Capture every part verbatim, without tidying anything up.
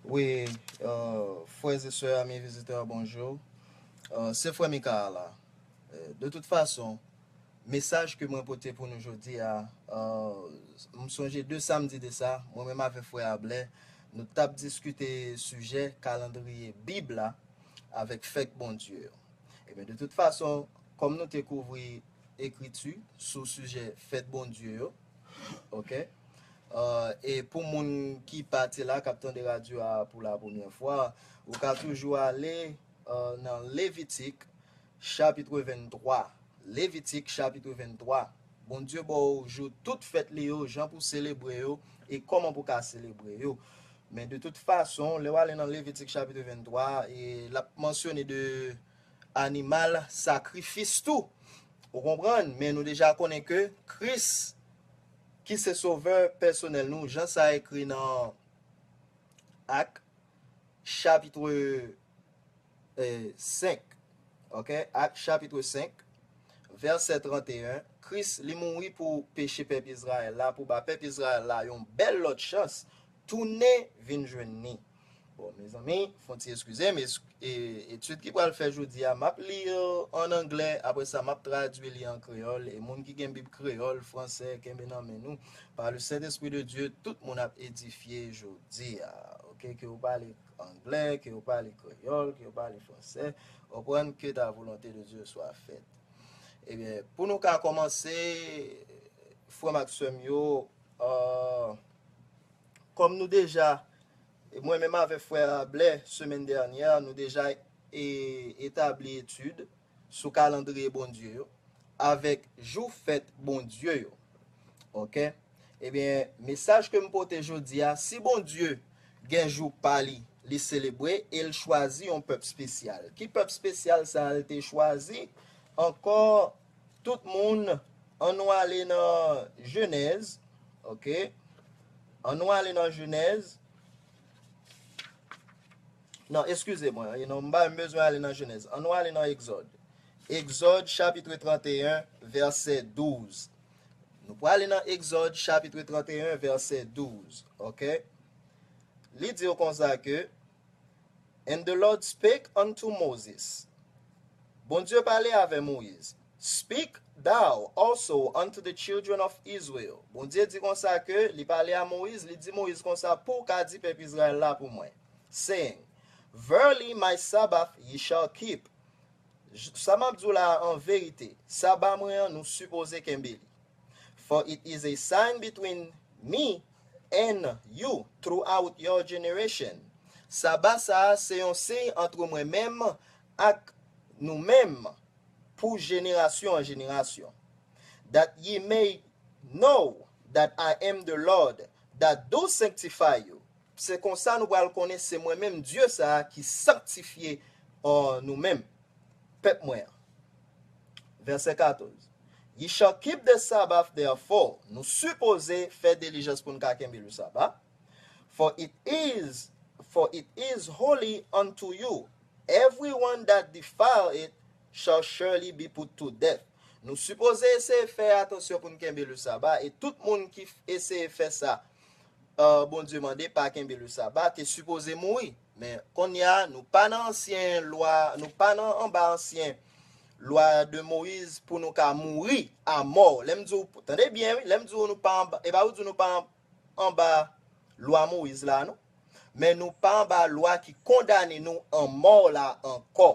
Wi, euh, frères et sœurs, amis visiteurs, bonjour. Euh, se frè Mika a la. Euh, de toute façon, mesaj ke mwen pote pou nou jodi a, euh, m sonje de samdi de sa, mwen menm avèk frè Ablè, nou t ap diskite sijè kalandriye Bib la avèk fèt Bondye yo. Ebyen, de tout fason, kòm nou te kouvri ekriti sou sijè fèt Bondye yo, oke? Euh, e pou moun ki pa te la, k ap tande radyo a pou la premyè fwa, ou ka toujou ale, euh, nan Levitik, chapit venntwa. Levitik, chapit venntwa. Bondye ba w jou tout fèt li yo, jan pou selebre yo, e kòman pou ka selebre yo. Men de tout fason, lè w ale nan Levitik, chapit venntwa, e l ap mansyone de animal sakrifis tou. Ou konprann? Men nou deja konnen ke Kris, ki se sovè pèsonèl nou, jan sa ekri nan Ak, chapit, eh, senk. Oke? Ak, chapit senk, vèsè trannteyen. Kris, li mouri pou peche pèp Izrayèl la, pou ba pèp Izrayèl la yon bèl lòt chans tounen vin jwenn ni. Bon, mezanmi, fon ti eskize m, es-, e, etid ki pral fè jodi a, m ap li, euh, an anglè, apre sa, m ap tradui li an kreyòl, e moun ki gen Bib kreyòl, fransè, kenbe nan men nou. Par le Saint-Esprit de Dieu, tout moun ap edifye jodi a. Oke, ke w pale anglè, ke w pale kreyòl, ke w pale fransè, konprann, que ta volonté de Dieu soit faite. Ebyen, pou nou ka kòmanse, frè m ak sè m yo, euh, kòm nou deja, mwen menm avèk frè Ablè, semèn dènyè, nou deja e, etabli etid sou kalandriye Bondye yo, avèk jou fèt Bondye yo. Oke? Ebyen, mesaj ke m pote jodi a, si Bondye gen jou pa li, li selebre e l chwazi yon pèp espesyal. Ki pèp espesyal sa a l te chwazi? Ankò, tout moun, ann nou ale nan Jenèz, oke? Ann nou ale nan Jenèz. Non, eskize mwen, e non, m pa menm bezwen ale nan Jenèz. Ann nou ale nan Egzòd. Egzòd, chapit trannteyen, vèsè douz. Nou prale nan Egzòd, chapit trannteyen, vèsè douz, oke? Li di w konsa ke, "And the Lord spake unto Moses." Bondye pale avè Moyiz. "Speak thou also unto the children of Israel." Bondye di konsa ke li pale a Moyiz, li di Moyiz konsa, "Pou w ka di pèp Izrayèl la pou mwen, saying, Verily my Sabbath ye shall keep." J-, sa m ap di w la a, an verite, saba mwen an, nou sipoze kenbe li. "For it is a sign between me and you throughout your generation." Saba sa a se yon siy ant mwen menm ak nou menm pou jenerasyon an jenerasyon. "That ye may know that I am the Lord that do sanctify you." Se konsa nou pral konnen se mwen menm Dye sa a ki sanktifye, uh, nou menm, pèp mwen an. Vèsè katòz. "Ye shall keep the Sabbath therefore." Nou sipoze fè dilijans pou n ka kenbe le saba. "For it is, for it is holy unto you. Everyone that defile it shall surely be put to death." Nou sipoze eseye fè atansyon pou n kenbe le saba, e tout moun ki f-, eseye fè sa, euh, Bondye mande pa kenbe le saba, te sipoze mouri. Men kounye a, nou pa nan ansyen lwa, nou pa nan anba ansyen lwa de Moyiz pou nou ka mouri a mò. Lè m di w, tande byen, wi, lè m di w nou pa anba, e pa ou di nou pa an-, anba lwa Moyiz la, non. Men nou pa anba lwa ki kondane nou an mò la ankò.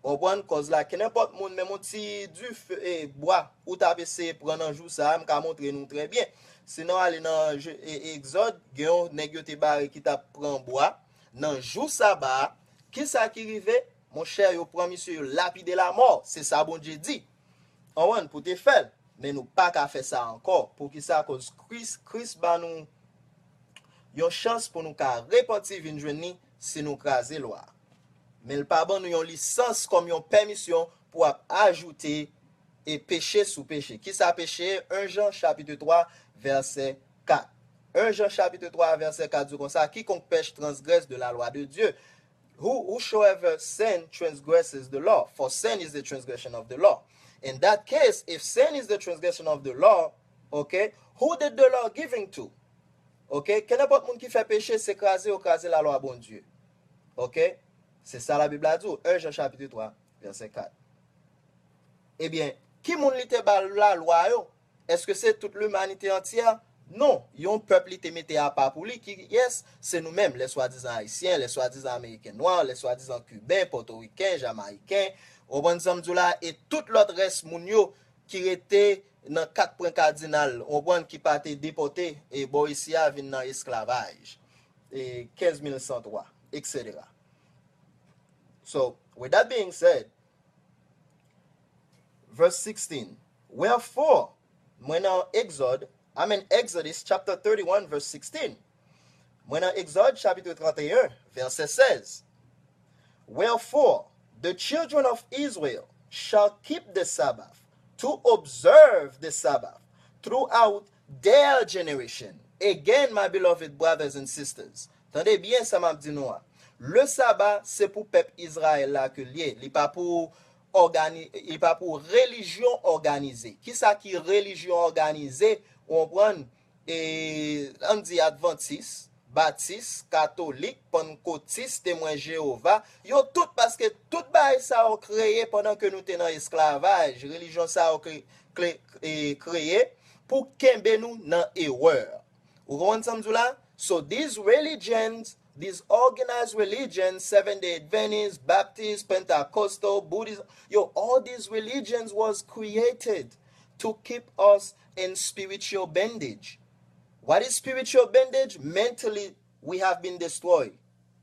Konprann kòz la, ke nenpòt moun, menm yon ti dife, e, bwa, ou t ap eseye pran nan jou sa a, m ka montre nou trè byen. Si nou ale nan je-, e, Egzòd, gen yon nèg yo te bare ki t ap pran bwa nan jou saba a. Kisa ki rive? Monchè, yo pran misye, yo lapide l a mò. Se sa Bondye di. Konprann, pou te fè l. Men nou pa ka fè sa ankò. Poukisa? Kòz Kris, Kris ba nou yon chans pou nou ka repanti, vin jwenn li, si nou kraze lwa a. Men l pa ban nou yon lisans kòm yon pèmisyon pou ap ajoute e peche sou peche. Kisa peche? En Jan chapit twa, vèsè kat. En Jan chapit twa, vèsè kat di konsa, "Quiconque pèche transgresse de la loi de Dieu. Who, whosoever sin transgresses the law, for sin is the transgression of the law." In that case, if sin is the transgression of the law, okay, who did the law giving to? Ok? Kenenpòt moun ki fè peche, se kraze yo kraze lalwa Bondye. Ok? Se sa Labib la di w, en Jan chapit twa, vèsè kat. Ebyen, ki moun li te ba lalwa yo? Èske se tout limanite antyè? Non, yon pèp li te mete apa pou li, ki, yes, se nou menm, lè swadizan Ayisyen, lè swadizan Ameriken nwa, lè swadizan Kiben, Pòtoriken, Jamayiken, ou konprann sa m di w la, e tout lòt rès moun yo ki rete nan kat pwen kadinal, ou konprann, ki pa te depòte e bò isi a vin nan esklavaj, e kenz mil san twa, et cetera. So, with that being said, verse sixteen. Wherefore, mwen nan Egzòd, I'm in Exodus chapter thirty-one, verse sixteen. Mwen nan Egzòd, chapitre trente et un, vèsè seize. Wherefore, the children of Israel shall keep the Sabbath, to observe the Sabbath throughout their generation. Again, my beloved brothers and sisters, tande byen sa m ap di nou a. Le saba, se pou pèp Izrayèl la ke l ye. Li pa pou ògani-, li pa pou relijyon òganize. Kisa ki relijyon òganize? Ou konprann? E, ann di advantis, batis, katolik, pannkotis, temwen Jewova, yo tout, paske tout bagay sa yo kreye pandan ke nou te nan esklavaj, relijyon sa yo kre-, kle-, e, kreye pou kenbe nou nan erè. Ou konprann sa m di w la? So these religions, these organized religions, Seventh Day Adventist, Baptist, Pentecostal, Buddhism, yo, all these religions was created to keep us in spiritual bondage. What is spiritual bondage? Mentally, we have been destroyed.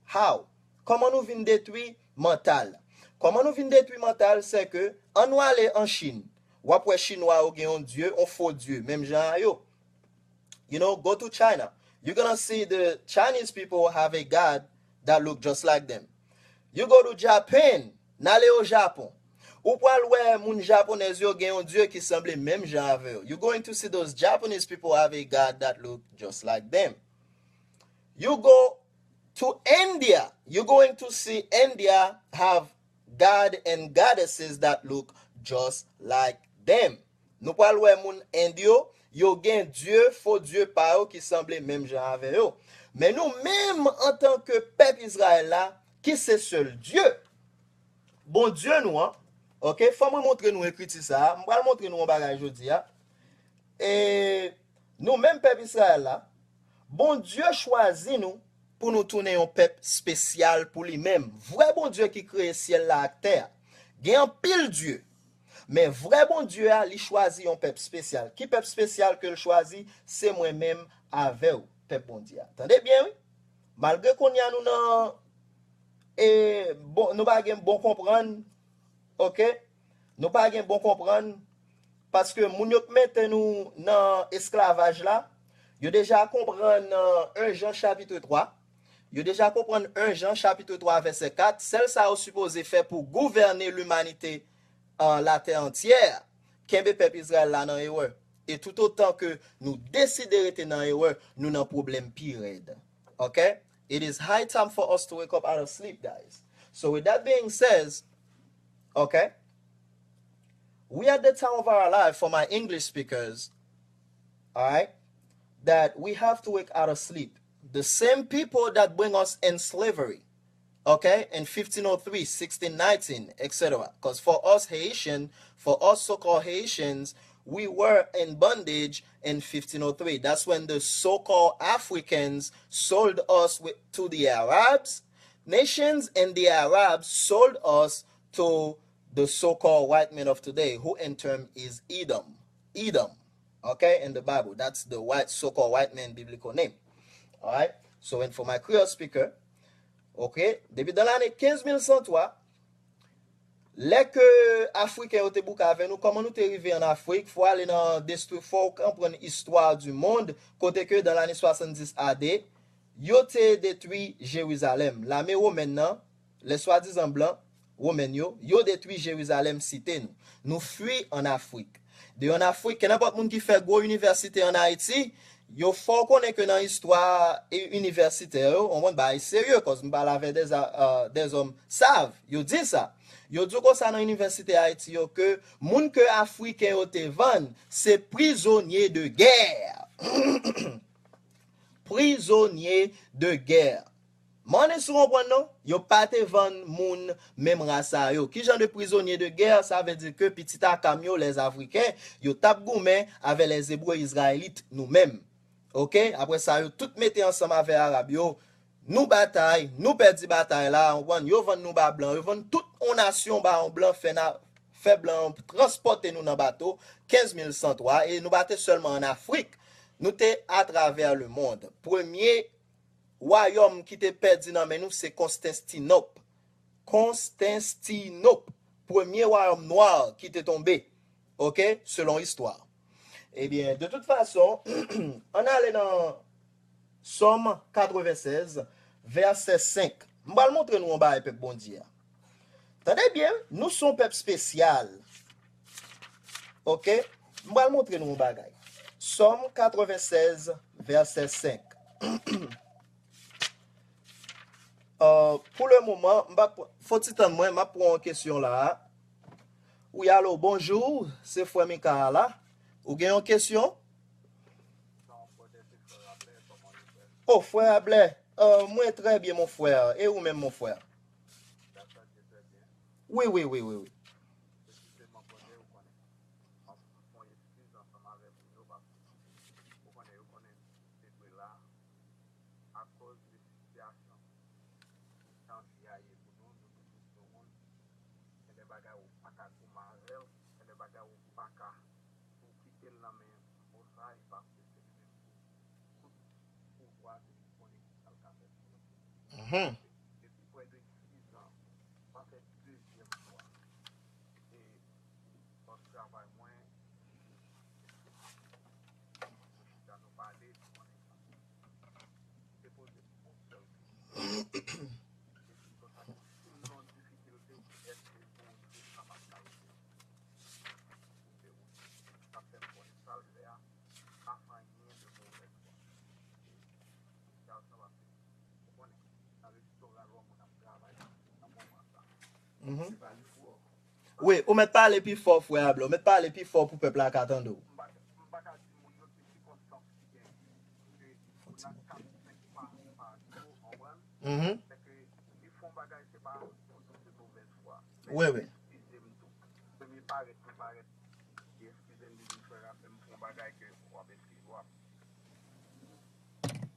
How? Kòman nou vin detwi mantal? Kòman nou vin detwi mantal? Se ke, ann nou ale an Chin. W ap wè Chinwa yo gen yon dye, yon fo dye, menm jan a yo. You know, go to China. You're gonna see the Chinese people have a god that look just like them. You go to Japan, n ale o Japon. Ou pral wè moun japonèz yo gen yon dye ki sanble menm jan avè yo. You're going to see those Japanese people have a god that look just like them. You go to India, you're going to see India have god and goddesses that look just like them. Nou pral wè moun End yo, yo gen dye, fo dye pa yo ki sanble menm jan avè yo. Men nou menm, antanke pèp Izrayèl la, ki se sèl Dye, Bondye nou an, ok, fò mwen montre nou ekriti sa a, m pral montre nou yon bagay jodi a. E nou menm pèp Izrayèl la, Bondye chwazi nou pou nou tounen yon pèp espesyal pou li menm. Vrè Bondye ki kreye syèl la ak tè a. Gen anpil dye, men vrè Bondye a, li chwazi yon pèp espesyal. Ki pèp espesyal ke l chwazi? Se mwen menm avè w, pèp Bondye a. Tande byen, wi. Malgre kounye a nou nan, e, bon, nou pa gen bon konprann, ok? Nou pa gen bon konprann, paske moun yo k mete nou nan esklavaj la, yo deja konprann, euh, en Jan chapit twa. Yo deja konprann en Jan chapit twa vèsè kat. Sèl sa yo sipoze fè pou gouvène limanite, euh, latè antyè, kenbe pèp Izrayèl la nan erè. E toutotan ke nou deside rete nan erè, nou nan pwoblèm pi rèd. Ok? It is high time for us to wake up out of sleep, guys. So with that being said, okay, we at the time of our life, for my English speakers, all right, that we have to wake out of sleep. The same people that bring us in slavery, okay, in fifteen oh three, sixteen nineteen, et cetera. Because for us Haitian, for us so-called Haitians, we were in bondage in fifteen oh three. That's when the so-called Africans sold us with, to the Arabs nations, and the Arabs sold us to the so-called white men of today, who in turn is Edom. Edom, okay, in the Bible. That's the white, so-called white man biblical name. All right? So, and for my Creole speaker, ok, depi dan lane kenz mil san twa, lè ke Afriken yo te bouke avè nou, kòman nou te rive an Afrik? Fò ale nan destri-, fò w konprann istwa du monde, kote ke dan lane swasanndis A D, yo te detwi Jerizalèm. Lame womèn nan, lè swadizan blan, womèn yo, yo detwi Jerizalèm, site nou. Nou fui an Afrik. De an Afrik, kenenpòt moun ki fè gwo inivèsite an Ayiti, yo fè w konnen ke nan istwa e, inivèsitè yo, w konprann, bagay serye, kòz m pale avè dè, euh, dè zòm sav, yo di sa. Yo di w konsa nan inivèsite Ayiti yo ke moun ke Afriken yo te vann, se prizonye de gè. Prizonye de gè. Mande si w konprann non, yo pa te vann moun menm ras a yo. Ki jan de prizonye de gè? Sa vle di ke pitit a Kam yo, lèz Afriken, yo t ap goumen avè lèz Ebre Izrayelit, nou menm. Oke? Apre sa, yo tout mete ansanm avè Arab yo. Nou batay, nou pèdi batay la, w konprann? Yo vann nou ba blan, yo vann tout yon nasyon ba yon blan, fè na, fè blan an transpòte nou nan bato, kenz mil san twa, e nou pa te sèlman ann Afrik, nou te atravè lemonn. Premye wayòm ki te pèdi nan men nou, se Konstantinòp. Konstantinòp, premye wayòm nwa ki te tonbe, oke, selon istwa. Ebyen, de tout fason, ann ale nan Sòm katrevennsèz, vèsè senk. M pral montre nou yon bagay, pèp Bondye a. Tande byen, nou se yon pèp espesyal. Oke? M pral montre nou yon bagay. Sòm katrevennsèz, vèsè senk. Euh, pou le moman, m pa pran, fò ti tann mwen, m ap pran yon kesyon la. Wi, alo, bonjou, se frè Mika a la. Ou gen yon kesyon? Oh, frè Ablè, euh, mwen trè byen, mon frè. E ou menm, mon frè? Wi, wi, wi, wi, wi. Akoz de sitiyasyon jan vi a ye pou nou, nou toujou di yon moun, gen de bagay ou pa ka goumen avè l, gen de bagay ou pa ka tou kite l nan men Most High, paske se li menm ki tout pouvwa, se li ki konnen ki sa l ka fè pou nou. Mhm. Depi prè de sis an, sa fè dezyèm fwa. E bòs travay mwen, nou chita, nou pale, nou konnen sa. Te poze yon sèl kesyon. Kesyon konsa, si m nan difikilte, èske Bondye kapab ka ede m? Sa fè m konnen sa l fè a, pa fè anyen de movèz fwa. Sa, sa va fè. Ou konnen, nan restoran, lè yon moun ap travay nan moman sa. Mhm. Se pa li fò. Wi, ou mèt pale pi fò, frè Ablè. Ou mèt pale pi fò pou pèp la ka tande w. M pa, m pa ka di moun yo se sikonstans ki gen, ke ou nan kat, senk pa, pa jou, konprann? Mhm. Se ke li fè yon bagay, se pa pou di se movèz fwa. Wi, wi. Eskize m tou. Premye parèt, mwen parèt. Li eskize m, li di, "Frè Ablè, m fè yon bagay ke w ap eskize, w ap."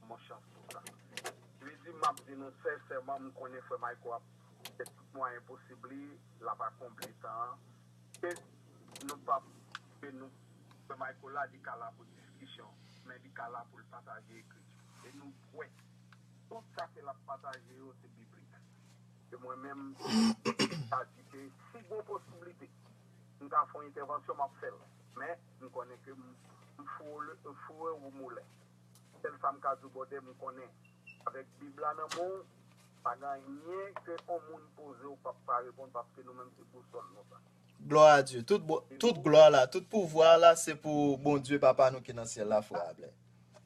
Mon chans pou sa. Li di, "M ap di nou sensèman, m konnen frè Mayko ap fè tout mwayen posib li, l ap akonpli tan an. E nou p ap, e nou, frè Mayko la, li ka la pou diskisyon, men li ka la pou l pataje ekriti. E nou kwè, tout sa ke l ap pataje yo, se biblik." E mwen menm, sa di ke si gon posiblite, m ka fè yon entèvansyon, m ap fè l. Men, m konnen ke m, m foure, m foure wou moulen. Sèl sa m ka di w, brother, m konnen avèk Bib la nan men w, pa gen anyen ke yon moun poze w p ap ka reponn, paske nou menm se bousòl nou sa. Glwa a Dye. Tout, bo- tout glwa la, tout pouvwa la, se pou Bondye Papa nou ki nan syèl la, frè Ablè.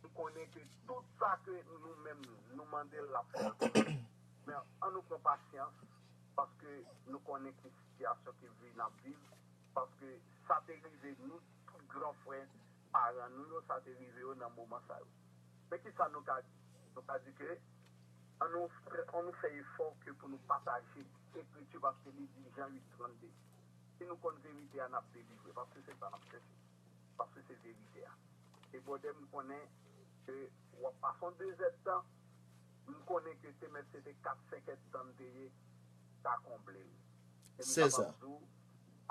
M konnen ke tout sa ke nou menm nou mande l, l ap fè l pou nou. Men an nou pran pasyans, paske nou konnen ki sitiyasyon ke vi n ap viv, paske sa te rive nou, tout gran frè, paran nou yo, sa te rive yo nan moman sa yo. Men ki sa nou ka di? Nou ka di ke an nou fè, an nou fè efò ke pou nou pataje ekriti, paske li di Jan uit trannde, si nou konn verite a, n ap delivre, paske se sa n ap chèche, paske se verite a. E brother, m konnen ke w ap pase yon dezèdtan, m konnen ke te mèt se te kat, senk èdtan te ye, ta konble l. E m kapab di w,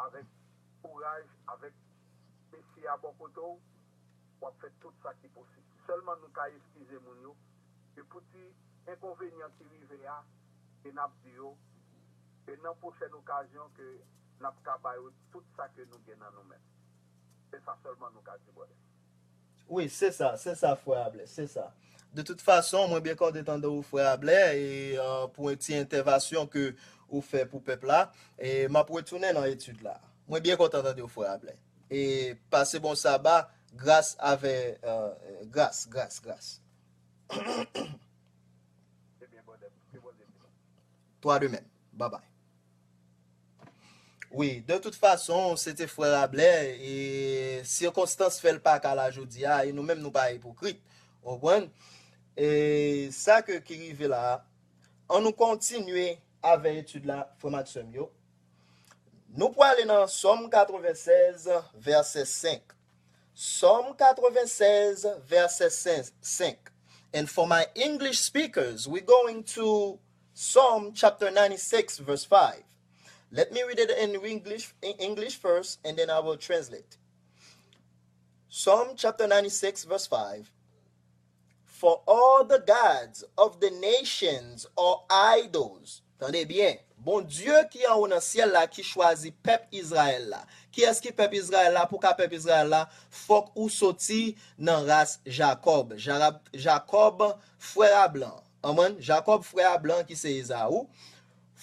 avèk kouraj, avèk Mesye a bò kote w, w ap fè tout sa ki posib. Sèlman nou ka eskize moun yo, e pou ti enkonvenyan ki rive a, e n ap di yo, e nan pwochèn okazyon ke n ap ka ba yo tout sa ke nou gen nan nou men. Se sa sèlman nou ka di, brother. Wi, se sa, se sa, frè Ablè, se sa. De tout fason, mwen byen kontan tande w, frè Ablè, e, euh, pou yon ti entèvansyon ke ou fè pou pèp la, e m ap retounen nan etid la. Mwen byen kontan tande w, frè Ablè. E pase bon saba, gras avè, euh, gras, gras, gras. Ebyen, brother, ke Bondye beni w. Twa de menm. Babay. Wi, de tout fason, se te frè Ablè, e sikonstans fè l pa ka la jodi a, e nou menm nou pa ipokrit. Ou konprann? E sa ke ki rive la a, an nou kontinye avè etid la, frè m ak sè m yo. Nou pwale nan Sòm katrevennsèz, vèsè senk. Sòm katrevennsèz, vèsè senk. And for my English speakers, we're going to Psalm chapter ninety-six, verse five. Let me read it in English, in English first, and then I will translate. Psalm chapter ninety-six, verse five. For all the gods of the nations are idols. Tande byen. Bondye ki anwo nan syèl la ki chwazi pèp Izrayèl la. Kiyès ki pèp Izrayèl la? Pou ka pèp Izrayèl la, fòk ou soti nan ras Jakòb. Jarab-, Jakòb, frè a blan. Anmwèn, Jakòb, frè a blan ki se Ezaou.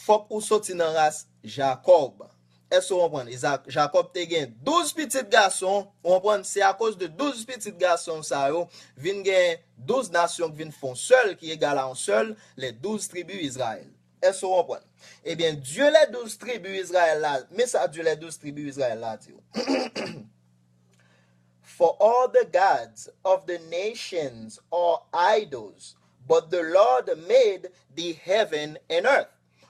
Fòk ou soti nan ras Jakòb. Èske w konprann? Iza-, Jakòb te gen douz pitit gason. Ou konprann? Se akoz de douz pitit gason sa yo vin gen douz nasyon ki vin fè yon sèl, ki egal a yon sèl, les douze tribus Israël. Èske w konprann? Ebyen, Dye les douze tribus Israël la, men sa Dye les douze tribus Israël la di w. For all the gods of the nations are idols, but the Lord made the heaven and earth.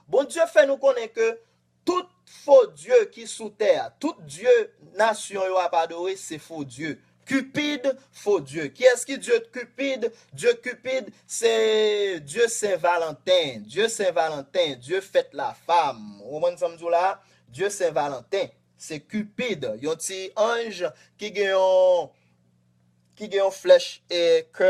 Bondye fè nou konnen ke tout fo dye ki sou tè a, tout dye nasyon yo ap adore, se fo dye. Cupid, fo dye. Kiyès ki dye Cupid? Dye Cupid, se dye Sen Valanten. Dye Sen Valanten, dye fèt la fam. Ou konprann sa m di w la? Dye Sen Valanten. Se Cupid, yon ti anj ki gen yon, ki gen yon flèch e kè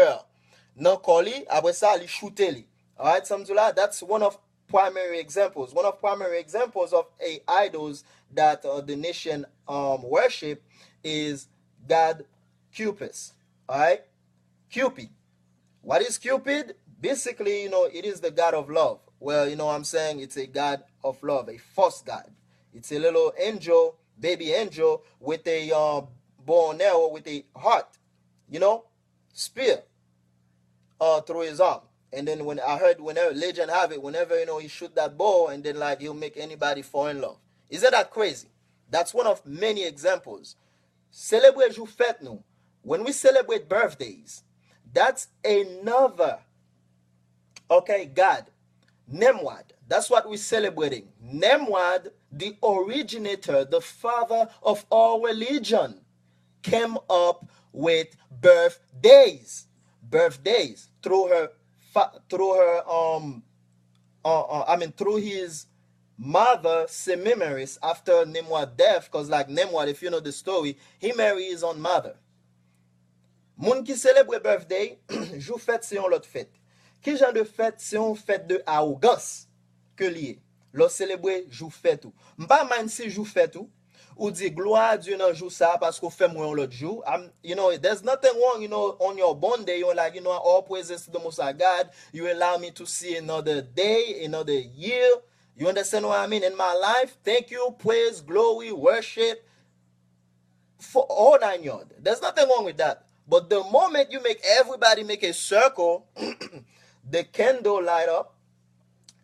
nan kò li. Apre sa, li choute li. Alright, sa m di w la, that's one of primary examples. One of primary examples of a idols that uh, the nation um, worship is God Cupid. Alright? Cupid. What is Cupid? Basically, you know, it is the god of love. Well, you know what I'm saying? It's a god of love, a false god. It's a little angel, baby angel, with a uh, bow and arrow, with a heart, you know, spear uh, through his arm. And then when I heard, whenever legend have it, whenever you know he shoot that bow, and then like he'll make anybody fall in love. Isn't that crazy? That's one of many examples. Selebre jou fèt nou. When we celebrate birthdays, that's another, okay, God. Nimrod. That's what we're celebrating. Nimrod, the originator, the father of all religion, came up with birthdays. Birthdays through her, fa- through her, um, uh, uh, I mean, through his mother, Semiramis, after Nimrod's death, because, like, Nimrod, if you know the story, he married his own mother. Moun ki selebre birthday, jou fèt se yon lòt fèt. Ki jan de fèt? Se yon fèt de awogans ke li ye. Lè w selebre jou fèt ou. M pa mind si jou fèt ou, ou di glwa a Dye nan jou sa a paske w fè m wè yon lòt jou. I'm, you know, there's nothing wrong, you know, on your born day, you know, like, you know, all praises to the Most High God, you allow me to see another day, another year. You understand what I mean? In my life, thank you, praise, glory, worship, for all nine yard. There's nothing wrong with that. But the moment you make everybody make a circle, the candle light up,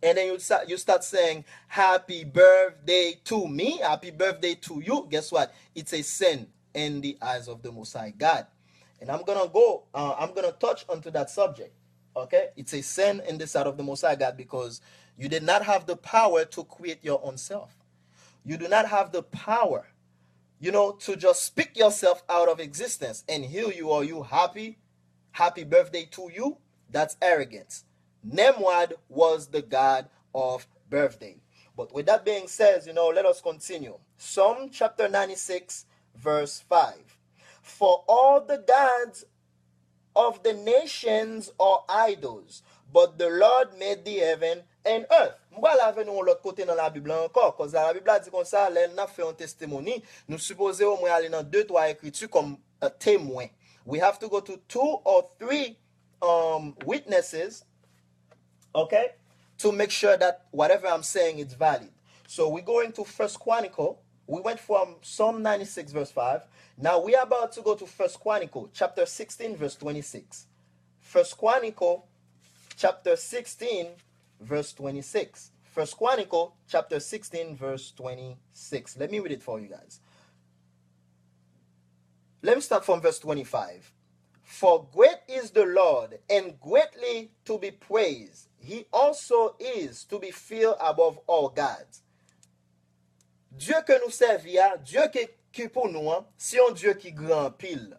and then you start, you start saying, "Happy birthday to me, happy birthday to you." Guess what? It's a sin in the eyes of the Most High God. And I'm gonna go, uh, I'm gonna touch onto that subject. Okay? It's a sin in the sight of the Most High God because you did not have the power to create your own self. You do not have the power, you know, to just speak yourself out of existence. And here you are, you happy, happy birthday to you. That's arrogance. Nimrod was the god of birthday. But with that being said, you know, let us continue. Psalm chapter ninety-six, verse five. For all the gods of the nations are idols, but the Lord made the heaven and earth. M pral avè nou yon lòt kote nan Labib la ankò, koz Labib la di konsa, lè n ap fè yon testimoni, nou sipoze omwen ale nan de twa ekriti kòm uh, temwen. We have to go to two or three um, witnesses, okay, to make sure that whatever I'm saying is valid. So we're going to First Chronicle. We went from Psalm ninety-six, verse five. Now we're about to go to First Chronicle, chapter sixteen, verse twenty-six. First Chronicle, chapter sixteen, verse twenty-six. First Chronicle, chapter sixteen, verse twenty-six. Let me read it for you guys. Let me start from verse twenty-five. For great is the Lord, and greatly to be praised. He also is to be feared above all gods. Dye ke nou sèvi a, Dye ke, ki pou nou an, se yon Dye ki gran anpil.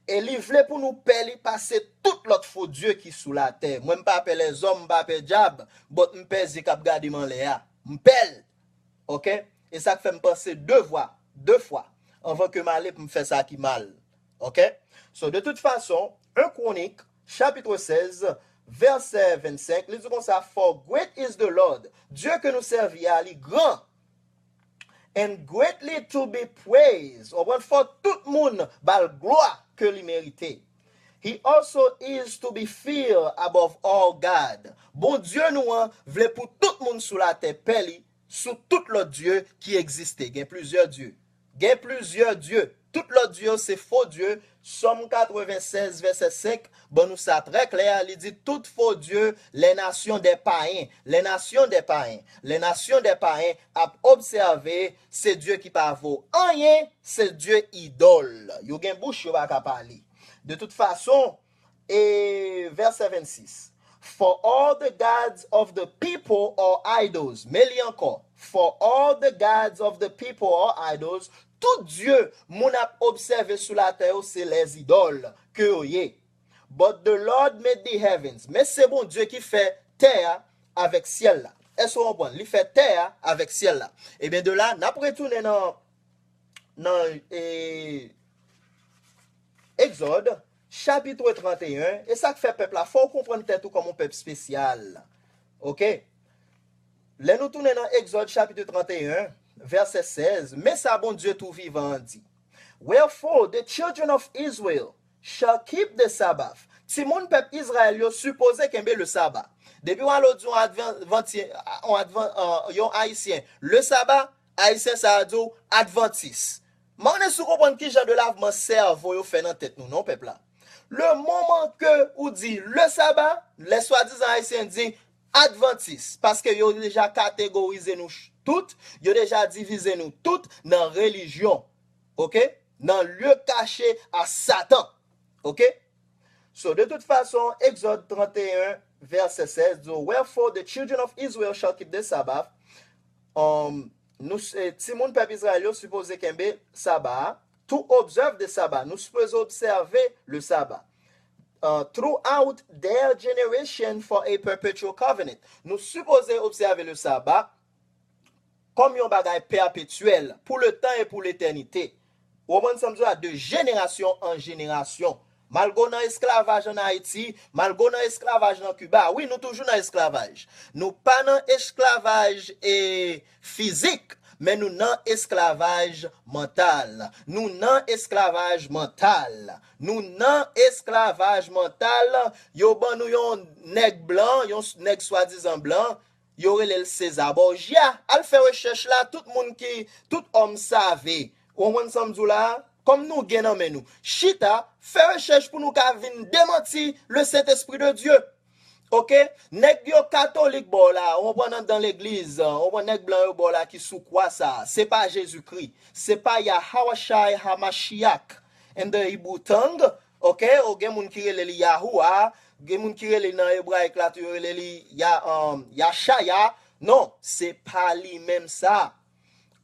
E li vle pou nou pè li pase tout lòt fo dye ki sou latè. Mwen, m pa pè lèzòm, m pa pè dyab, but m pè zye k ap gade m anlè a. M pè l. Oke? E sa k fè m panse de vwa, de fwa, anvan ke m ale pou m fè sa ki mal. Oke? So, de tout fason, en Kwonik, chapit sèz, vèsè vennsenk, li di konsa, For great is the Lord. Dye ke nou sèvi a, li gran. And greatly to be praised. Ou konprann? Fò tout moun ba l glwa ke li merite. He also is to be feared above all God. Bondye nou an vle pou tout moun sou latè pè li sou tout lòt dye ki egziste. Gen plizyè dye. Gen plizyè dye. Tout lòt dye yo se fo dye. Sòm katrevennsèz, vèsè senk, ban nou sa trè klè. Li di, Toutes faux dieux, les nations des païens, les nations des païens, les nations des païens ap obsève se dye ki pa vo anyen, se dye idòl. Yo gen bouch, yo pa ka pale. De tout fason, e vèsè vennsis, For all the gods of the people are idols. Men li ankò. For all the gods of the people are idols. Tout dye moun ap obsève sou latè yo se lèzidòl ke yo ye. But the Lord made the heavens. Men se Bondye ki fè tè a avèk syèl la. Èske w konprann? Li fè tè a avèk syèl la. Ebyen, de la, n ap retounen nan, nan e, Egzòd, chapit trannteyen, e sa k fè pèp la, fò w konprann tèt ou kòm yon pèp espesyal. Oke? Lè nou tounen nan Egzòd, chapit trannteyen, vèsè sèz, men sa Bondye Touvivan an di, Wherefore the children of Israel shall keep the Sabbath. Timoun pèp Izrayèl yo sipoze kenbe le saba. Depi w ale w di yon advan-, vanti-, yon advan-, euh, yon ayisyen, le saba, ayisyen sa a di w advantis. M pa konnen si w konprann ki jan de lavman sèvo yo fè nan tèt nou, non, pèp la. Le moman ke ou di le saba, lè swadizan ayisyen di advantis, paske yo deja kategorize nou ch-, tout, yo deja divize nou tout nan relijyon, oke? Nan lye kache a Satan, oke? So, de tout fason, Egzòd trannteyen, vèsè sèz, di, Wherefore the children of Israel shall keep the Sabbath. Um, nou, eh, timoun pèp Izrayèl yo sipoze kenbe saba a, to observe the Sabbath. Nou sipoze obsève le saba. Uh, throughout their generation for a perpetual covenant. Nou sipoze obsève le saba kòm yon bagay pèpetyèl, pou le tan e pou letènite. Ou konprann sa m di w la? De jenerasyon an jenerasyon. Malgre w nan esklavaj ann Ayiti, malgre w nan esklavaj nan Kiba, wi, nou toujou nan esklavaj. Nou pa nan esklavaj, e, fizik, men nou nan esklavaj mantal. Nou nan esklavaj mantal. Nou nan esklavaj mantal. Yo ban nou yon nèg blan, yon s-, nèg swadizan blan, yo rele l César Borgia. Al fè rechèch la, tout moun ki, tout òm save. Ou konprann sa m di w la? Kòm nou gen nan men nou. Chita, fè rechèch pou nou ka vin demanti le Saint-Esprit de Dieu. Oke? Nèg yo katolik bò w la, ou konprann, anndan legliz, ou konprann, nèg blan yo bò w la ki sou kwa sa, se pa Jezikri, se pa Yahawashai Hamashiach in the Hebrew tongue, oke? Ou gen moun ki rele li Yahuwah, gen moun ki rele nan ebrayik la tou, yo rele li Ya-, um, Yashaya. Non, se pa li menm sa.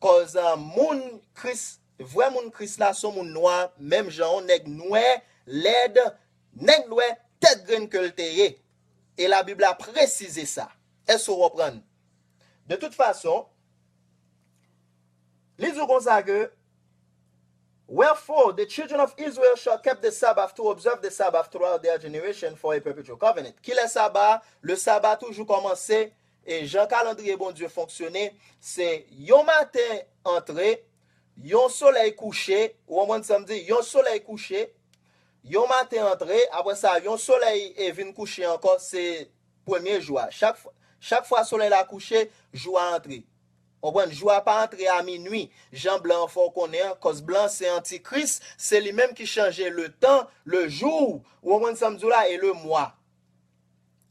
Kòz, uh, moun Kris, vrè moun Kris la, se yon moun nwa, menm jan yon nèg nwè, lèd, nèg nwè, tèt grenn ke l te ye. E Labib la presize sa. Èske w konprann? De tout fason, li di w konsa ke, Wherefore the children of Israel shall keep the Sabbath to observe the Sabbath throughout their generation for a perpetual covenant. Kilè saba? Le saba toujou kòmanse, e jan kalandriye Bondye fonksyone, se yon maten antre, yon solèy kouche, ou konprann sa m di? Yon solèy kouche, yon maten antre, apre sa, yon solèy, e, vin kouche ankò, se premye jou a. Chak fwa, chak fwa solèy la kouche, jou a antre. Konprann? Jou a pa antre a minwi, jan blan an fè w konnen an, kòz blan se antikris, se li menm ki chanje le tan, le jou, ou konprann sa m di w la, e le mwa.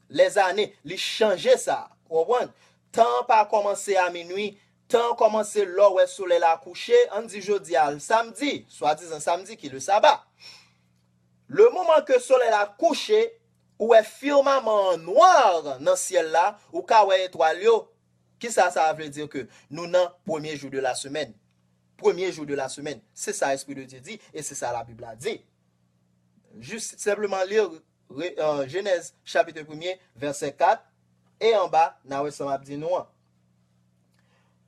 Lèzane, li chanje sa, ou konprann? Tan an pa kòmanse a minwi, tan an kòmanse lè w wè solèy la kouche, ann di jodi a, samdi, swadizan samdi ki le saba. Le moman ke solèy la kouche, ou wè firmaman an nwa nan syèl la, ou ka wè etwal yo. Kisa sa vle di ke nou nan premye jou de la semèn? Premye jou de la semèn. Se sa Espri de Dye di e se sa Labib la di. Jis senpleman li Re- euh, Genèse chapitre premier, verset quatre, e anba, n a wè sa m ap di nou an.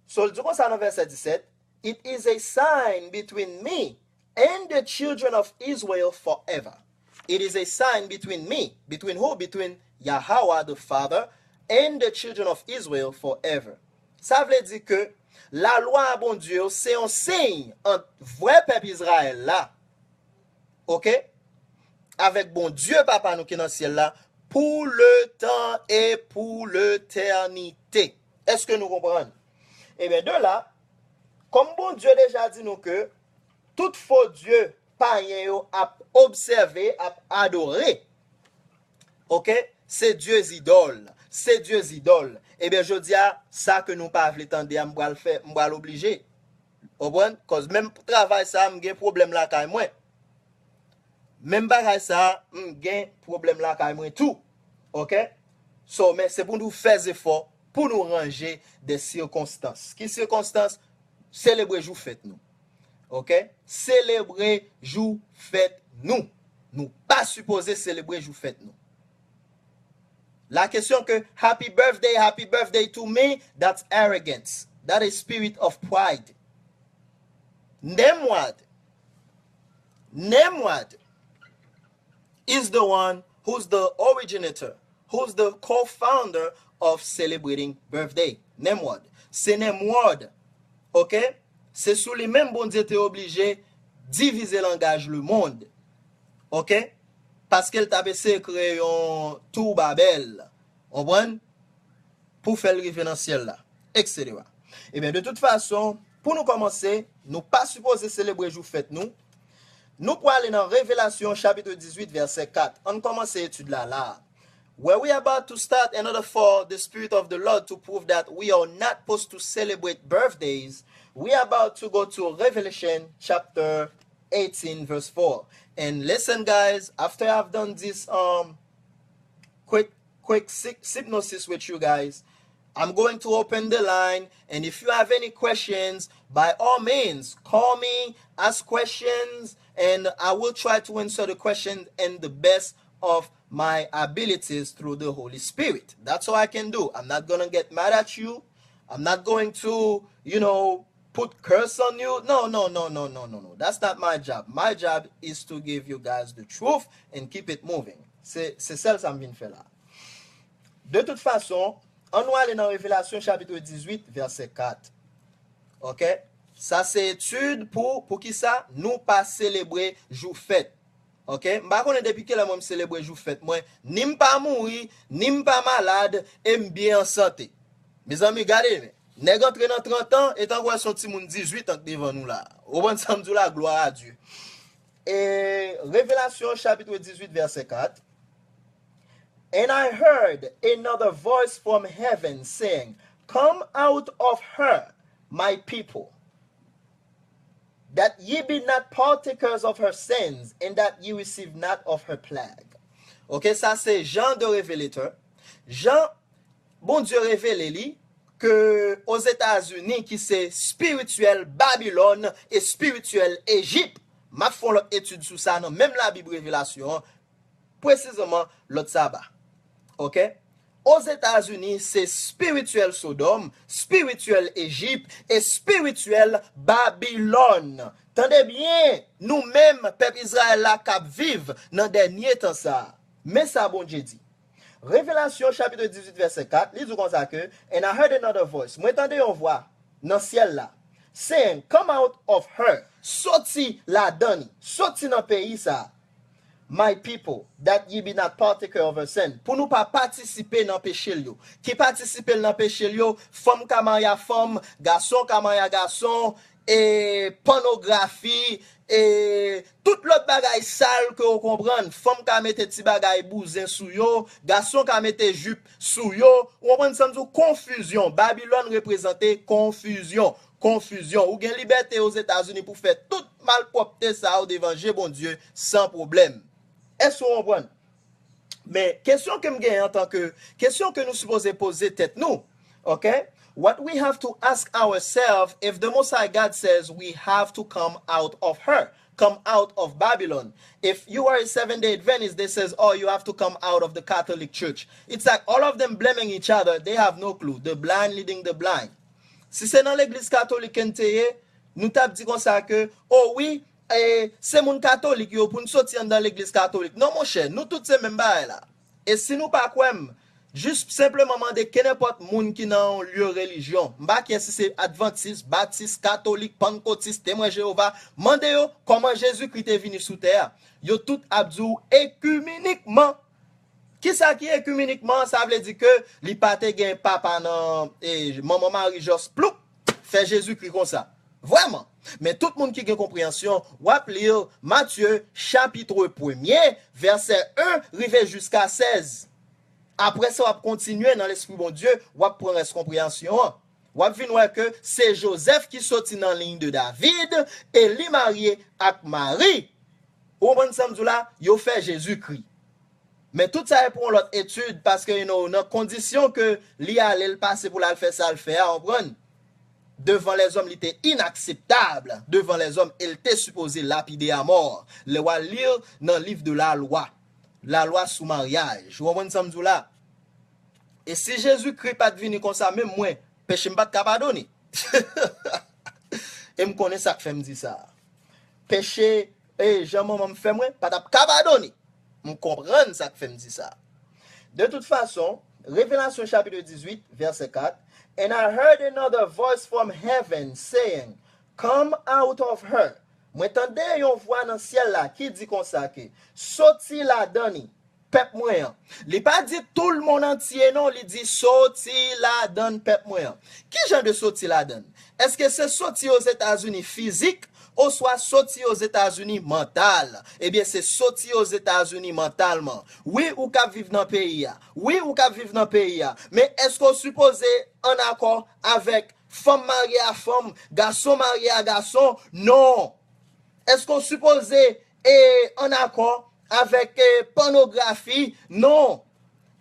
So, l di konsa nan vèsè disèt, "It is a sign between me and the children of Israel forever." It is a sign between me, between who? Between Yahweh the Father and the children of Israel forever. Sa vle di ke lalwa a Bondye yo se yon siy ant vrè pèp Izrayèl la, oke, avèk Bondye Papa nou ki nan syèl la, pou le tan e pou letènite. Èske nou konprann? Ebyen, de la, kòm Bondye deja di nou ke tout fo dye payen yo ap obsève, ap adore, oke, se dye zidòl, se dye zidòl. Ebyen, jodi a, sa ke nou pa vle tande a, m pral fè, m pral oblije. Konprann? Kòz menm travay sa, m gen pwoblèm lakay mwen. Menm bagay sa, m gen pwoblèm lakay mwen tou. Oke? So, men se pou nou fè zefò, pou nou ranje de sikonstans. Ki sikonstans? Selebre jou fèt nou. Oke? Selebre jou fèt nou. Nou pa sipoze selebre jou fèt nou. La question que happy birthday, happy birthday to me, that's arrogance. That is spirit of pride. Nimrod. Nimrod is the one who's the originator, who's the co-founder of celebrating birthday. Nimrod. Se Nimrod. Oke? Se sou li menm Bondye te oblije divize langaj lemonn. Oke? Paske l t ap eseye kreye yon Tou Babèl. Konprann? Pou fè l rive nan syèl la, etsetera. Ebyen, de tout fason, pou nou kòmanse, nou pa sipoze selebre jou fèt nou. Nou pwale nan Revelasyon chapit dizuit, vèsè kat. Ann kòmanse etid la la. Where we about to start, in order for the Spirit of the Lord to prove that we are not supposed to celebrate birthdays, we about to go to Revelation chapter eighteen, verse four. And listen, guys, after I've done this um quick quick sy- synopsis with you guys, I'm going to open the line, and if you have any questions, by all means, call me, ask questions, and I will try to answer the question in the best of my abilities through the Holy Spirit. That's all I can do. I'm not gonna get mad at you. I'm not going to, you know, put curse on you. No, no, no, no, no, no, no. That's not my job. My job is to give you guys the truth and keep it moving. Se se sèl sa m vin fè la. De tout fason, ann nou ale nan Revelasyon chapit dizuit, vèsè kat. Oke? Sa se etid pou, pou ki sa? Nou pa selebre jou fèt. Oke? M pa konnen depi kilè mwen m selebre jou fèt mwen. Ni m pa mouri, ni m pa malad, e m byen an sante. Mezanmi, gade, men. Nèg antre nan trant an, e tankou wè se yon timoun dizuit an k devan nou la. Ou konprann sa m di w la? Gloire à Dieu. E Revelasyon chapit dizuit, vèsè kat. And I heard another voice from heaven saying, "Come out of her, my people, that ye be not partakers of her sins, and that ye receive not of her plague." Oke, sa se Jean the Revelator. Jean, Bondye revele li ke Ozetazini, ki se espirityèl Babilòn e espirityèl Ejip, m ap fè yon lòt etid sou sa nan menm Labib Revelasyon an, presizeman lòt saba. Oke? Ozetazini, se espirityèl Sodòm, espirityèl Ejip, e espirityèl Babilòn. Tande byen, nou menm, pèp Izrayèl la k ap viv nan dènye tan sa a. Men sa Bondye di. Revelasyon chapit dizuit, vèsè kat, li di konsa ke, "And I heard another voice." Mwen tande yon vwa nan syèl la, saying, "Come out of her." Soti ladan li, soti nan peyi sa a. "My people, that ye be not partaker of her sin." Pou nou pa patisipe nan peche l yo. Ki patisipe l nan peche l yo? Fanm ka marye a fanm, gason ka marye a gason, e pònografi, e tout lòt bagay sal ke w konprann. Fanm ka mete ti bagay bouzen sou yo, gason ka mete jip sou yo. Ou konprann sa m di w? Konfizyon. Babilòn reprezante konfizyon. Konfizyon. Ou gen libète Ozetazini pou fè tout malpwòpte sa yo devan je Bondye san pwoblèm. Èske w konprann? Men kesyon ke m genyen antanke kesyon ke nou sipoze poze tèt nou, ok? What we have to ask ourselves, if the Most High God says we have to come out of her, come out of Babylon. If you are a Seventh Day Adventist, they says, oh, you have to come out of the Catholic Church. It's like all of them blaming each other. They have no clue. The blind leading the blind. Si se nan legliz katolik ke n te ye, nou t ap di konsa ke, oh wi, e, se moun katolik yo pou n soti anndan legliz katolik. Non, monchè, nou tout se menm bagay la. E si nou pa kwè m, jis senpleman mande kenenpòt moun ki nan yon lye relijyon. M pa kè si se advantis, batis, katolik, pannkotis, temwen Jewova, mande yo kòman Jezikri te vini sou tè a. Yo tout ap di w ekiminikman. Kisa ki ekiminikman? Sa vle di ke li pa te gen papa nan, e, manman Mari Jòs ploup, fè Jezikri konsa. Vrèman. Men tout moun ki gen konpreyansyon, w ap li Matye chapit premye, vèsè en rive jiska sèz. Apre sa, w ap kontinye nan Lespri Bondye, w ap pran rès konpreyansyon an. W ap vin wè ke se Jozèf ki soti nan liy de David e li marye ak Mari. Ou konprann sa m di w la? Yo fè Jezikri. Men tout sa e pou yon lòt etid, paske, you know, nan kondisyon ke li ale, l pase pou l al fè sa l fè a, w konprann? Devan lèzòm, li te inakseptab devan lèzòm e l te sipoze lapide amò. Lè w al li nan liv de lalwa, lalwa sou maryaj. Ou konprann sa m di w la? E si Jezikri pa t vini konsa, menm mwen, peche m pa t ka padone. E m konnen sa k fè m di sa. Peche, e jan manman m fè mwen, pa t ap ka padone. M konprann sa k fè m di sa. De tout fason, Revelasyon chapit dizuit, vèsè kat, And I heard another voice from heaven saying, come out of her. Mwen tande yon vwa nan syèl la ki di konsa ke, soti ladan li, pèp mwen an. Li pa di tout le monde entier non, li di soti ladan pèp mwen an. Ki jan de soti ladan? Èske se soti Ozetazini fizik, oswa soti Ozetazini mantal? Ebyen, se soti Ozetazini mantalman. Wi, ou k ap viv nan peyi a. Wi, ou k ap viv nan peyi a. Men èske w sipoze ann akò avèk fanm marye a fanm, gason marye a gason? Non. Èske w sipoze, e, ann akò avèk, e, pònografi? Non.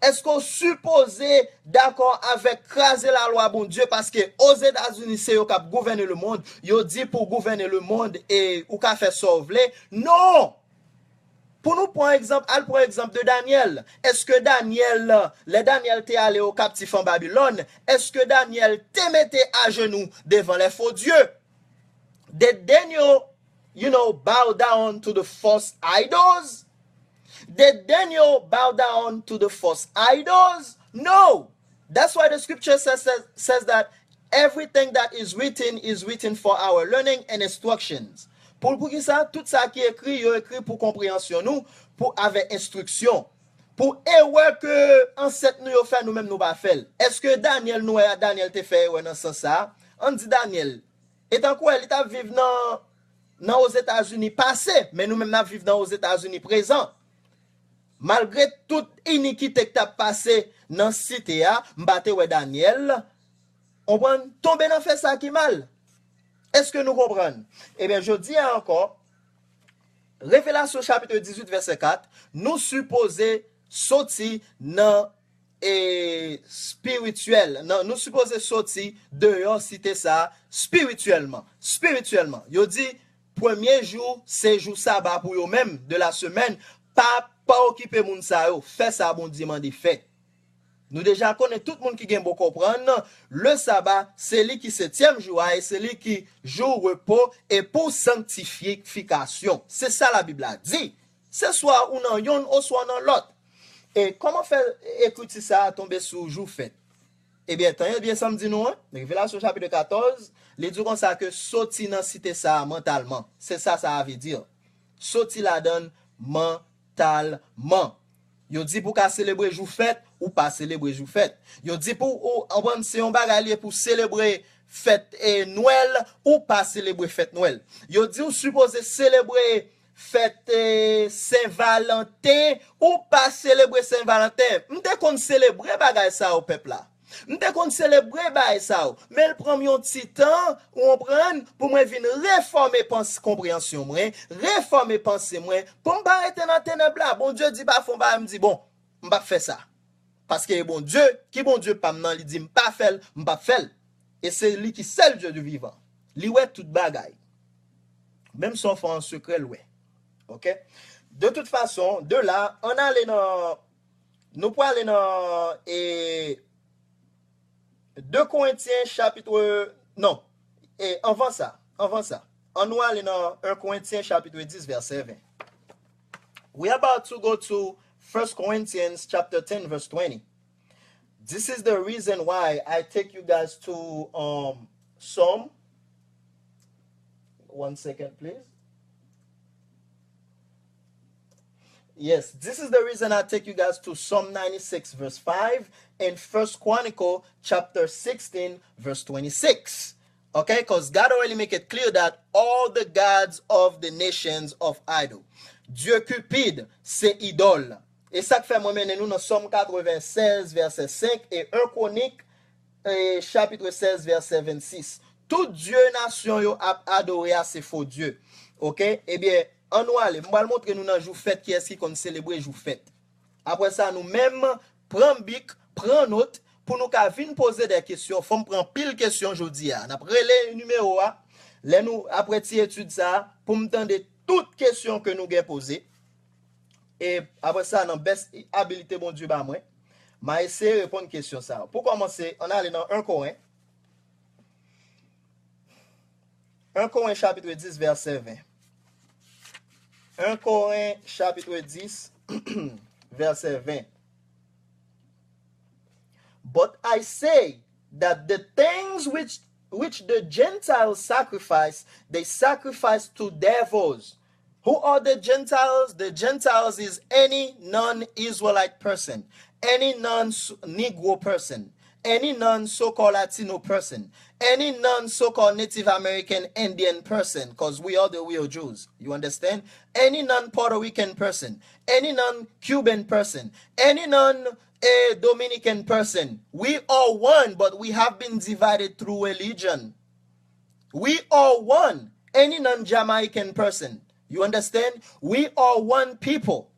Èske w sipoze dakò avèk kraze lalwa Bondye? Paske Ozetazini, se yo k ap gouvène lemonn. Yo di pou w gouvène lemonn e ou ka fè sa w vle. Non! Pou nou pran egzanp, al pran egzanp de Danyèl. Èske Danyèl, lè Danyèl te ale o kaptif an Babilòn, èske Danyèl te mete ajenou devan lè fo dye? Did Daniel, you know, bow down to the false idols? Did Daniel bow down to the false idols? No. That's why the scripture says, says, says that everything that is written is written for our learning and instructions. Pou, poukisa? Tout sa ki ekri, yo ekri pou konpreyansyon nou, pou avè enstriksyon. Pou erè ke ansèt nou yo fè, nou menm nou pa fè l. Èske Danyèl, nou wè Danyèl te fè erè nan sans sa a? Ann di Danyèl, e tankou wè li t ap viv nan, nan Ozetazini pase, men nou menm n ap viv nan Ozetazini prezan. Malgre tout inikite k t ap pase nan site a, m pa te wè Danyèl, konprann, tonbe nan fè sa ki mal. Èske nou konprann? Ebyen, jodi a ankò, Revelasyon chapit dizuit, vèsè kat, nou sipoze soti nan, e, espirityèl, nan, nou sipoze soti deyò site sa a, espirityèlman. Espirityèlman. Yo di, premye jou, se jou saba pou yo menm, de la semaine, pa, pa okipe moun sa yo, fè sa Bondye mande fè. Nou deja konnen, tout moun ki gen bon konprann, le saba, se li ki setyèm jou a, e se li ki jou repo, e pou sanktifikasyon. Se sa Labib la di. Se swa ou nan yonn, oswa w nan lòt. E kòman fè ekriti sa a tonbe sou jou fèt? Ebyen, tande byen sa m di nou an, Revelasyon chapit katòz, li di konsa ke soti nan site sa a mantalman. Se sa sa a vle di. Soti ladan l mantalman. Yo di pou w ka selebre jou fèt, ou pa selebre jou fèt. Yo di pou ou, anprann, se yon bagay li ye pou w selebre fèt, e, Nwèl, ou pa selebre fèt Nwèl. Yo di w sipoze selebre fèt, e, Sen Valanten, ou pa selebre Sen Valanten. M te konn selebre bagay sa yo, pèp la. M te konn selebre bagay sa yo, men l pran m yon ti tan, ou konprann, pou mwen vin refòme pans konpreyansyon mwen, refòme panse mwen, pou m pa rete nan tenèb la. Bondye di pa fè yon bagay, m di bon, m p ap fè sa. Paske e Bondye, ki Bondye pa m nan, li di m pa fè l, m p ap fè l. E se li ki sèl Dye de vivan. Li wè tout bagay. Menm sa w fè an sekrè, l wè. Ok? De tout fason, de la, ann ale nan, nou pwale nan, e, de Korentyen chapit, non, e, anvan sa, anvan sa, ann nou ale nan en Korentyen chapit dis vèsè ven. We about to go to First Corinthians chapter ten verse twenty. This is the reason why I take you guys to, um, Psalm. One second, please. Yes, this is the reason I take you guys to Psalm ninety-six verse five and First Chronicle chapter sixteen verse twenty-six. Okay, because God already make it clear that all the gods of the nations of idol. Dieu Cupid, se idòl. E sa k fè mwen mennen nou nan Sòm katrevennsèz vèsè senk e en Kwonik, e, chapit sèz vèsè vennsis. Tout dye nasyon yo ap adore a se fo dye. Ok? Ebyen, ann nou ale. M pral montre nou nan jou fèt kiyès ki konn selebre jou fèt. Apre sa, nou menm, pran bik, pran not, pou nou ka vin poze de kesyon. Fò m pran pil kesyon jodi a. N ap rele nimewo a. Lè nou, apre ti etid sa a, pou m tande tout kesyon ke nou gen poze. E apre sa, nan bèst abilite Bondye ba mwen, m a eseye reponn kesyon sa yo. Pou kòmanse, ann ale nan en Koren. En Koren chapit dis vèsè ven. En Koren chapit dis vèsè ven. But I say that the things which which the Gentiles sacrifice, they sacrifice to devils. Who are the Gentiles? The Gentiles is any non-Israelite person, any non-Negro person, any non so-called Latino person, any non so-called Native American Indian person, because we are the real Jews. You understand? Any non Puerto Rican person, any non Cuban person, any non a Dominican person. We are one, but we have been divided through religion. We are one. Any non Jamaican person. You understand? We are one people.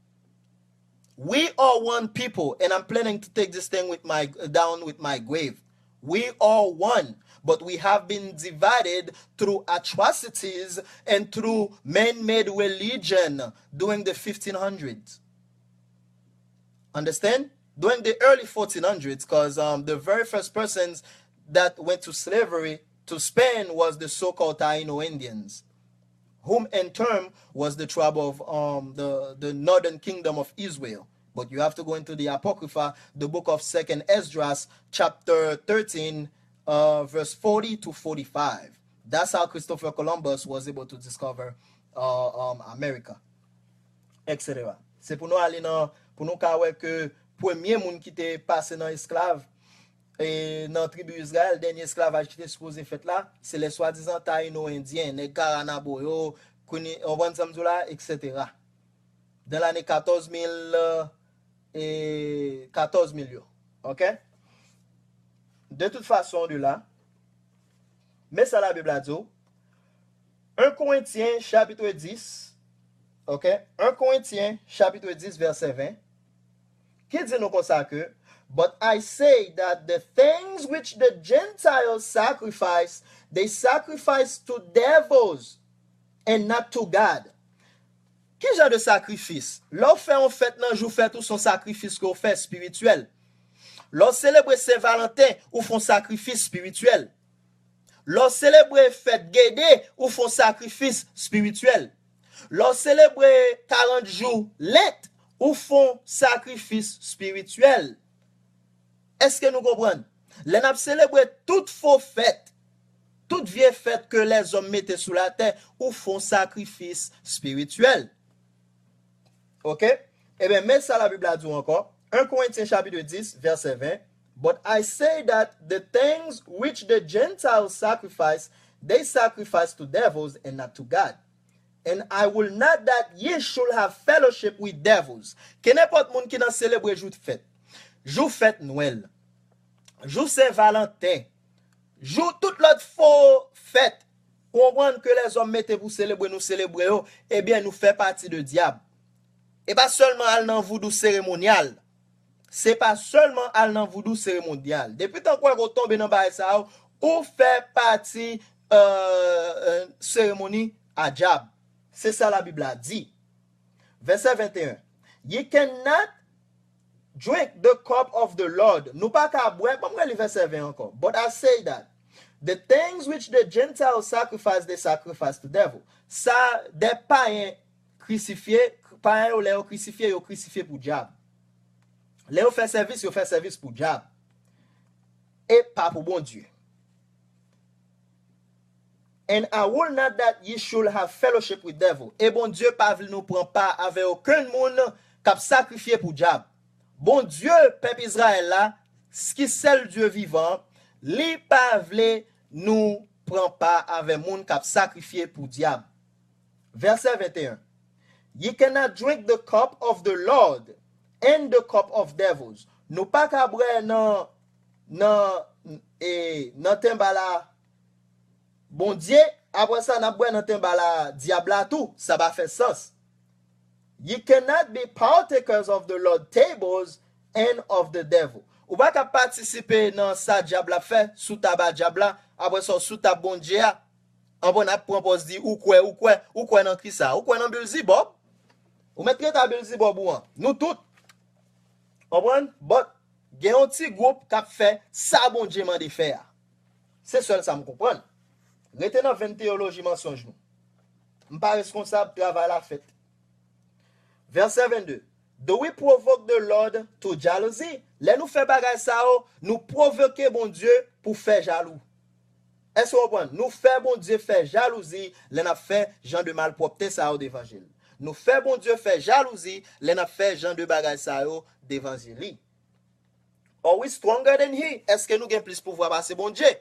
We are one people, and I'm planning to take this thing with my down with my grave. We are one, but we have been divided through atrocities and through man-made religion during the fifteen hundreds. Understand? During the early fourteen hundreds, because um, the very first persons that went to slavery to Spain was the so-called Taino Indians, whom in turn was the tribe of um, the, the northern kingdom of Israel. But you have to go into the Apocrypha, the book of Second Esdras, chapter thirteen, uh, verse forty to forty-five. That's how Christopher Columbus was able to discover uh, um, America, et cetera. Se pou nou ale nan, pou nou ka wè ke premye moun ki te pase nan esklav, e nan tribi Izrayèl, dènye esklavaj ki te sipoze fèt la, se lè swadizan Tayino Endyen, nèg Karanabo yo, Kwini, w konprann sa m di w la, et cetera. Dans l'année quatorze mille, euh, et quatorze mille yo. Ok? De toute façon, de là, men sa Labib la di w, en Korentyen chapit dis, ok? En Korentyen chapit dis vèsè ven, ki di nou konsa ke, but I say that the things which the Gentiles sacrifice, they sacrifice to devils and not to God. Ki jan de sakrifis? Lè w fè yon fèt nan jou fèt ou, se yon sakrifis ke w fè espirityèl. Lè w selebre Sen Valanten, ou fè yon sakrifis espirityèl. Lè w selebre fèt Gede, ou fè yon sakrifis espirityèl. Lè w selebre karant jou Lent, ou fè yon sakrifis espirityèl. Èske nou konprann? Lè n ap selebre tout fo fèt, tout vye fèt ke lèzòm mete sou latè, ou fè yon sakrifis espirityèl. Ok? Ebyen, men sa Labib la di w ankò. En Korentyen chapit dis, vèsè ven. But I say that the things which the Gentiles sacrifice, they sacrifice to devils and not to God. And I will not that ye should have fellowship with devils. Kenenpòt moun ki nan selebre jou fèt. Jou fèt Nwèl. jou Sen Valanten, jou tout lòt fo fèt, ou konprann, ke lèzòm mete pou selebre, nou selebre yo, ebyen, nou fè pati de dyab. E pa sèlman al nan voudou seremonyal. Se pa sèlman al nan voudou seremonyal. Depi tan kwè ke w tonbe nan bagay sa yo, ou fè pati, euh, euh, seremoni a dyab. Se sa Labib la di. Vèsè venteyen. Ye cannot drink the cup of the Lord. Nou pa ka bwè, ban m reli vèsè ven ankò. But I say that the things which the Gentiles sacrifice, they sacrifice to devil. Sa, de payen krisifye, payen yo, lè yo krisifye, yo krisifye pou dyab. Lè yo fè sèvis, yo fè sèvis pou dyab. E pa pou Bondye. And I will not that ye should have fellowship with devil. E Bondye pa vle nou pran pa avè okenn moun k ap sakrifye pou dyab. Bondye, pèp Izrayèl la, s- ki sèl Dye vivan, li pa vle nou pran pa avè moun k ap sakrifye pou dyab. Vèsè venteyen. Ye cannot drink the cup of the Lord and the cup of devils. Nou pa ka bwè nan, nan, e, nan tenbala Bondye, apre sa, n ap bwè nan tenbala dyab la tou. Sa pa fè sans. Ye cannot be partakers of the Lord tables and of the devil. Ou pa ka patisipe nan sa dyab la fè, sou tab a dyab la, apre sa, w sou tab Bondye a. Anpwen, n ap pran pòz di, ou kwè, ou kwè, ou kwè nan kisa? Ou kwè nan Bilzibòb? Ou mèt rete a Bilzibòb ou an. Nou tout. Konprann? But, gen yon ti gwoup k ap fè sa Bondye mande fè a. Se sèl sa m konprann. Rete nan venn teyoloji mansonj nou. M pa reskonsab, travay la fèt. Vèsè vennde. Do we provoke the Lord to jealousy? Lè nou fè bagay sa yo, nou pwovoke Bondye pou fè jalou. Èske w konprann? Nou fè Bondye fè jalouzi lè n ap fè jan de malpwòpte sa yo devan je l. Nou fè Bondye fè jalouzi lè n ap fè jan de bagay sa yo devan je li. Are we stronger than he? Èske nou gen plis pouvwa pase Bondye?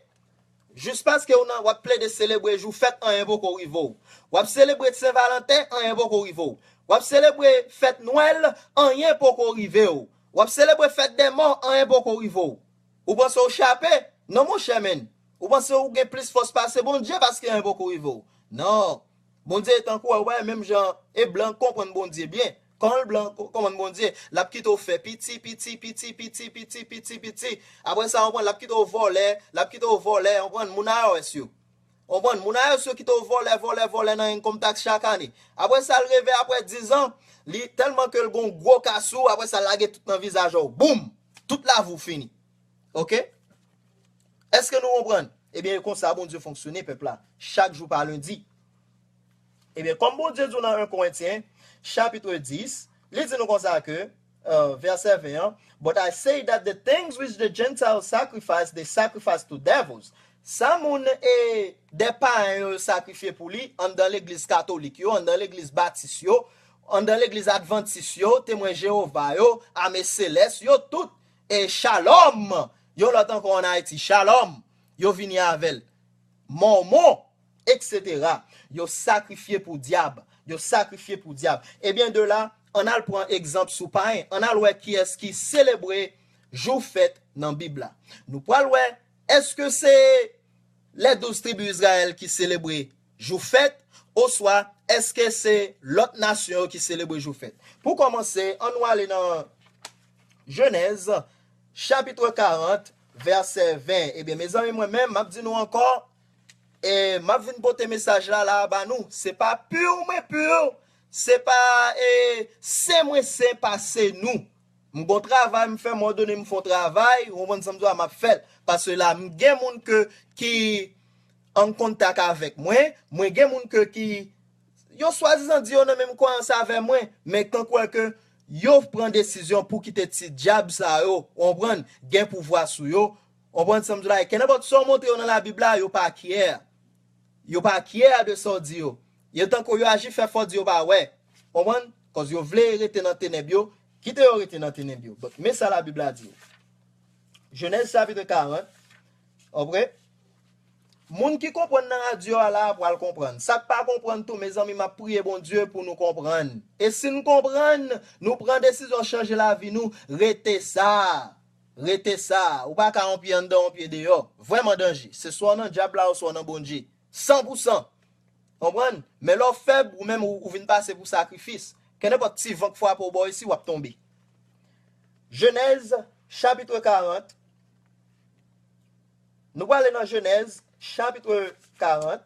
Jis paske w nan, w ap plede selebre jou fèt, anyen poko rive w. W ap selebre Sen Valanten, anyen poko rive w. W ap selebre fèt Nwèl, anyen poko rive w. W ap selebre fèt dè mò, anyen poko rive w. Ou panse w chape? Non, monchè, men. Ou panse w gen plis fòs pase Bondye paske anyen poko rive w? Non. Bondye tankou w wè, menm jan e blan konprann Bondye byen. Kòman blan ko- konprann Bondye? L ap kite w fè piti, piti, piti, piti, piti, piti, piti. Apre sa, w konprann, l ap kite w vòlè, l ap kite w vòlè, w konprann, moun a wè yo. Konprann? Moun a yo sou ki te w vòlè, vòlè, vòlè nan enkòm taks chak ane. Apre sa, l rive apre diz an, li tèlman ke l gon gwo kasou, apre sa, l lage tout nan vizaj ou. Boum! Tout lavi w fini. Oke? Èske nou konprann? Ebyen, e konsa Bondye fonksyone, pèp la. Chak jou pa lendi. Ebyen, kòm Bondye di w nan en Korentyen, chapit dis, li di nou konsa ke, euh, vèsè ven an, But I say that the things which the Gentiles sacrifice, they sacrifice to devils. Sa moun e de payen yo sakrifye pou li, anndan legliz katolik yo, anndan legliz batis yo, anndan legliz advantis yo, temwen Jewova yo, ame selès yo, tout, e shalom, yon lòt ankò ann Ayiti, shalom, yo vini avè l. Mòmon, et cetera. Yo sakrifye pou dyab. Yo sakrifye pou dyab. Ebyen, de la, ann al pran egzanp sou payen. Ann al wè kiyès ki selebre jou fèt nan Bib la. Nou pral wè, èske se lè douz tribi Izrayèl ki selebre jou fèt, oswa èske se lòt nasyon yo ki selebre jou fèt? Pou kòmanse, ann nou ale nan Jenèz, chapit karant, vèsè ven. Ebyen, mezanmi, mwen menm, m ap di nou ankò, e m ap vin pote mesaj la, la a ba nou. Se pa pi mwen pi, se pa, e, sen mwen sen pase nou. M gon travay m fè, mwen done m fè yon travay, ou konprann sa m di w a, m ap fè l. Paske la, m gen moun ke, ki an kontak avèk mwen, mwen gen moun ke, ki, yo swadizan di yo nan menm kwayans avè mwen, men kan kwè ke yo pran desizyon pou kite ti dyab sa yo, ou konprann, gen pouvwa sou yo, ou konprann sa m di w la, e kenenpòt sa w montre yo nan Labib la, yo pa care. Yo pa care de sa w di yo. Yo tankou yo aji fè fò di yo pa wè. Konprann? Kòz yo vle rete nan tenèb yo, kite yo rete nan tenèb yo. Donk, men sa Labib la di yo. Jenèz chapit karant, apre, moun ki konprann nan radyo a la a pral konprann. Sa k pa konprann tou, mezanmi, m ap priye Bondye pou nou konprann. E si n konprann, nou pran desizyon chanje lavi nou, rete sa. Rete sa, ou pa ka yon pye anndan, yon pye deyò. Vrèman danje. Se swa w nan dyab la, oswa w nan Bondye. San pou san. Konprann? Men lè w fèb, ou menm, ou, ou vin pase pou sakrifis. Kenenpòt ti van k frape w bò isi, w ap tonbe. Jenèz, chapit karant. Nou prale nan Jenèz, chapit karant,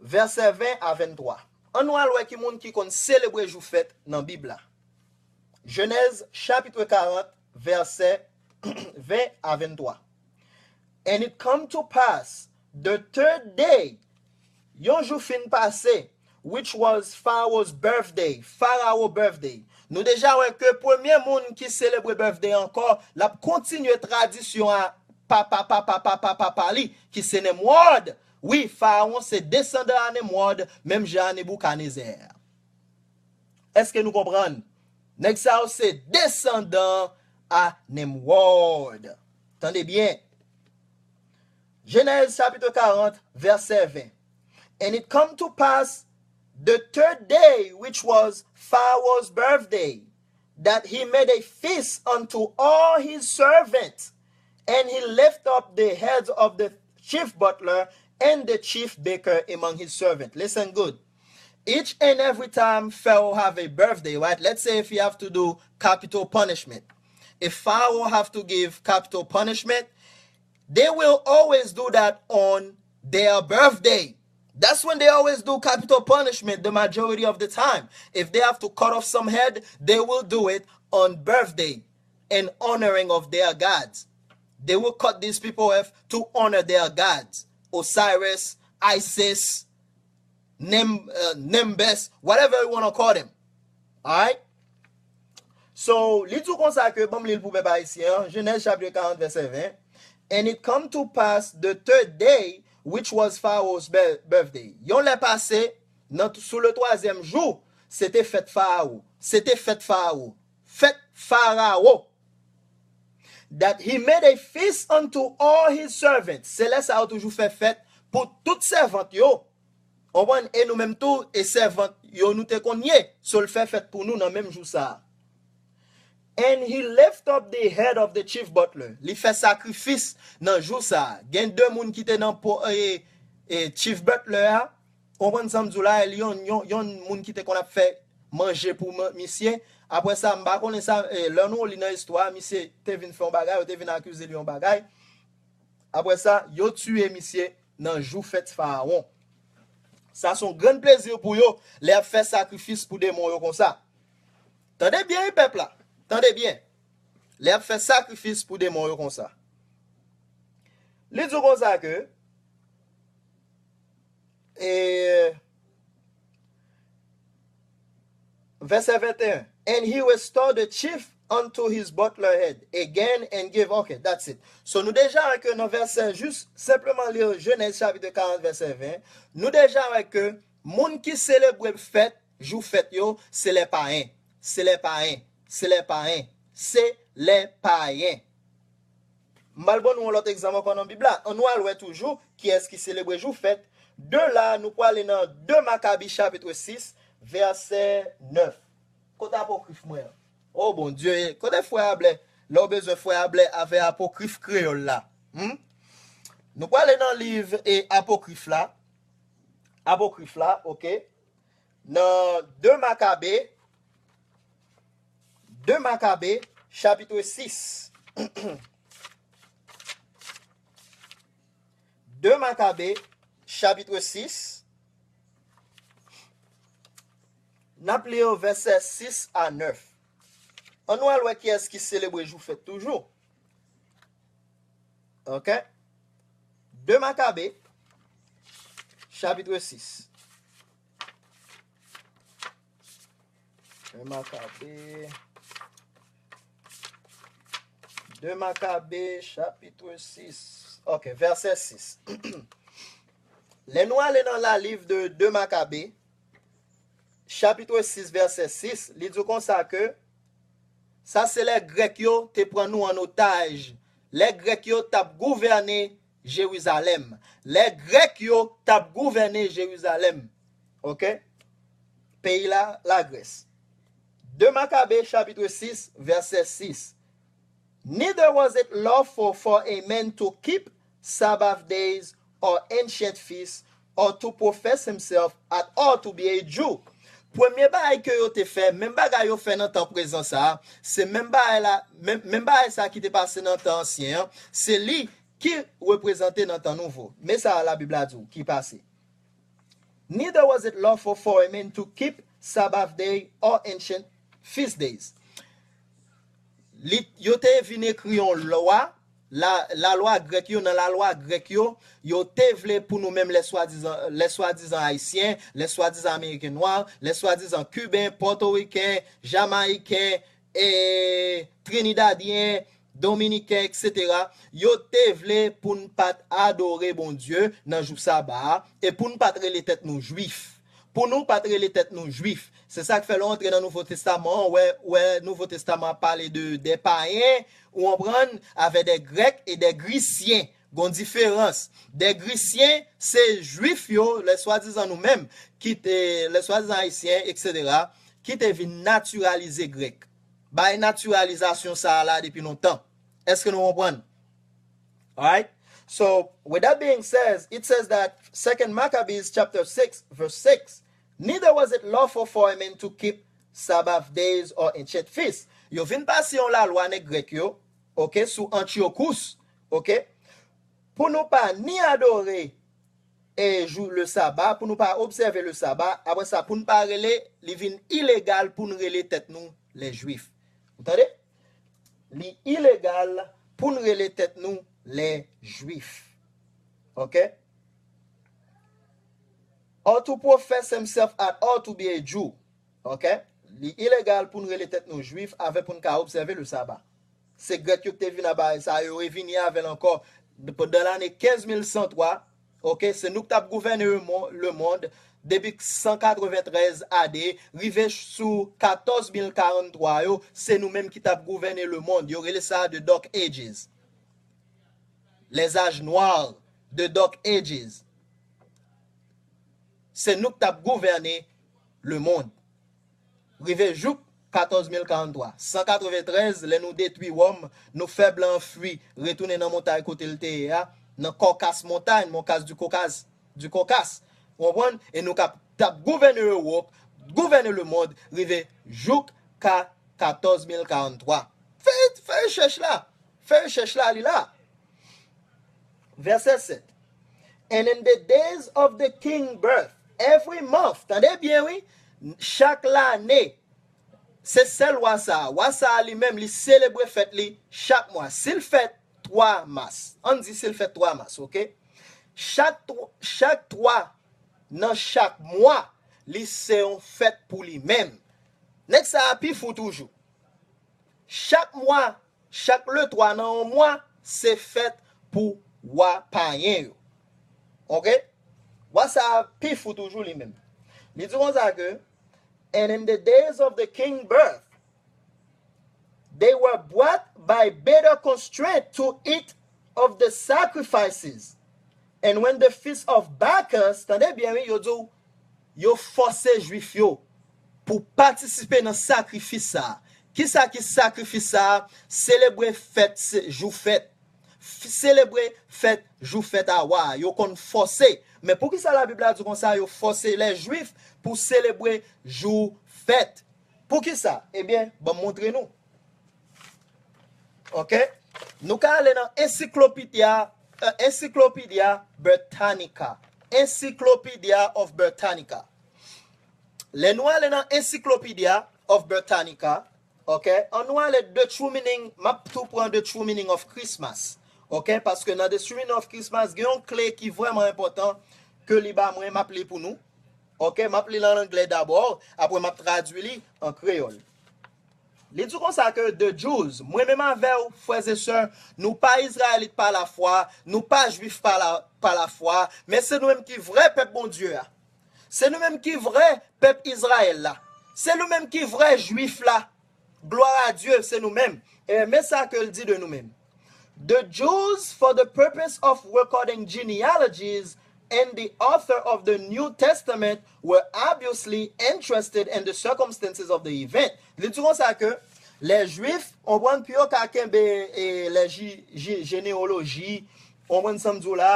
vèsè ven a venntwa. Ann nou al wè ki moun ki konn selebre jou fèt nan Bib la. Jenèz, chapit karant, vèsè ven a venntwa. And it come to pass, the third day, yon jou fin pase, which was Pharaoh's birthday, Farawo birthday. Nou deja wè ke premye moun ki selebre birthday ankò, l ap kontinye tradisyon a papa, papa, papa, papa li, ki se Nemwòd. Wi, Farawon se desandan a Nemwòd, menm jan a Neboukadnezè. Èske nou konprann? Nèg sa yo se desandan a Nemwòd. Tande byen. Jenèz chapit karant, vèsè ven. And it come to pass the third day, which was Pharaoh's birthday, that he made a feast unto all his servants, and he lifted up the heads of the chief butler and the chief baker among his servants. Listen good. Each and every time Pharaoh have a birthday, right? Let's say if he have to do capital punishment. If Pharaoh have to give capital punishment, they will always do that on their birthday. That's when they always do capital punishment the majority of the time. If they have to cut off some head, they will do it on birthday in honoring of their gods. They will cut these people off to honor their gods. Osiris, Isis, Nem, uh, Nembes, whatever you want to call them. Alright? So, li di w konsa ke, ban m li l pou pèp ayisyen an, Jenèz chapit karant, vèsè ven. And it come to pass the third day, which was Pharaoh's bir- birthday. Yon lè pase, nan, sou le twazyèm jou, se te fèt Farawo. Se te fèt Farawo. Fèt Farawo. That he made a feast unto all his servants. Se lè sa yo toujou fè fèt pou tout sèvant yo. Konprann? E nou menm tou, e sèvant yo nou te konn ye. So l fè fèt pou nou nan menm jou sa a. And he lift up the head of the chief butler. Li fè sakrifis nan jou sa a. Gen de moun ki te nan po, e, e, chief butler a. Konprann sa m di w la, e li yon, yon, yon moun ki te konn ap fè manje pou man- misye. Apre sa, m pa konnen sa, e, lè nou li nan istwa, misye te vin fè yon bagay, yo te vin akize li yon bagay. Apre sa, yo tiye misye nan jou fèt Farawon. Sa se yon grenn plezi pou yo, lè y ap fè sakrifis pou demon yo konsa. Tande byen, wi, pèp la. Tande byen. Lè y ap fè sakrifis pou demon yo konsa. Li di w konsa ke, e, vèsè venteyen. And he restored the chief unto his butler head again and gave, okay, that's it. So, nou deja wè ke nan vèsè, jis senpleman li Jenèz chapit karant, vèsè ven, nou deja wè ke moun ki selebre fèt, jou fèt yo, se lè payen. Se lè payen. Se lè payen. Se lè payen. M pral ban nou yon lòt egzanp ankò nan Bib la. Ann nou al wè toujou kiyès ki selebre jou fèt. De la, nou prale nan de Makabe chapit sis, vèsè nèf. Kote apokrif mwen an? O Bondye, kote frè Ablè? Lè w bezwen frè Ablè avè apokrif kreyòl la. Hmm? Nou prale nan liv e apokrif la. Apokrif la, oke. Nan de Makabe, de Makabe, chapit sis. De Makabe, chapit sis. N ap li yo vèsè sis a nèf. Ann nou al wè kiyès ki selebre jou fèt toujou. Oke? De Makabe, chapit sis. De Makabe. De Makabe, chapit sis. Oke, vèsè sis. Lè nou ale nan la liv de de Makabe, chapit sis, vèsè sis, li di w konsa ke sa se lè Grèk yo te pran nou an otaj. Lè Grèk yo t ap gouvène Jerizalèm. Lè Grèk yo t ap gouvène Jerizalèm. Oke? Peyi la, Lagrès. De Makabe, chapit sis, vèsè sis. Neither was it lawful for a man to keep Sabbath days or ancient feasts, or to profess himself at all to be a Jew. Premye bagay ke yo te fè, menm bagay yo fè nan tan prezan sa a, se menm bagay la, menm, menm bagay sa a ki te pase nan tan ansyen an, se li ki reprezante nan tan nouvo. Men sa a Labib la di w ki pase. Neither was it lawful for a man to keep Sabbath day or ancient feast days. Li, yo te vin ekri yon lwa, la, lalwa grèk yo, nan lalwa grèk yo, yo te vle pou nou menm lè swadizan, lè swadizan ayisyen, lè swadizan ameriken nwa, lè swadizan kiben, pòtoriken, jamayiken, e, trinidadyen, dominiken, et cetera, yo te vle pou n pa t adore Bondye nan jou saba a, e pou n pa t rele tèt nou jwif. Pou nou pa t rele tèt nou jwif. Se sa k fè lè w antre nan Nouvo Testaman an, w wè, w wè Nouvo Testaman ap pale de, de payen, ou konprann, avè de grèk e de grisyen. Gon diferans. De grisyen, se jwif yo, lè swadizan nou menm, ki te, lè swadizan ayisyen, et cetera, ki te vin natiralize grèk. Bay natiralizasyon sa a la depi lontan. Èske nou konprann? Alright? So, with that being said, it says that Second Maccabees chapter six, verse six, neither was it lawful for a man to keep Sabbath days or ancient feasts. Yo vin pase yon lalwa nèg grèk yo, oke, sou Antiochus, oke, pou nou pa ni adore e jou le saba, pou nou pa obsève le saba, apre sa, pou nou pa rele, li vin ilegal pou nou rele tèt nou lè jwif. Ou tande? Li ilegal pou nou rele tèt nou lè jwif. Oke? Or to profess himself at all to be a Jew. Oke? Li ilegal pou nou rele tèt nou jwif avè pou nou ka obsève le saba. Se grèk yo ki te vin ak bagay sa, yo revini avè l ankò. Pandan lane kenz mil san twa, oke, se nou ki t ap gouvène le mon-, le mond depi san katreventrèz A D, rive sou katòz mil karanntwa yo, se nou menm ki t ap gouvène le mond. Yo rele sa the Dark Ages. Les âges noirs, the Dark Ages. Se nou ki t ap gouvène le mond. Rive jouk katòz mil karanntwa. San katreventrèz, lè nou detwi Wòm, nou fè blan an fui, retounen nan montay kote l te ye a, nan Kòkas Montay, Mont Kas di Kokaz, di Kokas. Ou konprann? E nou k ap, t ap gouvène Ewòp, gouvène le mond, rive jouk ka katòz mil karanntwa. Fè, fè rechèch la. Fè rechèch la, li la. Vèsè sèt. And in the days of the king birth, every month, tande byen wi, chak lane, se sèl wa sa a. Wa sa a li menm, li selebre fèt li chak mwa. Si l fèt twa mas, ann di si l fèt twa mas, oke? Chak tw-, chak twa nan chak mwa, li se yon fèt pou li menm. Nèg sa a pi fou toujou. Chak mwa, chak le twa nan yon mwa, se fèt pou wa payen yo. Oke? Wa sa a pi fou toujou li menm. Li di konsa ke, and in the days of the king birth, they were brought by bitter constraint to eat of the sacrifices. And when the feast of Bacchus, tande byen wi, yo di w, yo fòse jwif yo pou patisipe nan sakrifis sa a. Kisa ki sakrifis sa a? Selebre fèt, se-, jou fèt. F-, selebre fèt, jou fèt a wa a. Yo konn fòse. Men poukisa Labib la di konsa yo fòse lè jwif pou selebre jou fèt? Poukisa? Ebyen, ban m montre nou. Oke? Nou ka ale nan Encyclopedia, eh, Encyclopedia Britannica. Encyclopedia of Britannica. Lè nou ale nan Encyclopedia of Britannica, oke, an nou ale The True Meaning, m ap tou pran The True Meaning of Christmas. Oke? Paske nan The True Meaning of Christmas, gen yon kle ki vrèman enpòtan ke li ba mwen, m ap li pou nou. Oke? M ap li l an anglè dabò, apre m ap tradui li an kreyòl. Li di konsa ke the Jews, mwen menm avè w, frè e sè, nou pa Izrayelit pa lafwa, nou pa Jwif pa la, pa lafwa, men se nou menm ki vrè pèp Bondye a. Se nou menm ki vrè pèp Izrayèl la. Se nou menm ki vrè Jwif la. Gloire à Dieu, se nou menm. E men sa ke l di de nou menm. The Jews, for the purpose of recording genealogies, and the author of the New Testament were obviously interested in the circumstances of the event. Li di konsa ke lè Jwif, w konprann, pou yo ka kenbe e, lè ji, ji, jeneyoloji, w konprann sa m di w la,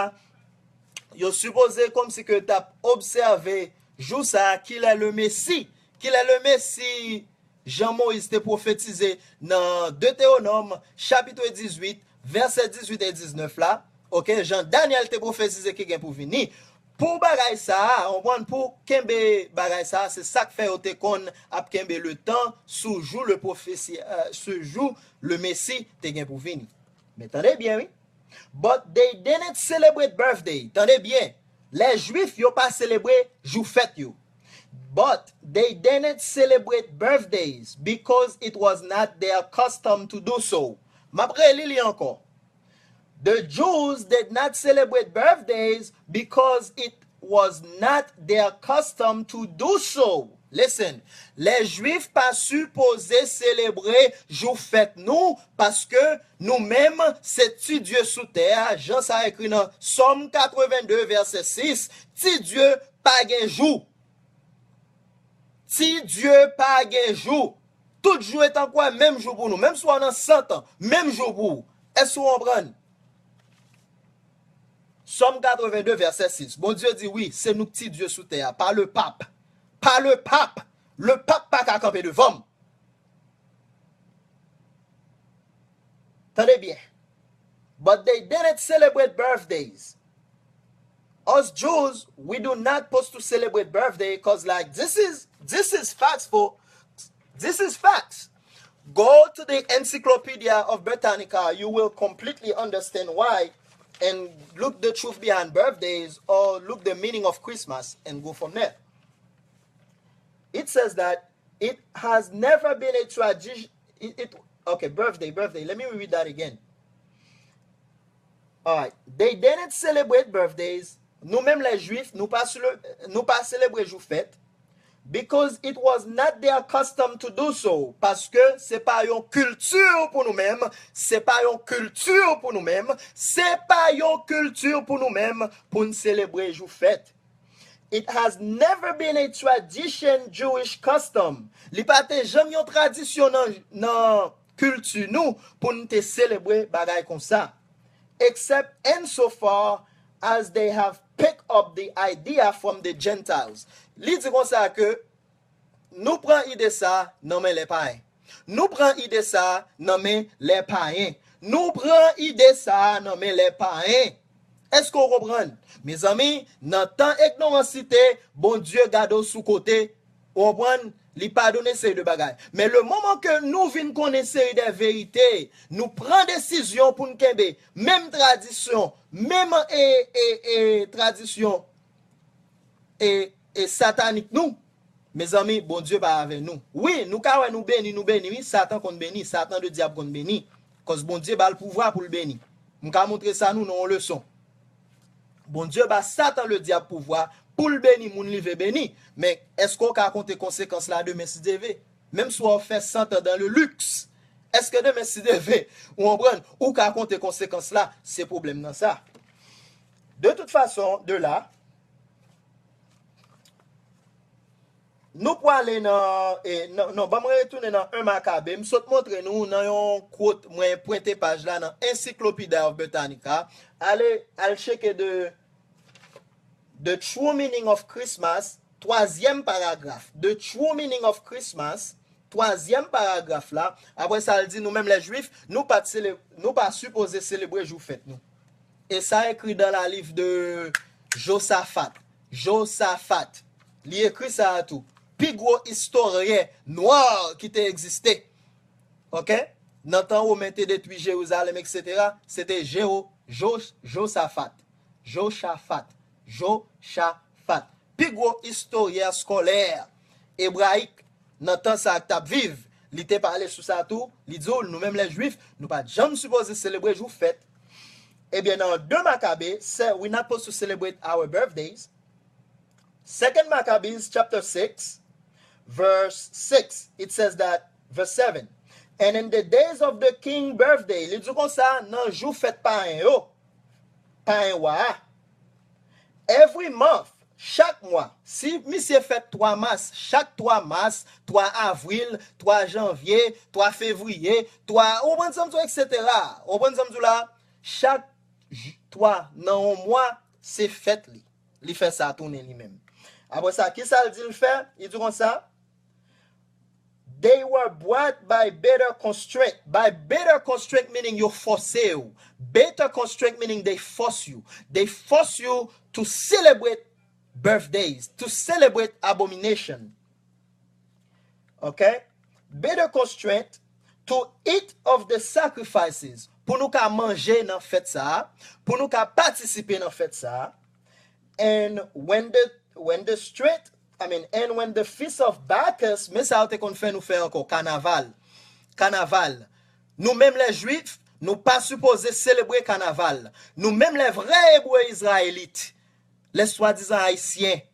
yo sipoze kòmsi ke t ap obsève jou sa a, kilè le Mesi, kilè le Mesi, jan Moyiz te pwofetize nan Detewonòm, chapit dizuit, vèsè dizuit e diznèf la, oke, jan Danyèl te pwofetize ki gen pou vini. Pou bagay sa a, w konprann, pou kenbe bagay sa a, se sa k fè yo te konn ap kenbe le tan sou jou le pwofesi, euh, sou jou le Mesi te gen pou vini. Men tande byen, wi. But they didn't celebrate birthday. Tande byen. Lè Jwif yo pa selebre jou fèt yo. But they didn't celebrate birthdays because it was not their custom to do so. M ap reli li ankò. The Jews did not celebrate birthdays because it was not their custom to do so. Listen, lè Jwif pa sipoze selebre jou fèt nou, paske nou menm se ti dye sou tè a, jan sa ekri nan Sòm katrevenn de vèsè sis, ti dye pa gen jou. Ti dye pa gen jou. Tout jou e tankou menm jou pou nou. Menm si w nan san tan, menm jou pou ou. Èske w konprann? Sòm katrevenn de vèsè sis. Bondye di, wi, se nou k ti dye sou tè a, pa le pap. Pa le pap. Le pap pa ka kanpe devan m. Tande byen. But they didn't celebrate birthdays. Us Jews, we do not supposed to celebrate birthday because, like, this is this is facts for this is facts. Go to the Encyclopedia of Britannica, you will completely understand why, and look the truth behind birthdays or look the meaning of Christmas and go from there. It says that it has never been a tradition. It, it, okay, birthday, birthday. Let me read that again. Alright. They didn't celebrate birthdays. Nou menm lè Jwif, nou pa sele- nou pa selebre jou fèt. Because it was not their custom to do so. Paske se pa yon kilti pou nou menm. Se pa yon kilti pou nou menm. Se pa yon kilti pou nou menm pou n selebre jou fèt. It has never been a tradition Jewish custom. Li pa te janm yon tradisyon nan, nan kilti nou pou n te selebre bagay konsa. Except insofar as they have picked up the idea from the Gentiles. Li di konsa ke nou pran ide sa nan men lè payen. Nou pran ide sa nan men lè payen. Nou pran ide sa nan men lè payen. Èske w konprann? Mezanmi, nan tan ignoransite, Bondye gade w sou kote, w konprann, li padone seri de bagay. Men le moman ke nou vin konnen seri de verite, nou pran desizyon pou n kenbe menm tradisyon, menm e, e, e, tradisyon e, e satanik nou, mezanmi, Bondye pa avè nou. Wi, nou ka wè nou beni, nou beni, wi, Satan konn beni, Satan de dyab konn beni. Kòz Bondye ba l pouvwa pou l beni. M ka montre sa nou nan yon leson. Bondye ba Satan le dyab pouvwa pou l beni moun li vle beni. Men, èske w ka konte konsekans la demen si Dye vle? Menm si w ap fè san tan dans le luxe, èske demen si Dye vle, ou konprann, ou ka konte konsekans la? Se pwoblèm nan sa. De tout fason, de la, nou pwale nan, e, non, non, ban mwen retounen nan en Makabe. M sot montre nou nan yon quote, mwen pwente paj la nan Encyclopedia of Britannica. Ale, al tcheke de The True Meaning of Christmas, twazyèm paragraf. The True Meaning of Christmas, twazyèm paragraf la. Apre sa, l di, nou menm lè Jwif, nou pa t sele- nou pa sipoze selebre jou fèt nou. E sa ekri dans la livre de Josaphat. Josaphat. Li ekri sa a tou. Pi gwo istoryen nwa ki te egziste. Oke? Nan tan Women te detwi Jerizalèm, etsetera, se te Jero- Jo- Josaphat. Jochafat. Jochafat. Pi gwo istoryen eskolè ebrayik nan tan sa a k t ap viv, li te pale sou sa tou. Li di w, nou menm lè Jwif, nou pa t janm sipoze selebre jou fèt. Ebyen, nan de Makabe, se, we not supposed to celebrate our birthdays. Second Maccabees chapter six, verse six, it says that, verse seven, and in the days of the king birthday, li di konsa, nan jou fèt payen yo, payen wa a, every month Chak mwa, si misye fèt twa mas, chak twa mas, twa avril, twa janvye, twa fevriye, twa, ou konprann sa m di w, etsetera. Ou konprann sa m di w la? Chak j- twa nan yon mwa, se fèt li. Li fè sa tounen li menm. Apre sa, ki sa l di l fè? Li di konsa, they were brought by bitter constraint. By bitter constraint meaning yo fòse w. Bitter constraint meaning they force you. They force you to celebrate birthdays, to celebrate abomination. Ok? Bitter constraint to eat of the sacrifices. Pou nou ka manje nan fèt sa a, pou nou ka patisipe nan fèt sa a. And when the when the strength, I mean, and when the feast of Bacchus, men sa yo te konn fè nou fè ankò, kanaval. Kanaval. Nou menm lè jwif, nou pa sipoze selebre kanaval. Nou menm lè vrè ebre izrayelit, lè swadizan ayisyen,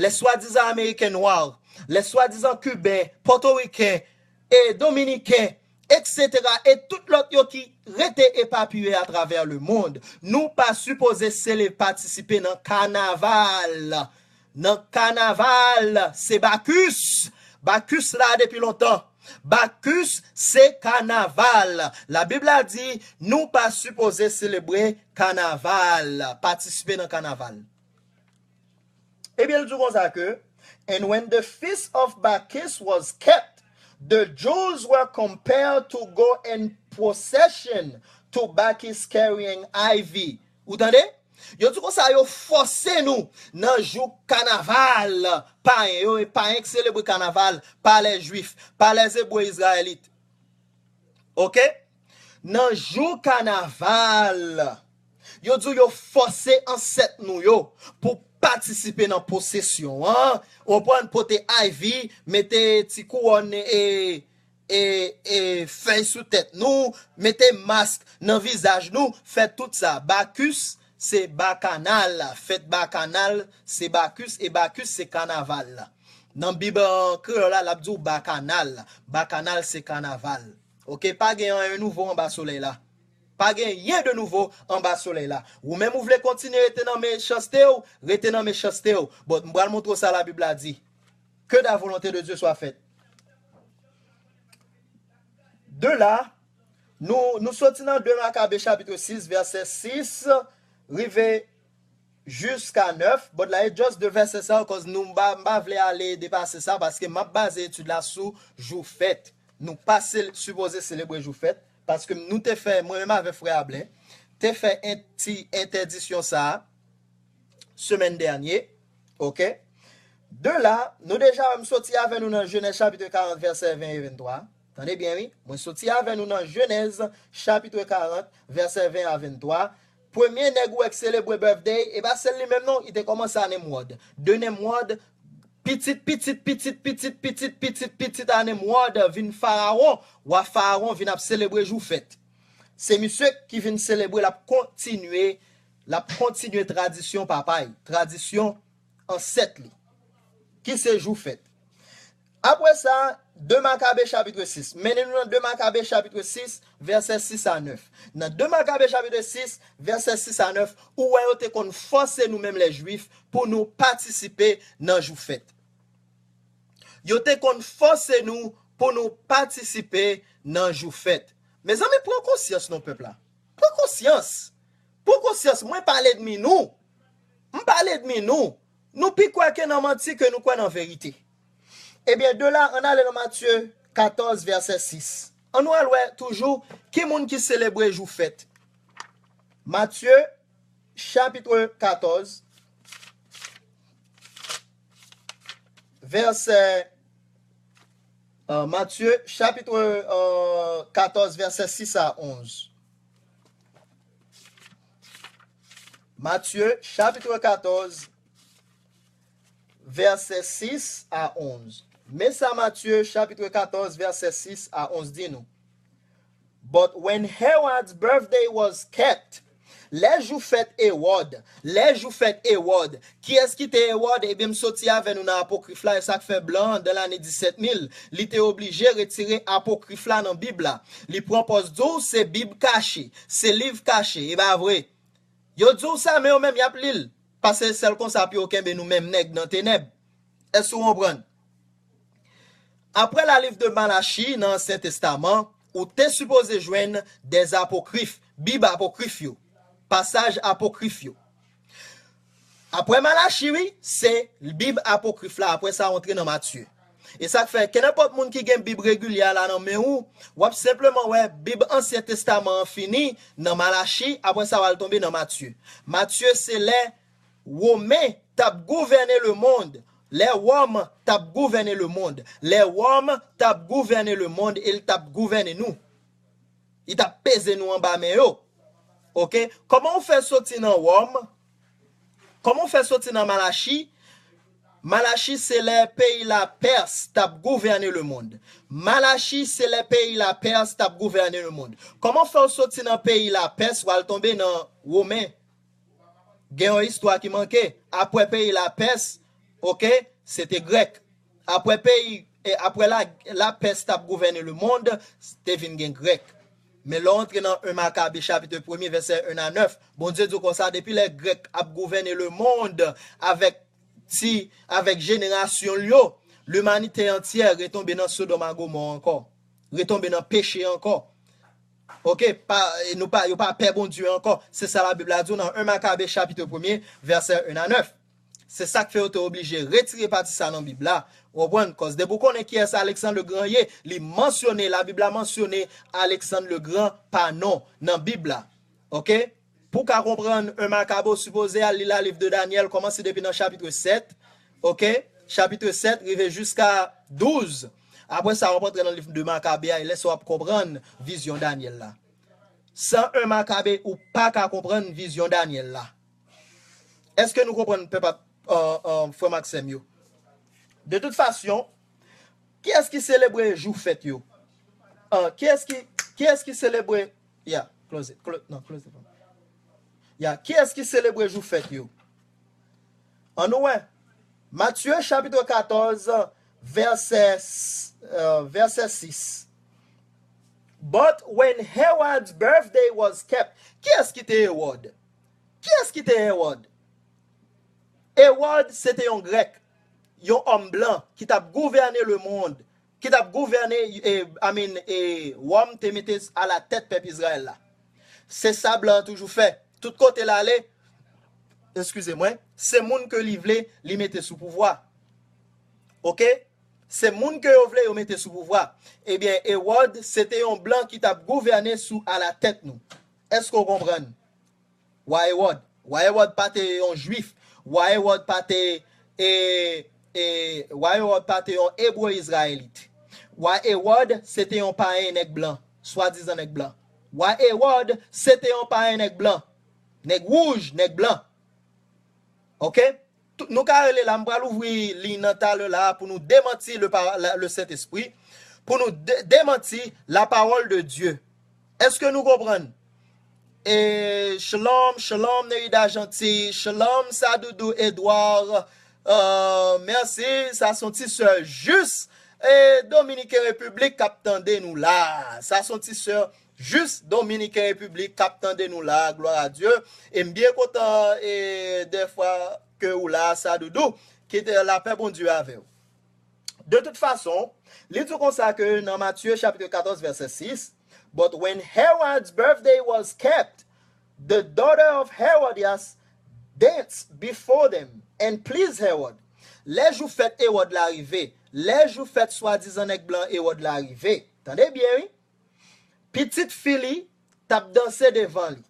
lè swadizan ameriken nwa, lè swadizan kiben, pòtoriken, e dominiken, etsetera, e tout lòt yo ki rete epapiye atravè lemonn. Nou pa sipoze sele patisipe nan kanaval. Nan kanaval, se Bakis. Bakis la depi lontan. Bakis se kanaval. Labib la di nou pa sipoze selebre kanaval, patisipe nan kanaval. Ebyen, l di konsa ke, and when the feast of Bacchus was kept, the Jews were compelled to go in procession to Bacchus carrying ivy. Ou tande? Yo di konsa, yo fòse nou nan jou kanaval payen yo, e payen ki selebre kanaval, pa lè jwif, pa lè ebre izrayelit. Ok? Nan jou kanaval, yo di yo fòse ansèt nou yo pou patisipe nan pwosesyon an. Ou konprann, pote ivy, mete ti kouwòn e, e, e fèy sou tèt nou, mete mask nan vizaj nou, fè tout sa. Bakis se bakanal, fèt bakanal se Bakis, e Bakis se kanaval. Nan Bib, euh, kreyòl la, l ap di w bakanal. Bakanal se kanaval. Ok, pa gen anyen nouvo anba solèy la. Pa gen anyen de nouvo anba solèy la. Ou menm ou vle kontinye rete nan mechanste w, rete nan mechanste w. Bon, m pral montre w sa Labib la di. Que la volonté de Dieu soit faite. De la, nou, nou soti nan de Makabe chapit sis, vèsè sis, rive jiska nèf. But la, e just de vèsè sa, cause nou, m pa, m pa vle ale depase sa, paske m ap baze etid la sou jou fèt. Nou pa sel-, sipoze selebre jou fèt, paske nou te fè, mwen menm avèk frè Ablen, te fè en ti entèdisyon sa a, semèn dènye, ok? De la, nou deja wè m soti avè nou nan Jenèz chapit karant, vèsè ven e venntwa. Tande byen, wi. Mwen soti avè nou nan Jenèz chapit karant, vèsè ven a venntwa. Premye nèg ou wè k selebre birthday, e pa sèl li menm non, li te kòmanse a Nimwòd. De Nimwòd, pitit, pitit, pitit, pitit, pitit, pitit, pitit a Nimwòd vin Farawon. Wa Farawon vin ap selebre jou fèt. Se misye ki vin selebre, l ap kontinye, l ap kontinye tradisyon papa l, tradisyon ansèt li, ki se jou fèt. Apre sa, de Makabe chapit sis. Mennen nou nan de Makabe chapit sis, vèsè sis a nèf. Nan de Makabe chapit sis, vèsè sis a nèf, ou wè yo te konn fòse nou menm lè Jwif pou nou patisipe nan jou fèt. Yo te konn fòse nou pou nou patisipe nan jou fèt. Mezanmi, pran konsyans non, pèp la. Pran konsyans. Pran konsyans, mwen pa lènmi nou. M pa lènmi nou. Nou pi kwè ke nan manti ke nou kwè nan verite. Ebyen, de la, ann ale nan Matye katòz, vèsè sis. Ann nou al wè toujou ki moun ki selebre jou fèt. Matye, chapit katòz, vèsè, euh, Matye, chapit, euh, katòz, vèsè sis a onz. Matye, chapit katòz, vèsè sis a onz. Men sa Matye, chapit katòz, vèsè sis a onz di nou. But when Herod's birthday was kept, lè jou fèt Ewòd, lè jou fèt Ewòd, kiyès ki te Ewòd? Ebyen, m soti avè nou nan Apokrif la, e sa k fè blan an, dan lane disèt mil, li te oblije retire Apokrif la nan Bib la. Li pran pòz di w se Bib kache, se liv kache, e pa vre? Yo di w sa, men yo menm, y ap li l. Paske sèl konsa pou yo kenbe nou menm nèg nan tenèb. Èske w konprann? Apre la liv de Malachi nan Ansyen Testaman, ou te sipoze jwenn dèz apokrif, Bib apokrif yo, pasaj apokrif yo. Apre Malachi, wi, se Bib apokrif la, apre sa, ou antre nan Matye. E sa k fè, kenenpòt moun ki gen Bib regilye a la nan men ou, w ap senpleman wè Bib Ansyen Testaman an fini nan Malachi, apre sa, w al tonbe nan Matye. Matye, se lè Women t ap gouvène lemonn, lè Wòm t ap gouvène lemonn, lè Wòm t ap gouvène lemonn e l t ap gouvène nou. Li t ap peze nou anba men yo. Oke? Kòman w fè soti nan Wòm? Kòman w fè soti nan Malachi? Malachi se lè peyi Lapès t ap gouvène lemonn. Malachi se lè peyi Lapès t ap gouvène lemonn. Kòman fè w soti nan peyi Lapès, w al tonbe nan Women? Gen yon istwa ki manke. Apre peyi Lapès, oke, se te Grèk. Apre peyi, e apre la, Lapès t ap gouvène lemonn, te vin gen Grèk. Men lè w antre nan en Makabe chapit premye, vèsè en a nèf, Bondye di w konsa, depi lè Grèk ap gouvène lemonn avèk ti, avèk jenerasyon l yo, limanite antyè retonbe nan Sodòm a Gomò ankò. Retonbe nan peche ankò. Oke, pa, nou pa, yo pa pè Bondye ankò. Se sa Labib la di w nan en Makabe chapit premye, vèsè en a nèf. Se sa k fè yo te oblije retire pati sa nan Bib la. Ou konprann? Kòz depi w konnen kiyès Aleksann Legran ye, li mansyone, Labib la mansyone Aleksann Legran pa non nan Bib la. Oke? Pou w ka konprann en Makabe, w sipoze al li la liv de Danyèl, kòmanse depi nan chapit sèt, oke? Chapit sèt, rive jiska douz. Apre sa, w ap antre nan liv de Makabe a, e lè sa w ap konprann vizyon Danyèl la. San en Makabe, ou pa ka konprann vizyon Danyèl la. Èske nou konprann, pèp ap, euh, euh, frè m ak sè m yo? De tout fason, kiyès ki selebre jou fèt yo? Ah, kiyès ki, kiyès ki selebre? Ya, close it, clo-, non, close it. Ya, kiyès ki selebre jou fèt yo? Ann nou wè. Matye chapit katòz, vèsè, s-, euh, vèsè sis. But when Herod's birthday was kept, kiyès ki te Ewòd? Kiyès ki te Ewòd? Ewòd, se te yon Grèk, yon òm blan ki t ap gouvène lemonn, ki t ap gouvène, e, I mean, e, Wòm te mete alatèt pèp Izrayèl la. Se sa blan an toujou fè. Tout kote l ale, eskize mwen, se moun ke li vle, li mete sou pouvwa. Oke? Se moun ke yo vle, yo mete sou pouvwa. Ebyen, Ewòd, se te yon blan ki t ap gouvène sou alatèt nou. Èske w konprann? Wa Ewòd. Wa Ewòd pa te yon Jwif. Wa Ewòd pa te, e, e, Wa Ewòd pa te yon Ebre Izrayelit. Wa Ewòd, se te yon payen nèg blan, swadizan nèg blan. Wa Ewòd, se te yon payen nèg blan. Nèg wouj, nèg blan. Oke? Tou-, nou ka rele la, m pral ouvri liy nan talè la pou nou demanti le pa-, la, le Sentespri, pou nou de-, demanti la parole de Dieu. Èske nou konprann? E, shalom, shalom, Neida Gentil, shalom, Sadoudou Edouard, euh, mèsi, sa se yon ti sè jis, e, Dominiken Repiblik k ap tande nou la. Sa se yon ti sè jis Dominiken Repiblik k ap tande nou la, glwa a Dye. E m byen kontan, e, dèfwa ke ou la, Sadoudou, ke lapè Bondye avè w. De tout fason, li di konsa ke nan Matye chapit katòz vèsè sis, but when Herod's birthday was kept, the daughter of Herodias danced before them and pleased Herod. Lè jou fèt Ewòd la rive, lè jou fèt swadizan nèg blan Ewòd la rive, tande byen wi, pitit fi li t ap danse devan li.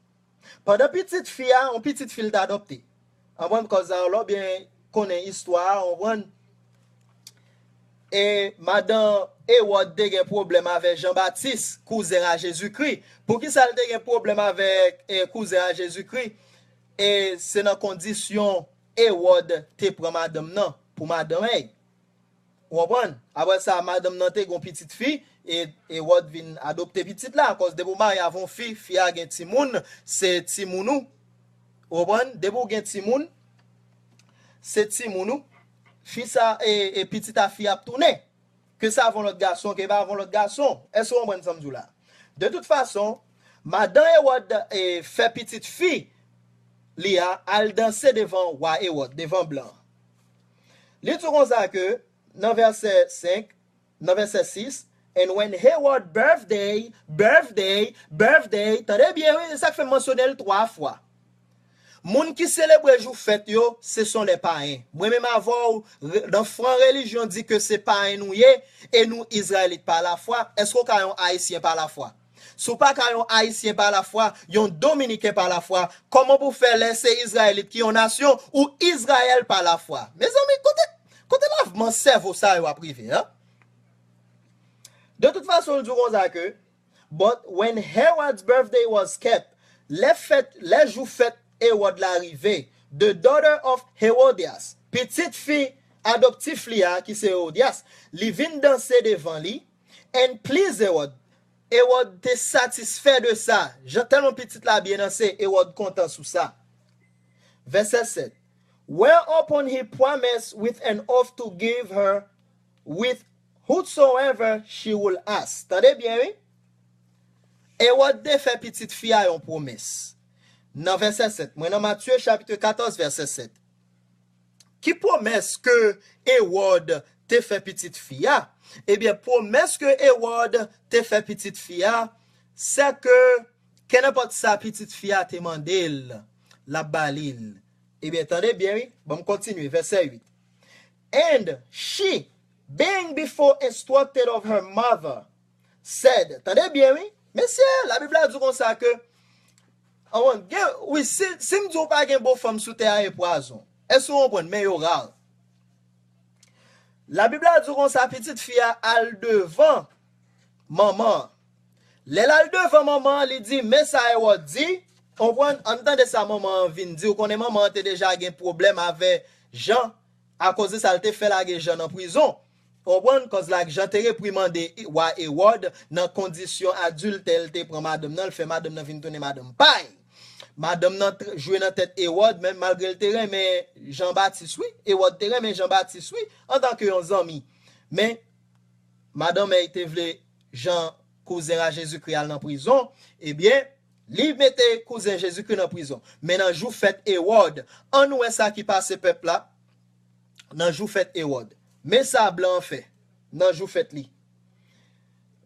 Pandan pitit fi a, yon pitit fi l t adopte. Konprann kòz sa yo la, w byen konnen istwa a, konprann? E madan Ewòd te gen pwoblèm avè Jan Batis, kouzen a Jezikri. Poukisa l te gen pwoblèm avèk, e, kouzen a Jezikri? E se nan kondisyon Ewòd te pran madanm nan pou madanm èy. Ou konprann? Apre sa, madanm nan te gen yon pitit fi, e Ewòd vin adopte pitit la, akòz depi w marye avè yon fi, fi a gen timoun, se timoun ou. Ou konprann? Depi w gen timoun, se timoun ou. Fi sa, e, e pitit a fi ap tounen. Ke sa avè yon lòt gason, ke pa avè yon lòt gason. Èske w konprann sa m di w la? De tout fason, madan Ewòd, e, fè pitit fi li a al danse devan wa Ewòd, devan blan. Li di w konsa ke nan vèsè senk, nan vèsè sis, "And when Herod birthday, birthday, birthday," tande byen wi, e sa k fè m mansyone l twa fwa. Moun ki selebre jou fèt yo, ce sont les païens. Mwen menm avè w, re- nan fran relijyon di ke se payen nou ye, e nou Izrayelit pa lafwa, èske w ka yon Ayisyen pa lafwa? Si w pa ka yon Ayisyen pa lafwa, yon Dominiken pa lafwa, kòman pou fè lè se Izrayelit ki yon nasyon ou Izrayèl pa lafwa? Mezanmi, kote, kote lavman sèvo sa yo ap rive, an? De tout fason, l di w konsa ke, "But when Herod's birthday was kept," lè fèt, lè jou fèt Ewòd la rive, "the daughter of Herodias," pitit fi adoptif li a, ki se Ewòdyas, li vin danse devan li, "and please Herod." Ewòd te satisfè de sa. Jan tèlman pitit la byen danse, Ewòd kontan sou sa. Vèsè sèt. "Whereupon he promised with an oath to give her with whosoever she would ask." Tande byen, wi. Ewòd te fè pitit fi a yon pwomès. Nan vèsè sèt, mwen nan Matye chapit katòz, vèsè sèt. Ki pwomès ke Ewòd te fè pitit fi a? Ebyen, pwomès ke Ewòd te fè pitit fi a, se ke kenenpòt sa pitit fi a te mande l, l ap ba li l. Ebyen, tande byen, wi. Ban m kontinye, vèsè uit. "And she, being before instructed of her mother, said," tande byen, wi. Mesye, Labib la di konsa ke, an, gen, wi, si, si m di w pa gen bon fanm sou tè a, e pwazon. Èske w konprann? Men yo ra. Labib la di konsa, pitit fi a al devan manman an. Lè l al devan manman an, li di, "Men sa Ewòd di." Konprann? Ann tande sa manman an vin di. Ou konnen manman an te deja gen pwoblèm avè Jan. Akoz de sa, l te fè lage Jan nan prizon. Konprann? Kòz la, Jan te reprimande wa Ewòd nan kondisyon adiltè, l te pran madanm nan, l fè madanm nan vin tounen madanm pa l. Madanm nan tr- jwe nan tèt Ewòd, men malgre l te renmen Jan Batis, wi. Ewòd te renmen Jan Batis, wi, antanke yon zanmi. Men, madanm èy te vle Jan, kouzen a Jezikri, al nan prizon. Ebyen, li mete kouzen Jezikri nan prizon. Men nan jou fèt Ewòd, ann wè sa ki pase pèp la nan jou fèt Ewòd. Men sa blan an fè nan jou fèt li.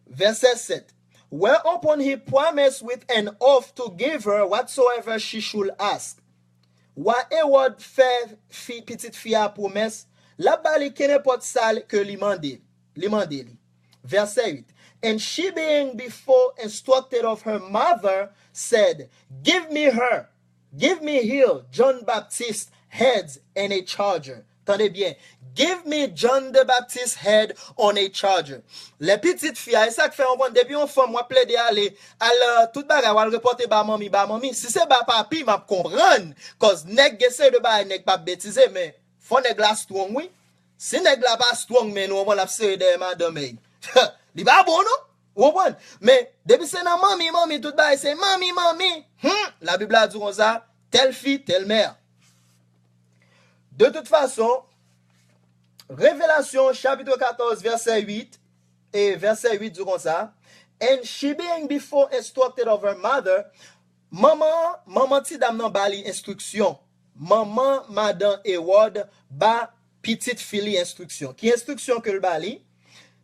Vèsè sèt. "Whereupon he promised with an oath to give her whatsoever she should ask." Wa Ewòd fè fi, pitit fi a pwomès, l ap ba li kenenpòt sa ke li mande, li mande li. Vèsè uit. "And she being before instructed of her mother said, 'Give me her, give me here John Baptist heads and a charger.'" Tande byen. "Give me John the Baptist head on a charger." Lè pitit fi a, e sa k fè yon konn, depi yon fanm w ap plede ale, al, euh, tout bagay, w al repòte ba manmi, ba manmi. Si se ba papi, m ap konprann. Kòz nèg gen seri de bagay, nèg p ap betize, men fò nèg la strong, wi. Si nèg la pa strong, men nou konprann l ap sere dèyè madanm èy. Li pa bon, non. Ou konprann? Men, depi se nan manmi, manmi, tout bagay se manmi, manmi. Hmm, Labib la di konsa, telle fille, telle mère. De toute façon, Revelasyon, chapit katòz, vèsè uit, e vèsè uit di konsa, "And she being before instructed of her mother," manman, manman ti dam nan ba li enstriksyon. Manman madan Ewòd ba pitit fi li enstriksyon. Ki enstriksyon ke l ba li?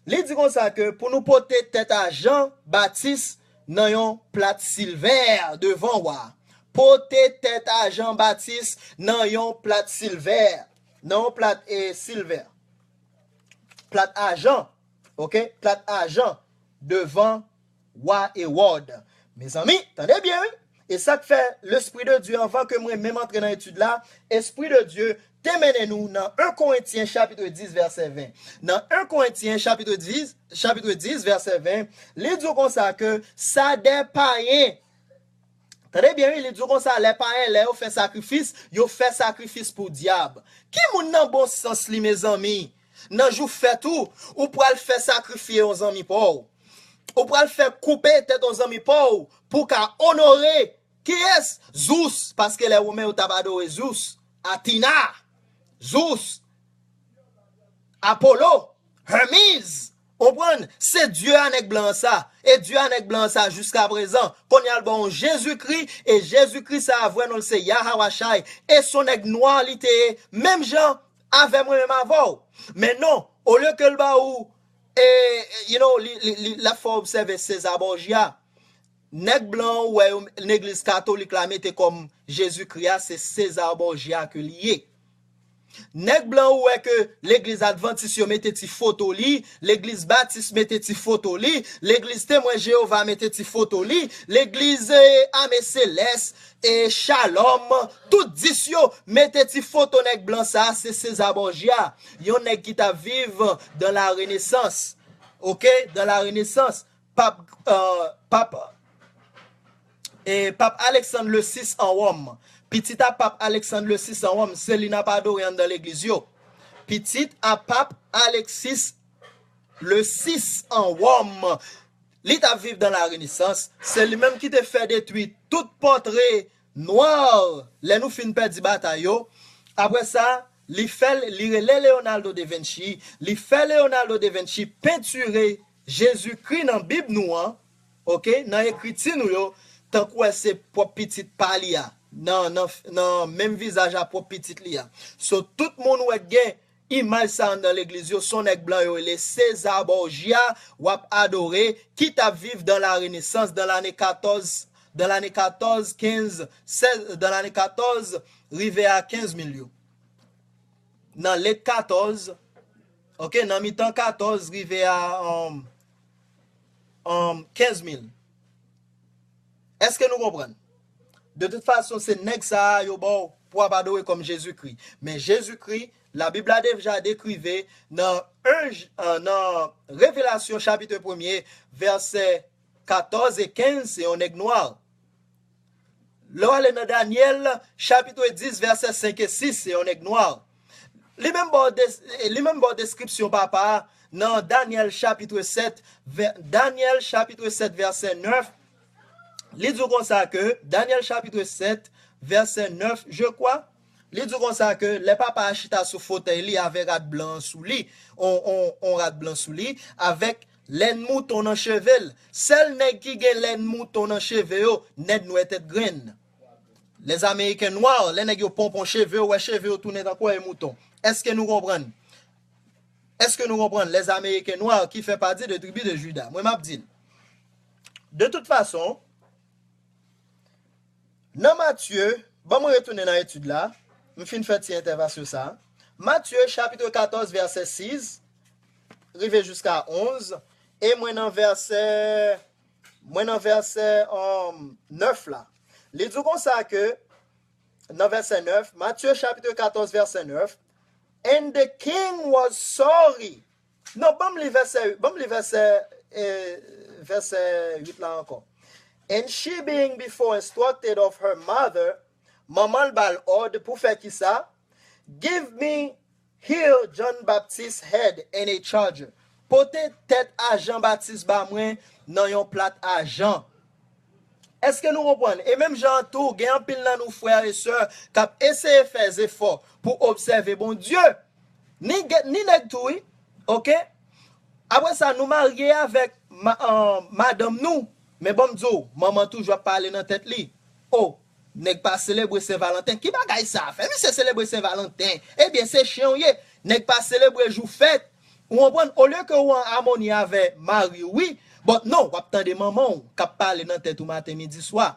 Li di konsa ke pou nou pote tèt a Jan Batis nan yon plat silvè devan wa. Pote tèt a Jan Batis nan yon plat silvè. Nan yon plat, e, silvè. Plat ajan. Oke? Plat ajan devan wa Ewòd. Mezanmi, tande byen, wi. E sa k fè Lespri de Dye, anvan ke mwen menm antre nan etid la, Espri de Dye te mennen nou nan en Korentyen chapit dis vèsè ven. Nan en Korentyen chapit dis, chapit dis vèsè ven, li di w konsa ke sa dè payen. Tande byen, wi, li di w konsa, lè payen, lè yo fè sakrifis, yo fè sakrifis pou dyab. Ki moun nan bon sans li, mezanmi? Nan jou fèt ou, ou pral fè sakrifye yon zanmi pa w. Ou pral fè koupe tèt yon zanmi pa w pou w ka onore kiyès? Zous, paske lè Women yo t ap adore Zous, Atina, Zous, Apolo, Hermiz, Konprann? Se Dye a nèg blan sa. E Dye a nèg blan sa jiska prezan. Kounye a l ba w Jezikri, e Jezikri sa a vrè non l se Yahawashai. E se yon nèg nwa li te ye, menm jan avè mwen menm avè w. Men non, olye ke l ba ou, e, you know, li, li, li, l ap fè w obsève César Borgia. Nèg blan ou wè yo, legliz katolik la mete kòm Jezikri a, se César Borgia ke li ye. Nèg blan ou wè ke legliz advantis yo mete ti foto li, legliz batis mete ti foto li, legliz temwen Jewova mete ti foto li, legliz, eh, ame selès, e Shalom, tout dis yo mete ti foto nèg blan sa, se César Borgia, yon nèg ki t ap viv dans la Renaissance. Ok? Dans la Renaissance. Pap, euh, pap, e pap Alexandre le sis an Wòm. Pitit a pap Alexandre le sis an Wòm, se li n ap adore anndan legliz yo. Pitit a pap Alexis le sis an Wòm. Li t ap viv dans la Renaissance. Se li menm ki te fè detwi tout pòtre nwa lè nou fin pèdi batay yo. Apre sa, li fè, li rele Leonardo da Vinci. Li fè Leonardo da Vinci pentire Jezikri nan Bib nou an, ok, nan ekriti nou yo, tankou wè se pwòp pitit pa li a, nan, nan, nan menm vizaj a pwòp pitit li a. So, tout moun wè gen imaj sa anndan legliz yo, se yon nèg blan yo rele César Borgia, w ap adore, ki t ap viv dans la Renaissance, dans l'année quatorze, dans l'année quatorze, quinze, seize, dans l'année quatorze, rive a kenz mil yo. Nan late quatorze, ok, nan mitan quatorze, rive a, um, um, kenz mil. Èske nou konprann? De tout fason, se nèg sa a yo ba w pou w ap adore kòm Jezikri. Men Jezikri, Labib la deja dekrive nan en J-, euh, nan Revelasyon chapit premye, vèsè katòz e kenz, se yon nèg nwa. Lè w ale nan Danyèl, chapit dis, vèsè senk e sis, se yon nèg nwa. Li menm ba w des-, li menm ba w deskripsyon papa a nan Danyèl chapit sèt, vè-, Danyèl chapit sèt, vèsè nèf. Li di w konsa ke, Danyèl chapit sèt, vèsè nèf, je crois, li di w konsa ke lè papa a chita sou fotèy li avè rad blan an sou li, on, on, on rad blan sou li, avèk lèn mouton nan cheve l. Sèl nèg ki gen lèn mouton nan cheve yo, nèg nwè tèt grenn. Lèzameriken nwa, lè nèg yo ponpon cheve yo, wè cheve yo tounen tankou wè mouton. Èske nou konprann? Èske nou konprann? Lèzameriken nwa ki fè pati de tribi de Jida. Mwen, m ap di l. De tout fason, nan Matye, ban mwen retounen nan etid la. M fin fè ti entèvansyon sa. Matye, chapit katòz, vèsè sis, rive jiska onz, e mwen nan vèsè, mwen nan vèsè, um, nèf la. Li di konsa ke, nan vèsè nèf, Matye chapit katòz, vèsè nèf, "And the king was sorry." Non, ban m li vèsè, ban m li vèsè, eh, vèsè uit la ankò. "And she being before instructed of her mother," manman l ba l òd pou fè kisa? "Give me here John Baptist's head and a charger." Pote tèt a Jan Batis ba mwen nan yon plat ajan. Èske nou konprann? E menm jan an tou, gen anpil nan nou frè e sè k ap eseye fè zefò pou obsève Bondye. Ni, ni nèg tou, wi. Ok? Apre sa, nou marye avèk ma-, an, madanm nou. Men ban m di w, manman toujou ap pale nan tèt li. O, nèg pa selebre Sen Valanten. Ki bagay sa a fè? Misye selebre Sen Valanten. Ebyen, se chen w ye. Nèg pa selebre jou fèt. Ou konprann? Olye ke w an amoni avè mari w, wi. But non, w ap tande manman w k ap pale nan tèt ou maten, midi, swa.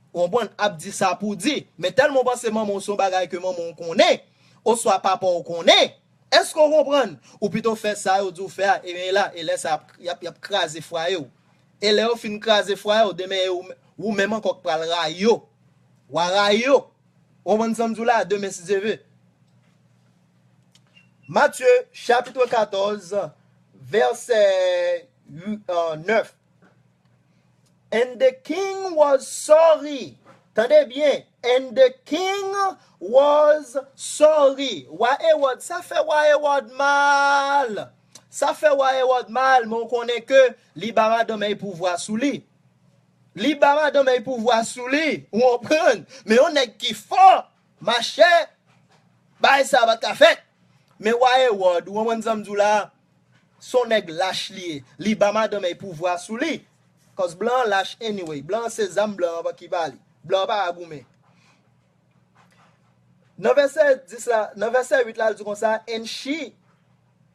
Ou konprann? Ap di sa pou di. Men tèlman w panse manman w se yon bagay ke manman w konnen, oswa papa w konnen. Èske w konprann? Ou pito fè sa yo di w fè a, ebyen, e la, e lè sa y ap, y ap, y ap kraze fwaye w. E lè yo fin kraze fwaye w, demen e ou, ou menm ankò k pral rayi yo. W a rayi yo. Ou konprann sa m di w la? Demen, si Dye vle. Matye, chapit katòz, vèsè ui-, euh, nèf. "And the king was sorry." Tande byen. "And the king was sorry." Wa Ewòd, sa fè wa Ewòd mal. Sa fè wa Ewòd mal, men w konnen ke li ba madanm li pouvwa sou li. Li ba madanm li pouvwa sou li. Ou konprann? Men yon nèg ki fò, machè, bagay sa pa t ka fèt. Men wa Ewòd, ou konprann sa m di w la? Se yon nèg lach li ye. Li ba madanm èy pouvwa sou li. Cause blan an lach anyway. Blan an se zam blan an ki ba li. Blan an pa ka goumen. Nan vèsè dis la, nan vèsè uit la, l di konsa, and she,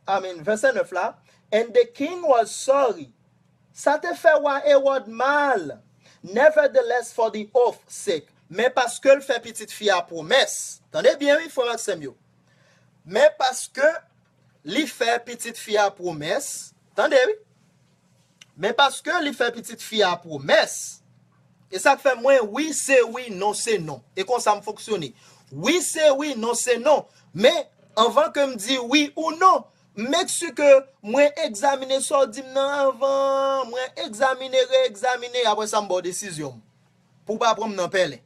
I mean, vèsè nèf la, and the king was sorry. Sa te fè wa Ewòd mal. Nevertheless, for the oath sake. Men paske l fè pitit fi a pwomès. Tande byen, wi, frè m ak sè m yo. Men paske li fè pitit fi a pwomès. Tande, wi. Men paske li fè pitit fi a pwomès. E sa k fè mwen, wi se wi, non se non. E konsa m fonksyone. Wi se wi, non se non. Men, anvan ke m di wi ou non, make sure ke mwen egzamine sa w di m nan anvan, mwen egzamine, re-egzamine, apre sa m ba w desizyon m. Pou w pa pran m nan pèlen.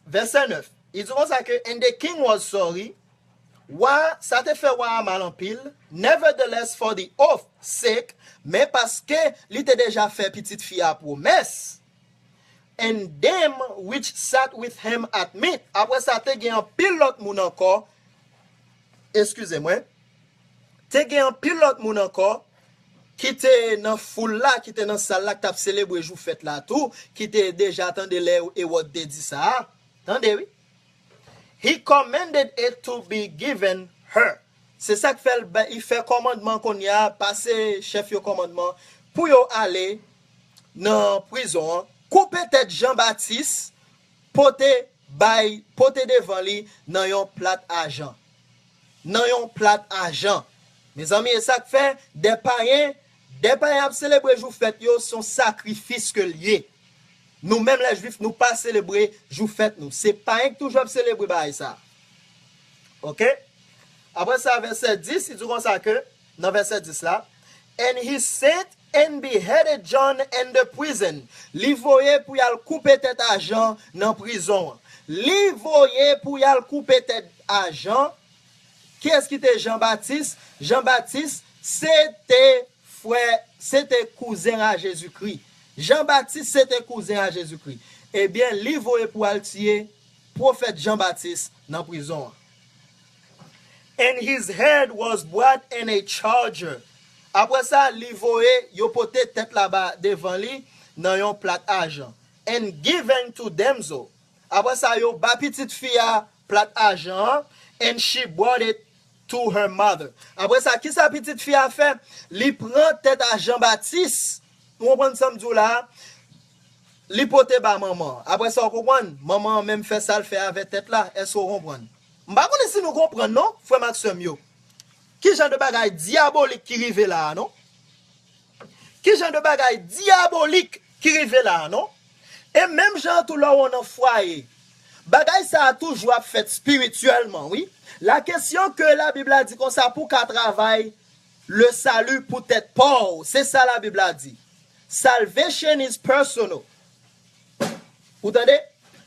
Vèsè nèf. Li di konsa ke, and the king was sorry. Wa, sa te fè wa a mal anpil. Nevertheless, for the oath sake, men paske li te deja fè pitit fi a pwomès. And them which sat with him at meat. Apre sa, te gen anpil lòt moun ankò. Eskize mwen. Te gen anpil lòt moun ankò ki te nan foul la, ki te nan sal la, ki t ap selebre jou fèt la tou, ki te deja tande lè Ewòd te di sa a. Tande, wi. He commanded it to be given her. Se sa k fè l, li fè kòmandman kounye a, pase chèf yo kòmandman pou yo ale nan prizon an, koupe tèt Jan Batis, pote bay, pote devan li nan yon plat ajan. Nan yon plat ajan. Mezanmi, e sa k fè, dè payen, dè payen ap selebre jou fèt yo, se yon sakrifis ke l ye. Nou menm lè jwif, nou pa selebre jou fèt nou. Se payen ki toujou ap selebre bagay sa. Oke? Apre sa, vèsè dis, li di konsa ke, nan vèsè dis la, and he sent and beheaded John in the prison. Li voye pou y al koupe tèt a Jan nan prizon an. Li voye pou y al koupe tèt a Jan. Kiyès ki te Jan Batis? Jan Batis, se te frè, se te kouzen a Jezikri. Jan Batis, se te kouzen a Jezikri. Ebyen, li voye pou al tiye pwofèt Jan Batis nan prizon an. And his head was brought in a charger. Apre sa, li voye, yo pote tèt la ba devan li nan yon plat ajan. And given to damsel. Apre sa, yo ba pitit fi a plat ajan an, and she brought it to her mother. Apre sa, kisa pitit fi a fè? Li pran tèt a Jan Batis. Ou konprann sa m di w la a? Li pote ba manman an. Apre sa, w konprann? Manman an menm fè sa l fè avè tèt la. Èske w konprann? M pa konnen si nou konprann non, frè m ak sè m yo. Ki jan de bagay dyabolik ki rive la a non? Ki jan de bagay dyabolik ki rive la a non? E menm jan an tou lè w nan fwaye, bagay sa a toujou ap fèt espirityèlman, wi. La kesyon ke Labib la di konsa pou w ka travay le salut pou tèt pa w, se sa Labib la di. Salvation is personal. Ou tande?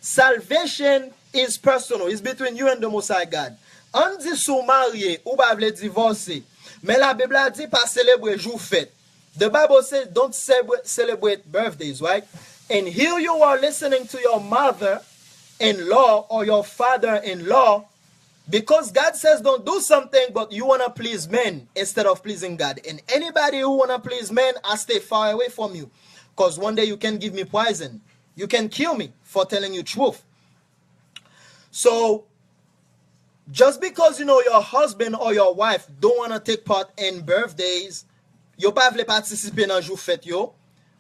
Salvation is personal. It's between you and the Most High God. Ann di si w marye, ou pa vle divòse. Men Labib la di pa selebre jou fèt. The Bible says don't celebrate, celebrate birthdays, right? And here you are listening to your mother-in-law or your father-in-law because God says don't do something, but you want to please men instead of pleasing God. And anybody who want to please men, I stay far away from you. Because one day you can give me poison. You can kill me for telling you truth. So, just because you know your husband or your wife don't want to take part in birthdays, yo pa vle patisipe nan jou fèt yo,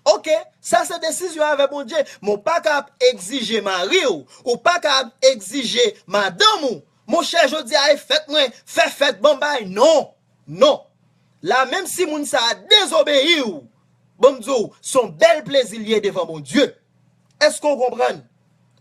oke, sa se desizyon avè Bondye. Men w pa ka ap egzije mari w, ou pa ka ap egzije madanm ou, monchè, jodi a e fèt mwen, fè fèt, ban m bay. Non, non. La, menm si moun sa a dezobeyi w, ban m di w, se yon bèl plezi l ye devan Bondye. Èske w konprann?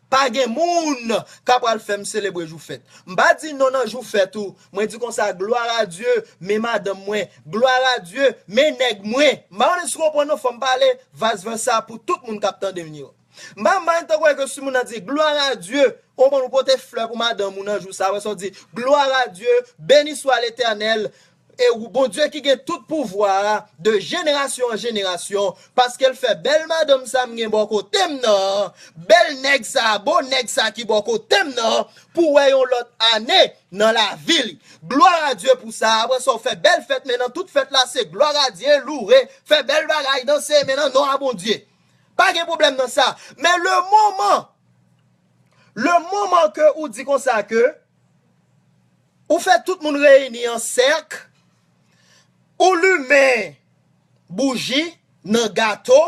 Pa gen moun k ap pral fè m selebre jou fèt. M pa di non nan jou fèt ou. Mwen di konsa, glwa a Dye, men madanm mwen. Glwa a Dye, men nèg mwen. M pa konnen si w konprann non, fò m pale vice versa pou tout moun k ap tande m yo. M pa mind tankou ke si moun nan di, glwa a Dye, ou konprann, ou pote flè pou madanm ou nan jou sa, apre sa w di, glwa a Dye, beni swa Letènèl, e ou Bondye ki gen tout pouvwa a, de jenerasyon an jenerasyon, paske l fè bèl madanm sa m gen bò kote m nan, bèl nèg sa, bo nèg sa ki bò kote m nan, pou wè yon lòt ane nan lavi li. Glwa a Dye pou sa. Apre sa, w fè bèl fèt, men nan tout fèt la, se glwa a Dye, loure, fè bèl bagay, danse, men nan non a Bondye. Pa gen pwoblèm nan sa. Men le moman, le moman ke ou di konsa ke ou fè tout moun reyini an sèk, ou limen bouji nan gato,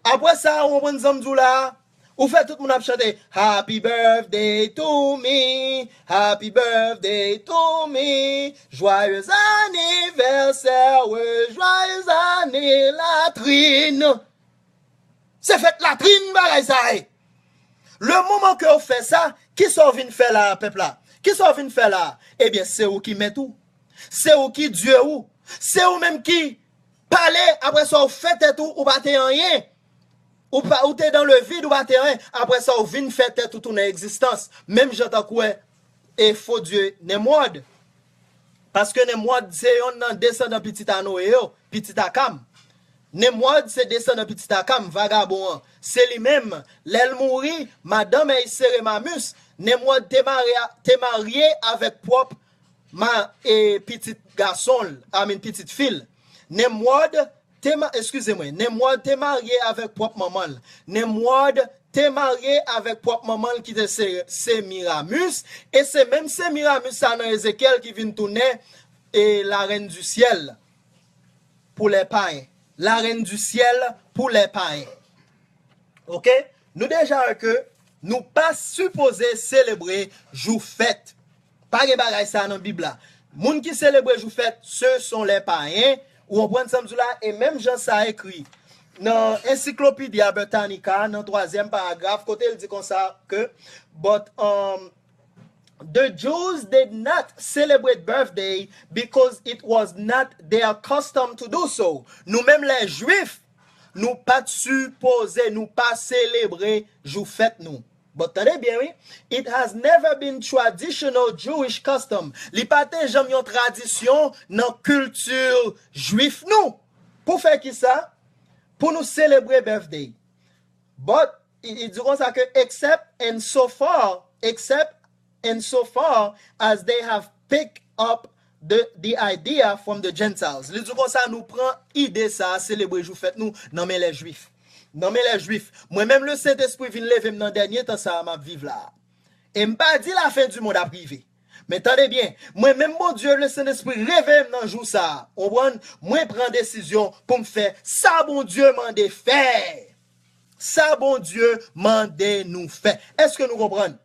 apre sa, ou konprann sa m di w la, ou fè tout moun ap chante Happy birthday to me, happy birthday to me, joyeux anniversaire, joyeux année latrine. Se fèt latrin bagay sa ye. Le moman ke w fè sa, kisa w vin fè la a, pèp la? Kisa w vin fè la a? Ebyen, se ou ki mèt ou. Se ou ki Dye ou. Se ou menm ki pale, apre sa w fè tèt ou, ou pa te anyen. Ou pa, ou te dans le vide, ou pa te anyen. Apre sa, ou vin fè tèt ou tounen egzistans. Menm jan tankou e fo dye Nemwòd. Paske Nemwòd se yonn nan desandan pitit a Noye yo, pitit a Kam. Nemwòd se desandan pitit a Kam, vagabon an. Se li menm, lè l mouri, madanm e Seremamis, Nemwòd te mare a- te marye avèk pwòp ma, e, pitit gason l, I mean, pitit fi l. Nemwòd te ma- eskize mwen, Nemwòd te marye avèk pwòp manman l. Nemwòd te marye avèk pwòp manman l ki te se Semiramis, e se menm Semiramis sa nan Ezekyèl ki vin tounen e la reine du ciel pour les païens. La reine du ciel pour les païens. Oke? Nou deja wè ke nou pa sipoze selebre jou fèt. Pa gen bagay sa nan Bib la. Moun ki selebre jou fèt, ce sont les païens. Ou konprann sa m di w la? E menm jan sa ekri nan Encyclopedia Britannica, nan twazyèm paragraf, kote l di konsa ke, but, um, the Jews did not celebrate birthday because it was not their custom to do so. Nou menm lè Jwif, nou pa t sipoze, nou pa selebre jou fèt nou. But tande byen, wi. It has never been traditional Jewish custom. Li pa te janm yon tradisyon nan kilti jwif nou. Pou fè kisa? Pou nou selebre birthday. But, i, i di konsa ke except and so far, except and so far as they have picked up the, the idea from the Gentiles. Li di konsa, nou pran ide sa a, selebre jou fèt nou, nan men lè Jwif. Nan men lè Jwif. Mwen menm, le Sentespri vin leve m nan dènye tan sa a m ap viv la a. E m pa di lafen di mond ap rive. Men tande byen, mwen menm Bondye, le Sentespri reve m nan jou sa a. Konprann? Mwen pran desizyon pou m fè sa Bondye mande fè. Sa Bondye mande nou fè. Èske nou konprann?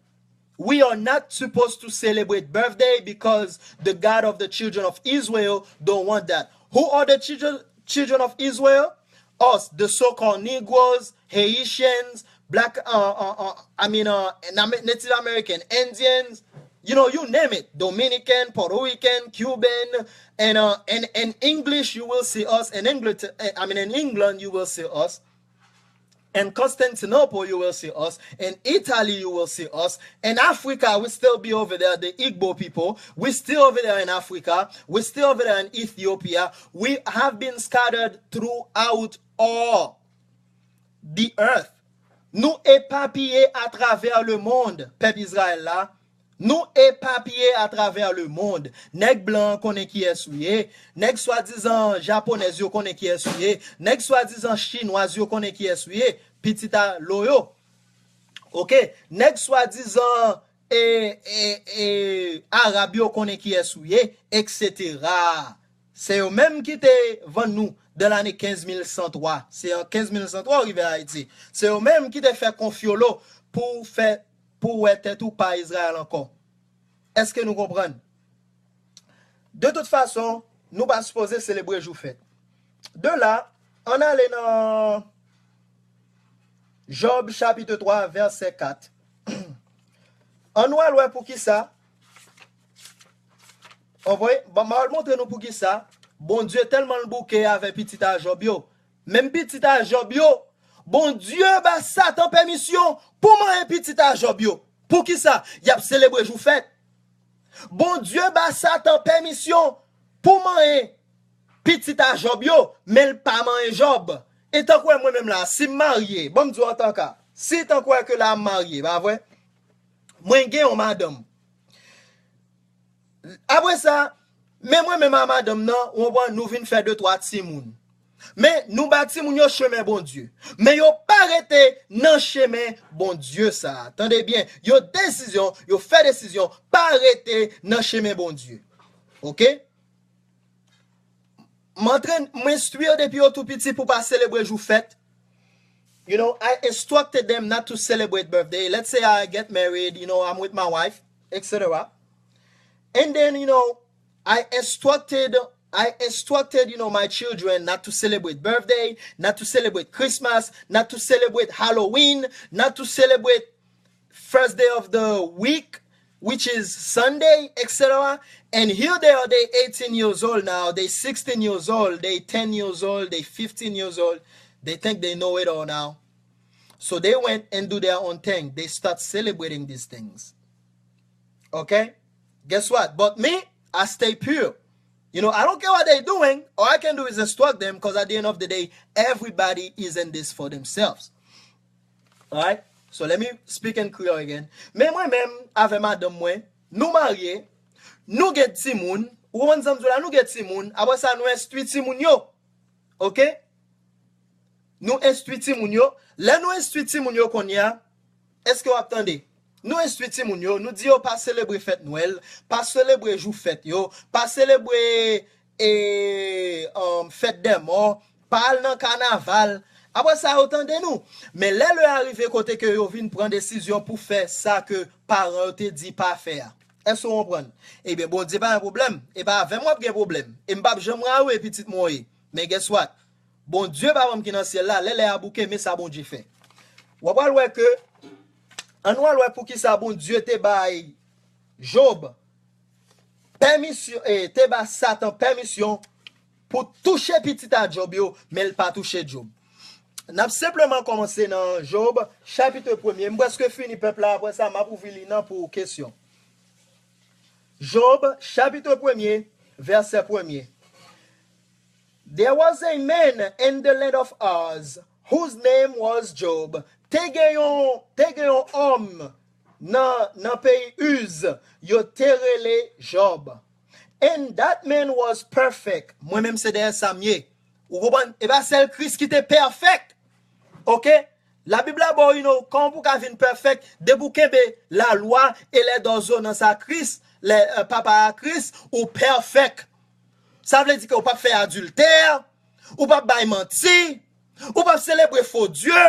We are not supposed to celebrate birthday because the God of the children of Israel don't want that. Who are the children, children of Israel? Us, the so-called Negroes, Haitians, black, uh, uh, uh, I mean, uh, Native American, Indians, you know, you name it, Dominican, Puerto Rican, Cuban, and, uh, and, and English, you will see us, in England, I mean, in England, you will see us. In Constantinople, you will see us. In Italy, you will see us. In Africa, we still be over there, the Igbo people. We still over there in Africa. We still over there in Ethiopia. We have been scattered throughout all the earth. Nou epapiye atravè le mond, pèp Izrayèl la. Nou epapiye atravè le mond. Nèg blan an konnen kiyès ou ye. Nèg swadizan japonèz yo konnen kiyès ou ye. Nèg swadizan chinwaz yo konnen kiyès ou ye. Pitit a lo yo. Oke? Nèg swadizan e, e, e, arab yo konnen kiyès ou ye, etsetera. Se yo menm ki te vann nou de lane kenz mil san twa. Se an kenz mil san twa ou rive Ayiti. Se yo menm ki te fè konfyolo pou fè, pou wè tèt ou pa Izrayèl ankò. Èske nou konprann? De tout fason, nou pa sipoze selebre jou fèt. De la, ann ale nan Jòb chapit twa, vèsè kat. Ann nou al wè poukisa. Anvoye, ban m al montre nou poukisa Bondye tèlman l bouke avè pitit a Jòb yo. Menm pitit a Jòb yo, Bondye ba Satan pèmisyon pou manyen pitit a Jòb yo. Poukisa? Y ap selebre jou fèt. Bondye ba Satan pèmisyon pou manyen pitit a Jòb yo, men l pa manyen Jòb. E tankou wè mwen menm la, si m marye, ban m di w antanka, si tankou wè ke la m marye, pa vre? Mwen gen yon madanm. Apre sa, men mwen menm a madanm nan, ou konprann, nou vin fè de twa timoun. Men nou ba timoun yo chemen Bondye. Men yo pa rete nan chemen Bondye sa a. Tande byen, yo desizyon, yo fè desizyon pa rete nan chemen Bondye. Oke? M antre, m enstwi yo depi yo tou piti pou pa selebre jou fèt. You know, I instructed them not to celebrate birthday. Let's say I get married, you know, I'm with my wife, et cetera. And then, you know, I instructed I instructed, you know, my children not to celebrate birthday, not to celebrate Christmas, not to celebrate Halloween, not to celebrate first day of the week, which is Sunday, et cetera. And here they are, they eighteen years old now, they sixteen years old, they ten years old, they fifteen years old. They think they know it all now. So they went and do their own thing. They start celebrating these things. Okay? Guess what? But me, I stay pure. You know, I don't care what they're doing. All I can do is instruct them because at the end of the day, everybody is in this for themselves. Alright? So let me speak in Creole again. Men mwen menm, avè madanm mwen, nou marye, nou gen timoun, ou konprann sa m di w la, nou gen timoun, apre sa nou enstwi timoun yo. Oke? Nou enstwi timoun yo. Lè nou enstwi timoun yo kounye a, èske w ap tande? Nou enstwi timoun yo, nou di yo pa selebre fèt Nwèl, pa selebre jou fèt yo, pa selebre e, um, fèt dè mò, pa al nan kanaval. Apre sa, yo tande nou. Men lè lè a rive kote ke yo vin pran desizyon pou fè sa ke paran yo te di pa fè a. Èske w konprann? Ebyen, Bondye pa gen pwoblèm. E pa avè m w ap gen pwoblèm. E m p ap janm rawe pitit mwen w ye. Men guess what? Bondye pa m ki nan syèl la, lè lè a bouke, men sa Bondye fè. W ap al wè ke, ann w al wè poukisa Bondye te bay Job pèmisyon, e te ba Satan pèmisyon pou touche pitit a Job yo, men l pa touche Job. N ap senpleman kòmanse nan Job, chapit premye. M prèske fini pèp la, apre sa, m ap ouvri li nan pou kesyon. Job, chapit premye, vèsè premye. There was a man in the land of Uz whose name was Job. Te gen yon, te gen yon òm nan, nan peyi Uz, yo te rele Job. And that man was perfect. Mwen menm se dèyè sa m ye. Ou konprann? E pa sèl Kris ki te pèfèk. Oke? Labib la ba w, you know, kòman pou w ka vin pèfèk? Depi w kenbe lalwa e lèdòzonans a Kris, lè, euh, papa a Kris, ou pèfèk. Sa vle di ke ou p ap fè adiltè, ou p ap bay manti, ou p ap selebre fo dye,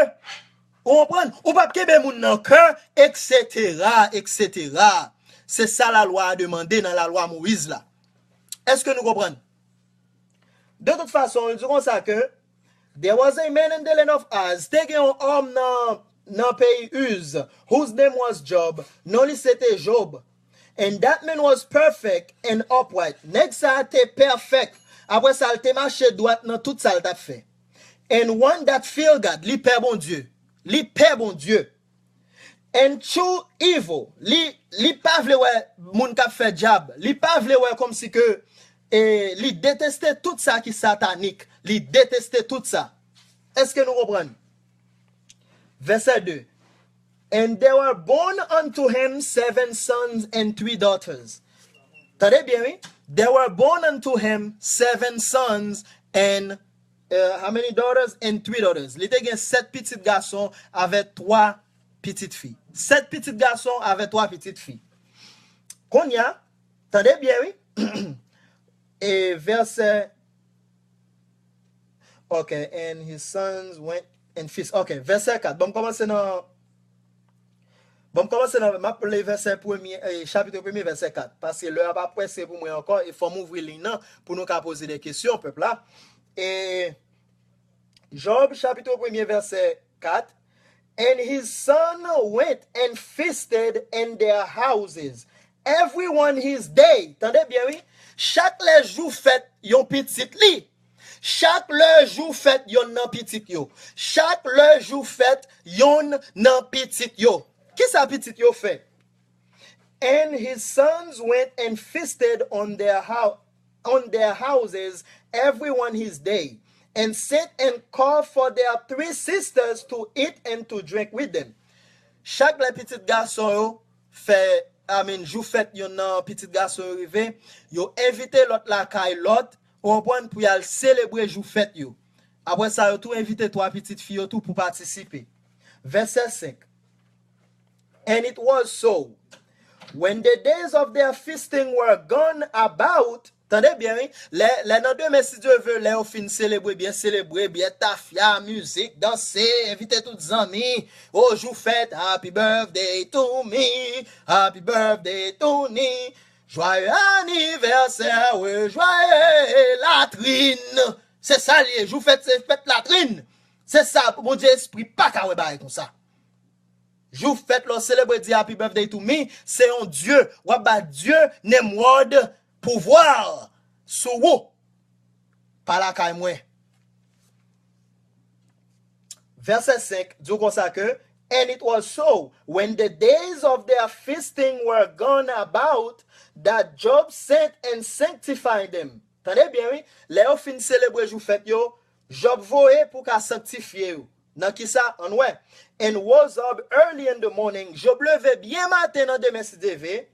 ou konprann? Ou p ap kenbe moun nan kè, et cetera, et cetera. Se sa lalwa a demande nan lalwa Moyiz la. Èske nou konprann? De tout fason, li di konsa ke, there was a man in the land of Uz, te gen yon òm nan, nan peyi Uz, whose name was Job, non li se te Job. And that man was perfect and upright. Nèg sa a te pèfèk. Apre sa, l te mache dwat nan tout sa l t ap fè. And one that fear God, li pè Bondye. Li pè Bondye. And shunned evil, li, li pa vle wè moun k ap fè djab. Li pa vle wè kòmsi ke, e, li deteste tout sa ki satanik. Li deteste tout sa. Èske nou konprann? Vèsè de. And there were born unto him seven sons and three daughters. Tande byen, wi. There were born unto him seven sons and, uh, how many daughters? And three daughters. Li te gen sèt pitit gason avèk twa pitit fi. Sèt pitit gason avèk twa pitit fi. Kounye a, tande byen, wi. E vèsè Ok, and his sons went and feast. Ok, vèsè kat. Bon, m kòmanse nan, bon, m kòmanse nan, m ap li vèsè premye, eh, chapit premye, vèsè kat. Paske lè a pa prese pou mwen ankò, e fò m ouvri liy nan pou nou ka poze de kesyon, pèp la. E Job, chapit premye, vèsè kat. And his son went and feasted in their houses, every one his day. Tande byen, wi. Chak lè jou fèt yon pitit li. Chak lè jou fèt yonn nan pitit yo. Chak lè jou fèt yonn nan pitit yo. Kisa pitit yo fè? And his sons went and feasted on their house. on their houses, everyone his day, and sent and called for their three sisters to eat and to drink with them. Chak lè pitit gason yo fè, I mean, jou fèt yonn nan pitit gason yo rive, yo envite lòt lakay lòt, ou konprann, pou y al selebre jou fèt yo. Apre sa, yo tou envite twa pitit fi yo tou pou patisipe. Vèsè senk. And it was so, when the days of their feasting were gone about, tande byen, wi, lè, lè nan demen, si Dye vle, lè yo fin selebre, byen selebre, byen tafya, mizik, danse, envite tout zanmi, o jou fèt, happy birthday to me, happy birthday to me, joyeux anniversaire, we, joyeux latrin. Se sa l ye, jou fèt, se fèt latrin. Se sa, Bondye espri pa ka wè bagay konsa. Jou fèt lè w selebre, di happy birthday to me, se yon dye, w ap ba dye Nimrod pouvwa sou ou. Pa lakay mwen. Vèsè senk di w konsa ke, and it was so, when the days of their feasting were gone about, that Job sent and sanctified them. Tande byen, wi. Lè yo fin selebre jou fèt yo, Jòb voye pou ka sanktifye yo. Nan ki sa? Ann wè. And rose up early in the morning. Jòb leve byen maten nan demen, si Dye vle,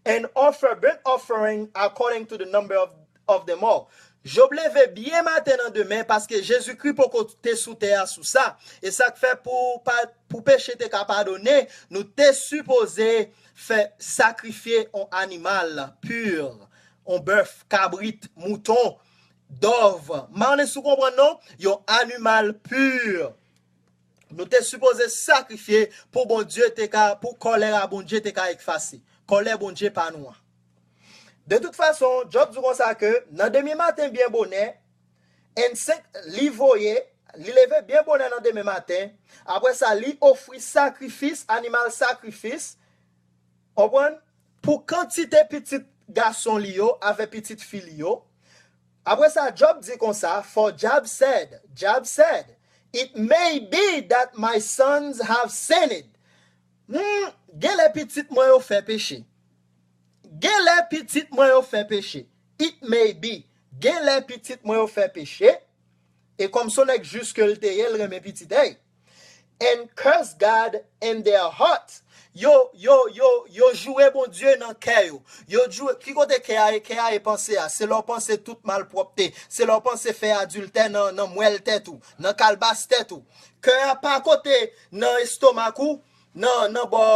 and offer burnt offering according to the number of, of them all. Jòb leve byen maten nan demen, paske Jezikri poko te sou tè a sou sa. E sa k fè pou, pa, pou peche te ka padone, nou te sipoze fè sakrifye yon animal pur, yon bèf, kabrit, mouton, dòv. M pa konnen si w konprann non, yon animal pur. Nou te sipoze sakrifye pou Bondye te ka, pou kòlè a Bondye te ka efase. Kòlè Bondye pa nou an. De tout fason, Jòb di konsa ke nan demen maten byen bonè, and sent, li voye, li leve byen bonè nan demen maten. Apre sa, li ofri sakrifis, animal sakrifis, konprann, pou kantite pitit gason li yo avè pitit fi li yo. Apre sa, Jòb di konsa, for Job said, Job said, it may be that my sons have sinned. Hmm, genlè pitit mwen yo fè peche. Genlè pitit mwen yo fè peche. It may be. Genlè pitit mwen yo fè peche. E kòm se yon nèg jis ke l te ye, l renmen pitit, hey. And curse God in their heart. Yo, yo, yo, yo joure Bondye nan kè yo. Yo joure, ki kote kè a ye? Kè a ye panse a. Se lè w panse tout malpwòpte. Se lè w panse fè adiltè nan, nan mwèl tèt ou, nan kalbas tèt ou. Kè a pa kote nan estomak ou, nan, nan bò,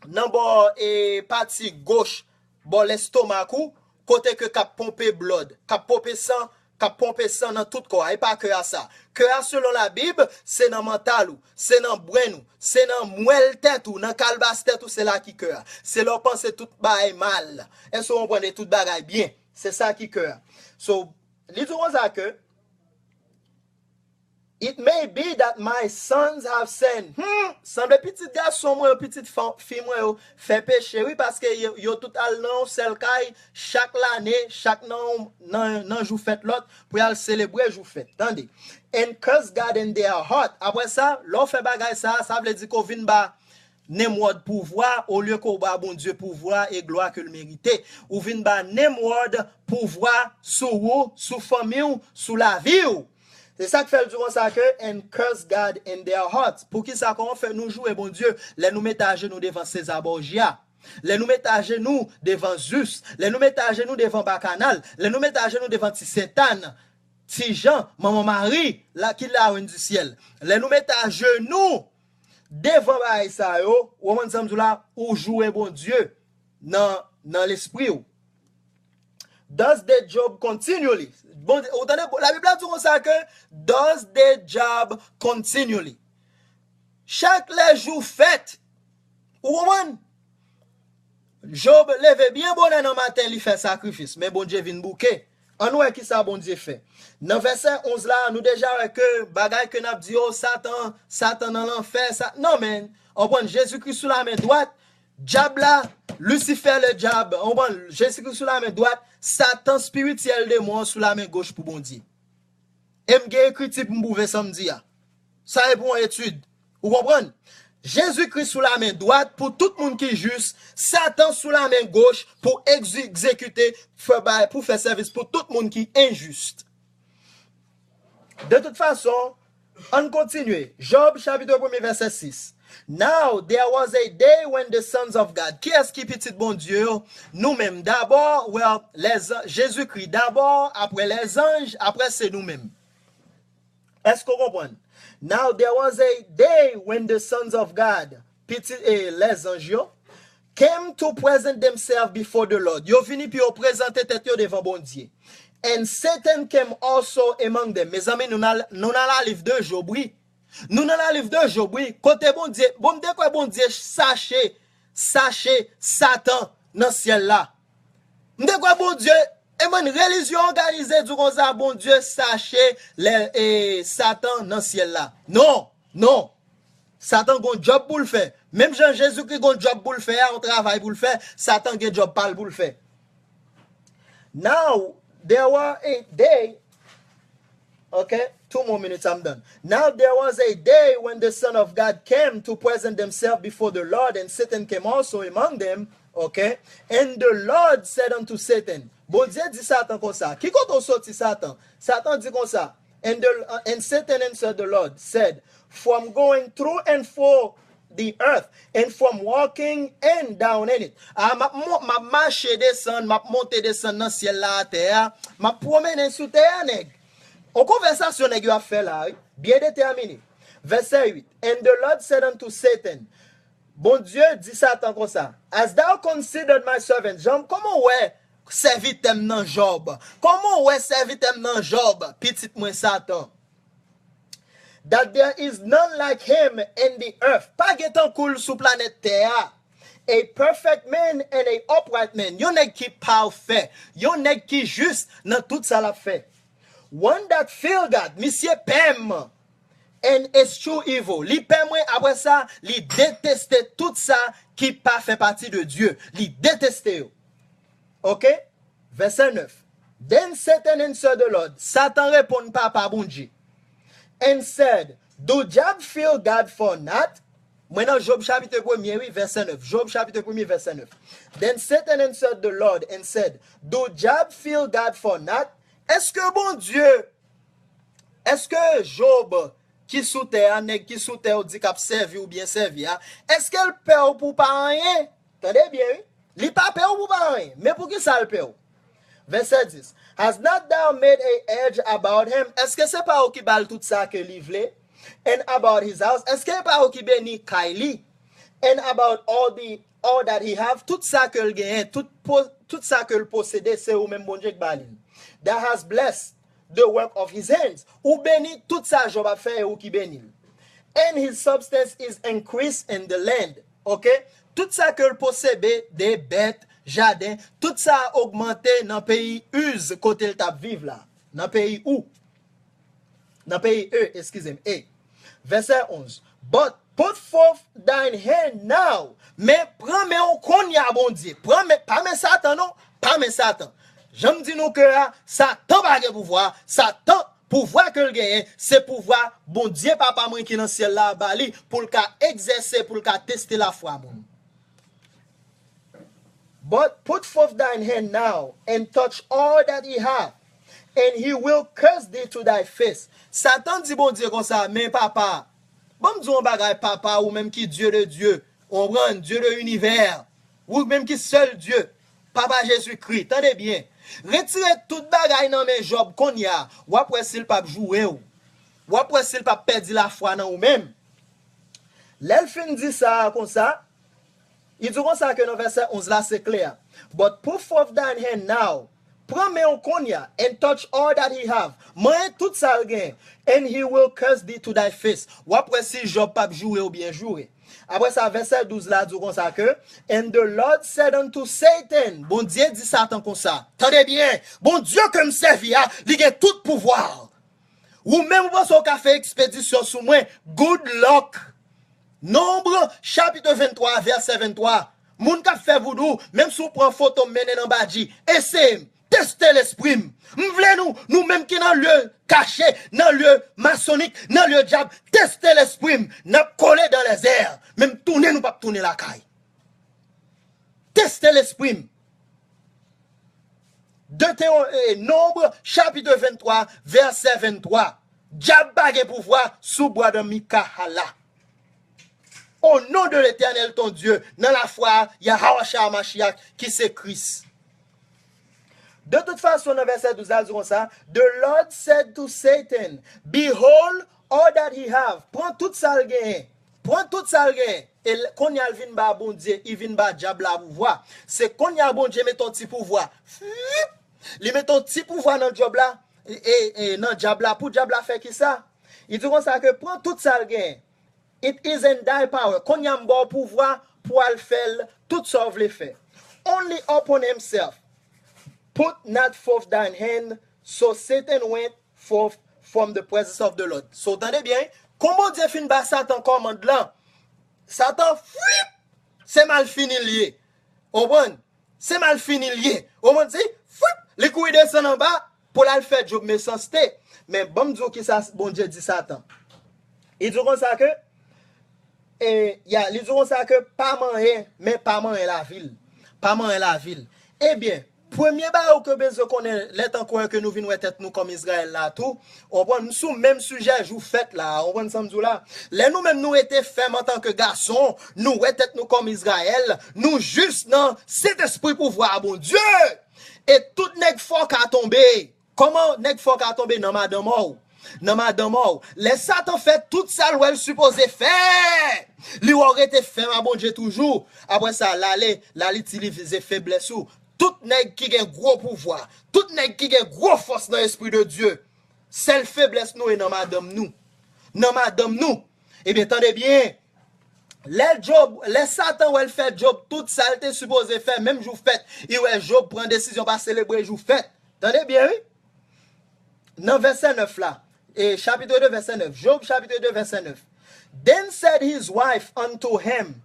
nan bò, e, pati goch, bò lestomak ou, kote ke k ap ponpe blood, k ap ponpe san, k ap ponpe san nan tout kò a. E pa kè a sa. Kè a, selon Labib, se nan mantal ou, se nan brenn ou, se nan mwèl tèt ou, nan kalbas tèt ou, se la ki kè a. Se lè w panse tout bagay mal. Èske w konprann? E tout bagay byen. Se sa ki kè a. So, li di konsa ke, it may be that my sons have sinned. Hmm, sanble pitit gason mwen yo, pitit fa-, fi mwen yo fè peche, wi, paske yo, yo tout al nan yon sèl kay, chak lane, chak nan, nan, nan jou fèt lòt, pou y al selebre jou fèt. Tande. And curse God in their heart. Apre sa, lè w fè bagay sa, sa vle di ke w vin ba Nimrod pouvwa, olye ke w ba Bondye pouvwa e glwa ke l merite. Ou vin ba Nimrod pouvwa sou ou, sou fanmi w, sou lavi w. Se sa k fè l di konsa ke, and curse God in their hearts. Poukisa, kòman fè nou joure Bondye lè nou mete ajenou devan César Borgia? Lè nou mete ajenou devan Zeus, lè nou mete ajenou devan Bakanal, lè nou mete ajenou devan Ti Sentàn, Ti Jan, Manman Mari, la, ki la reine du ciel. Lè nou mete ajenou devan bagay sa yo, ou konprann sa m di w la, ou joure Bondye nan, nan lespri w. Does the Job continually? Bon, ou tande, Labib la di konsa ke, does the Job continually? Chak lè jou fèt, ou konprann? Job leve byen bonè nan maten, li fè sakrifis, men Bondye vin bouke. Ann wè kisa Bondye fè. Nan vèsè onz la, nou deja wè ke bagay ke n ap di, o, Satan, Satan nan lanfè, sa, non, men, w konprann, Jezikri sou lamen dwat, dyab la, Lisifè le dyab, w konprann, Jezikri sou lamen dwat, Satan espirityèl demon an sou lamen goch pou Bondye. E m gen ekriti pou m pwouve sa m di a. Sa e pou yon etid. Ou konprann? Jezikri sou lamen dwat pou tout moun ki jis, Satan sou lamen goch pou egzekite, fè bay, pou fè sèvis pou tout moun ki enjis. De tout fason, ann kontinye. Job, chapit premye, vèsè sis. Now there was a day when the sons of God. Kiyès ki pitit Bondye yo? Nou menm. Dabò, well, lèzanj, Jezikri. Dabò, apre lèzanj, apre se nou menm. Èske w konprann? Now there was a day when the sons of God, pitit, eh, lèzanj yo, came to present themselves before the Lord. Yo vini pou yo prezante tèt yo devan Bondye. And Satan came also among them. Mezanmi, nou nan, nou nan la liv de Job, wi. Nou nan la liv de Job, wi. Kote Bondye, bon, m te kwè Bondye sache, sache Satan nan syèl la. M te kwè Bondye, e mwen, relijyon òganize di konsa, Bondye sache lè, e, Satan nan syèl la. Non, non. Satan gon djòb pou l fè. Menm jan Jezikri gon djòb pou l fè a, yon travay pou l fè, Satan gen djòb pa l pou l fè. Now, there were a day, okay, two more minutes, I'm done. Now there was a day when the Son of God came to present themselves before the Lord, and Satan came also among them, okay? And the Lord said unto Satan, Bondye di Satan konsa, ki kote w soti, Satan? Satan di konsa, and, the, uh, and Satan answered the Lord, said, from going through and forth the earth, and from walking and down in it. A, m ap mon- m ap mache desann, m ap monte desann nan syèl la atè a, m ap pwomennen sou tè a, nèg. On konvèsasyon nèg yo ap fè la, wi. Byen detèmine. Vèsè uit. And the Lord said unto Satan, Bondye di Satan konsa, Hast thou considered my servant Job? Kòman w wè sèvitè m nan Jòb? Kòman w wè sèvitè m nan Jòb, pitit mwen Satan? That there is none like him in the earth. Pa gen tankou l sou planèt tè a. A perfect man and a upright man. Yon nèg ki pafè. Yon nèg ki jis nan tout sa l ap fè. One that fear God. Misye pè m and eschew evil. Li pè mwen, apre sa, li deteste tout sa ki pa fè pati de Dye. Li deteste yo. Ok? Vèsè nèf. Then Satan answered the Lord. Satan reponn Papa Bondye. And said, Do Job fear God for naught? Mwen nan Job chapit premye, wi, vèsè nèf. Job chapit premye, vèsè nèf. Then Satan answered the Lord and said, Do Job fear God for naught? Èske Bondye, èske Job ki sou tè a, nèg ki sou tè ou di k ap sèvi ou byen sèvi a, èske l pè w pou pa anyen? Tande byen, wi. Li pa pè w pou pa anyen. Men poukisa l pè w? Vèsè dis. Has not thou made a hedge about him? Èske se pa ou ki ba l tout sa ke li vle? And about his house? Èske se pa ou ki beni kay li? And about all the, all that he have? Tout sa ke l genyen, tout, po- tout sa ke l posede, se ou menm Bondye k ba li l. That has blessed the work of his hands. Ou beni tout sa Jòb ap fè, e ou ki beni l. And his substance is increased in the land. Ok? Tout sa ke l posede, de bèt, jaden, tout sa a ogmante nan peyi Uz, kote l t ap viv la. Nan peyi Ou. Nan peyi E, eskize m, E. Vèsè onz. But put forth thine hand now. Men pran men w kounye a, Bondye. Pran men, pa men Satan non, pa men Satan. Jan m di nou ke a, Satan pa gen pouvwa, Satan, pouvwa ke l genyen, se pouvwa Bondye Papa mwen ki nan syèl la ba li, pou l ka egzèse, pou l ka teste lafwa moun. But put forth thine hand now, and touch all that he hath, and he will curse thee to thy face. Satan di Bondye konsa, men Papa, ban m di w yon bagay, Papa, ou menm ki Dye de Dye, ou konprann, Dye de inivè, ou menm ki sèl Dye, Papa Jezikri, tande byen. Retire tout bagay nan men Jòb kounye a, w ap wè si l p ap joure w. W ap wè si l p ap pèdi lafwa nan ou menm. Lè l fin di sa a konsa, li di konsa ke nan vèsè onz la, se klè. But put forth thine hand now. Pran men w kounye a, and touch all that he have. Manyen tout sa l gen. And he will curse thee to thy face. W ap wè si Jòb p ap joure w byen joure. Apre sa, vèsè douz la di w konsa ke, and the Lord said unto Satan, Bondye di Satan konsa, tande byen, Bondye ke m sèvi a, li gen tout pouvwa. Ou menm ou panse w ka fè ekspedisyon sou mwen, good luck. Nonb, chapit venntwa, vèsè venntwa. Moun k ap fè voudou, menm si w pran foto m mennen nan badji, eseye m, teste lespri m. M vle nou, nou menm ki nan lye kache, nan lye masonik, nan lye dyab, teste lespri m. N ap kole dans les airs. Men m tounen, nou p ap tounen lakay. Teste lespri m. Detewo- eh, Nonb, chapit venntwa, vèsè venntwa. Dyab pa gen pouvwa sou bwad Mikahala. Au nom de l'Éternel ton Dieu, nan lafwa Yahawashia Mashiach, ki se Kris. De tout fason, nan vèsè douz la, di konsa, "The Lord said to Satan, Behold all that he have." Pran tout sa l genyen. Pran tout sa l genyen. E l- kounye a l vin ba Bondye, li vin ba dyab la pouvwa. Se kounye a Bondye mete yon ti pouvwa. Fwip! Li mete yon ti pouvwa nan dyab la, e, e, e nan dyab la, pou dyab la fè kisa? Li di konsa ke pran tout sa l genyen. "It is in thy power." Kounye a m ba w pouvwa pou al fè l tout sa w vle fè. "Only open himself. Put not forth thine hand." So Satan went forth from the presence of the Lord. So, tande byen, kon Bondye fin ba Satan kòmand lan, Satan, fwip, se malfini l ye. Ou konprann? Se malfini l ye. Ou konprann? Se, fwip, li kouri desann anba pou l al fè Job mesanste. Men, ban m di w kisa Bondye di Satan. Li di w konsa ke, e, ya, li di w konsa ke pa manyen, men pa manyen lavi l. Pa manyen lavi l. Ebyen, premye bagay ou ke bezwen konnen, lè tankou ke nou vin wè tèt nou kòm Izrayèl la tou, ou konprann, m sou menm sijè jou fèt la, ou konprann sa m di w la? Lè nou menm nou rete fèm antanke gason, nou wè tèt nou kòm Izrayèl, nou jis nan Sentespri pouvwa a Bondye. E tout nèg fò ka tonbe. Kòman nèg fò ka tonbe? Nan madanm ou. Nan madanm ou. Lè Satan fè tout sa l wè l sipoze fè, li wè w rete fèm a Bondye toujou. Apre sa, l ale, l al itilize feblès ou. Tout nèg ki gen gwo pouvwa, tout nèg ki gen gwo fòs nan Espri de Dye, sèl feblès nou e nan madanm nou. Nan madanm nou. Ebyen, tande byen. Lè Job, lè Satan wè l fè Job tout sa l te sipoze fè, menm jou fèt, li wè Job pran desizyon pa selebre jou fèt. Tande byen, wi. Nan vèsè nèf la, e, chapitre deux, vèsè nèf. Job, chapitre deux, vèsè nèf. "Then said his wife unto him,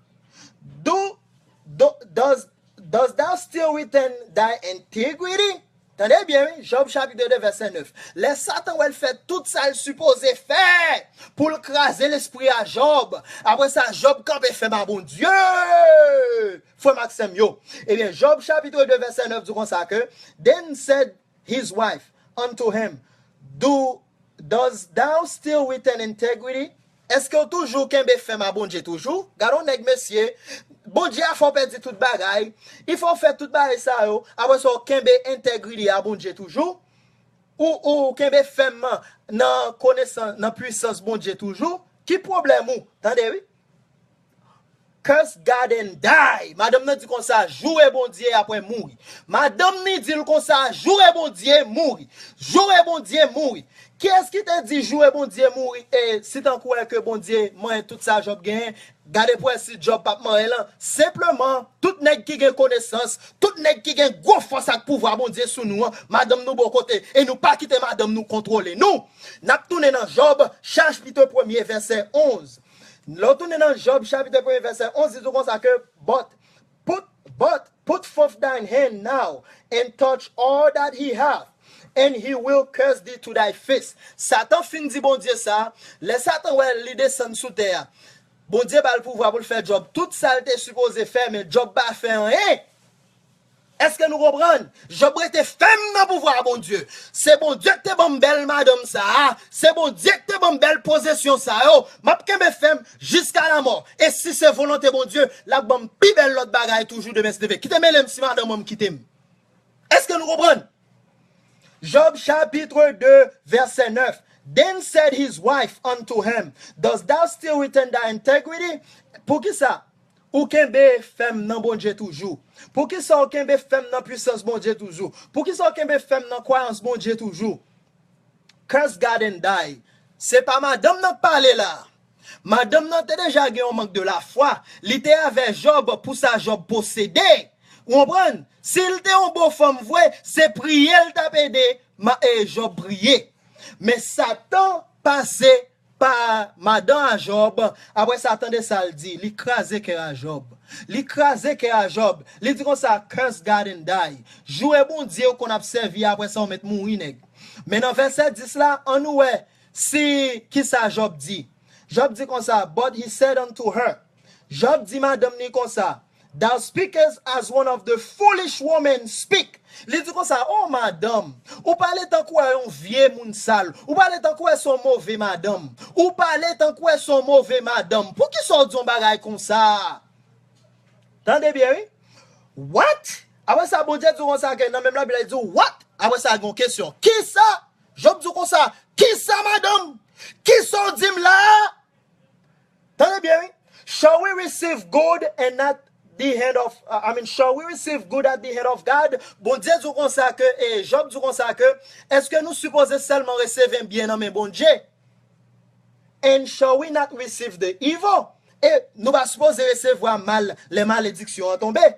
Do, do, does, does thou still retain thy integrity?" Tande byen, wi, Job chapitre deux, vèsè nèf. Lè Satan wè l fè tout sa l sipoze fè pou l kraze lespri a Job, apre sa, Job kanpe fèm a Bondye. Frè m ak sè m yo. Ebyen, Job chapitre deux, vèsè nèf di konsa ke, "Then said his wife unto him, Do, does thou still retain integrity?" Èske w toujou kenbe fèm a Bondye toujou? Gade yon nèg, mesye, Bondye a fè w pèdi tout bagay, li fè w fè tout bagay sa yo, apre sa w kenbe entegrite a Bondye toujou? Ou, ou kenbe fèm nan konesans, nan pwisans Bondye toujou? Ki pwoblèm ou? Tande, wi. "Curse God and die." Madanm nan di konsa, "Joure Bondye apre mouri." Madanm ni di l konsa, "Joure Bondye, mouri. Joure Bondye, mouri." Kiyès ki te di joure Bondye mouri? E si tankou wè ke Bondye manyen tout sa Job genyen, gade pou wè si Job p ap manyen lan. Senpleman, tout nèg ki gen konesans, tout nèg ki gen gwo fòs ak pouvwa Bondye sou nou an, madanm nou bò kote, e nou pa kite madanm nou kontwole nou. N ap tounen nan Job, chapitre premye, vèsè onz. Lè w tounen nan Job, chapitre premye, vèsè onz, li di konsa ke, "But, put, but, put forth thine hand now, and touch all that he hath, and he will curse thee to thy face." Satan fin di Bondye sa, lè Satan wè li desann sou tè a, Bondye ba l pouvwa pou l fè Job tout sa l te sipoze fè, men Job pa fè anyen. Èske nou konprann? Job rete fèm nan pouvwa a Bondye. Se Bondye ki te ban m bèl madanm sa a. Se Bondye ki te ban m bèl pozisyon sa yo. M ap kenbe fèm jiska lamò. E si se volonte Bondye, l ap ban m pi bèl lòt bagay toujou demen si Dye vle. Kite mele m si madanm mwen kite m. Èske nou konprann? Job chapitre deux, vèsè nèf. "Then said his wife unto him, Does thou still retain thy integrity?" Poukisa ou kenbe fèm nan Bondye toujou? Poukisa ou kenbe fèm nan pwisans Bondye toujou? Poukisa ou kenbe fèm nan kwayans Bondye toujou? "Curse God and die." Se pa madanm nan k pale la. Madanm nan te deja gen yon mank de lafwa. Li te avè Job pou sa Job posede. Ou konprann? Si l te yon bon fanm vre, se priye l t ap ede ma, e, Job priye. Men Satan pase pa madan a Jòb. Apre sa, tande sa l di, li kraze kè a Jòb. Li kraze kè a Jòb. Li di konsa, "Curse God and die." Joure Bondye ou konn ap sèvi, apre sa ou mèt mouri, nèg. Men nan vèsè dis la, ann nou wè si kisa Jòb di. Jòb di konsa, "But he said unto her." Jòb di madanm li konsa, "Thou speakest as one of the foolish women speak." Li di konsa, "O madanm, ou pale tankou wè yon vye moun sal, ou pale tankou wè se yon move madanm, ou pale tankou wè se yon move madanm. Poukisa w di yon bagay konsa?" Tande byen, wi. "What?" Apre sa, Bondye di konsa ke nan menm Labib la, li di, "What?" Apre sa, gen yon kesyon. "Kisa?" Jòb di konsa, "Kisa, madanm? Kisa w di m la a?" Tande byen, wi. "Shall we receive good and not the hand of, uh, I mean, shall we receive good at the hand of God?" Bondye di konsa ke, e Jòb di konsa ke, èske nou sipoze sèlman resevè byen nan men Bondye? "And shall we not receive the evil?" E nou pa sipoze resevwa mal, lè malediksyon an tonbe.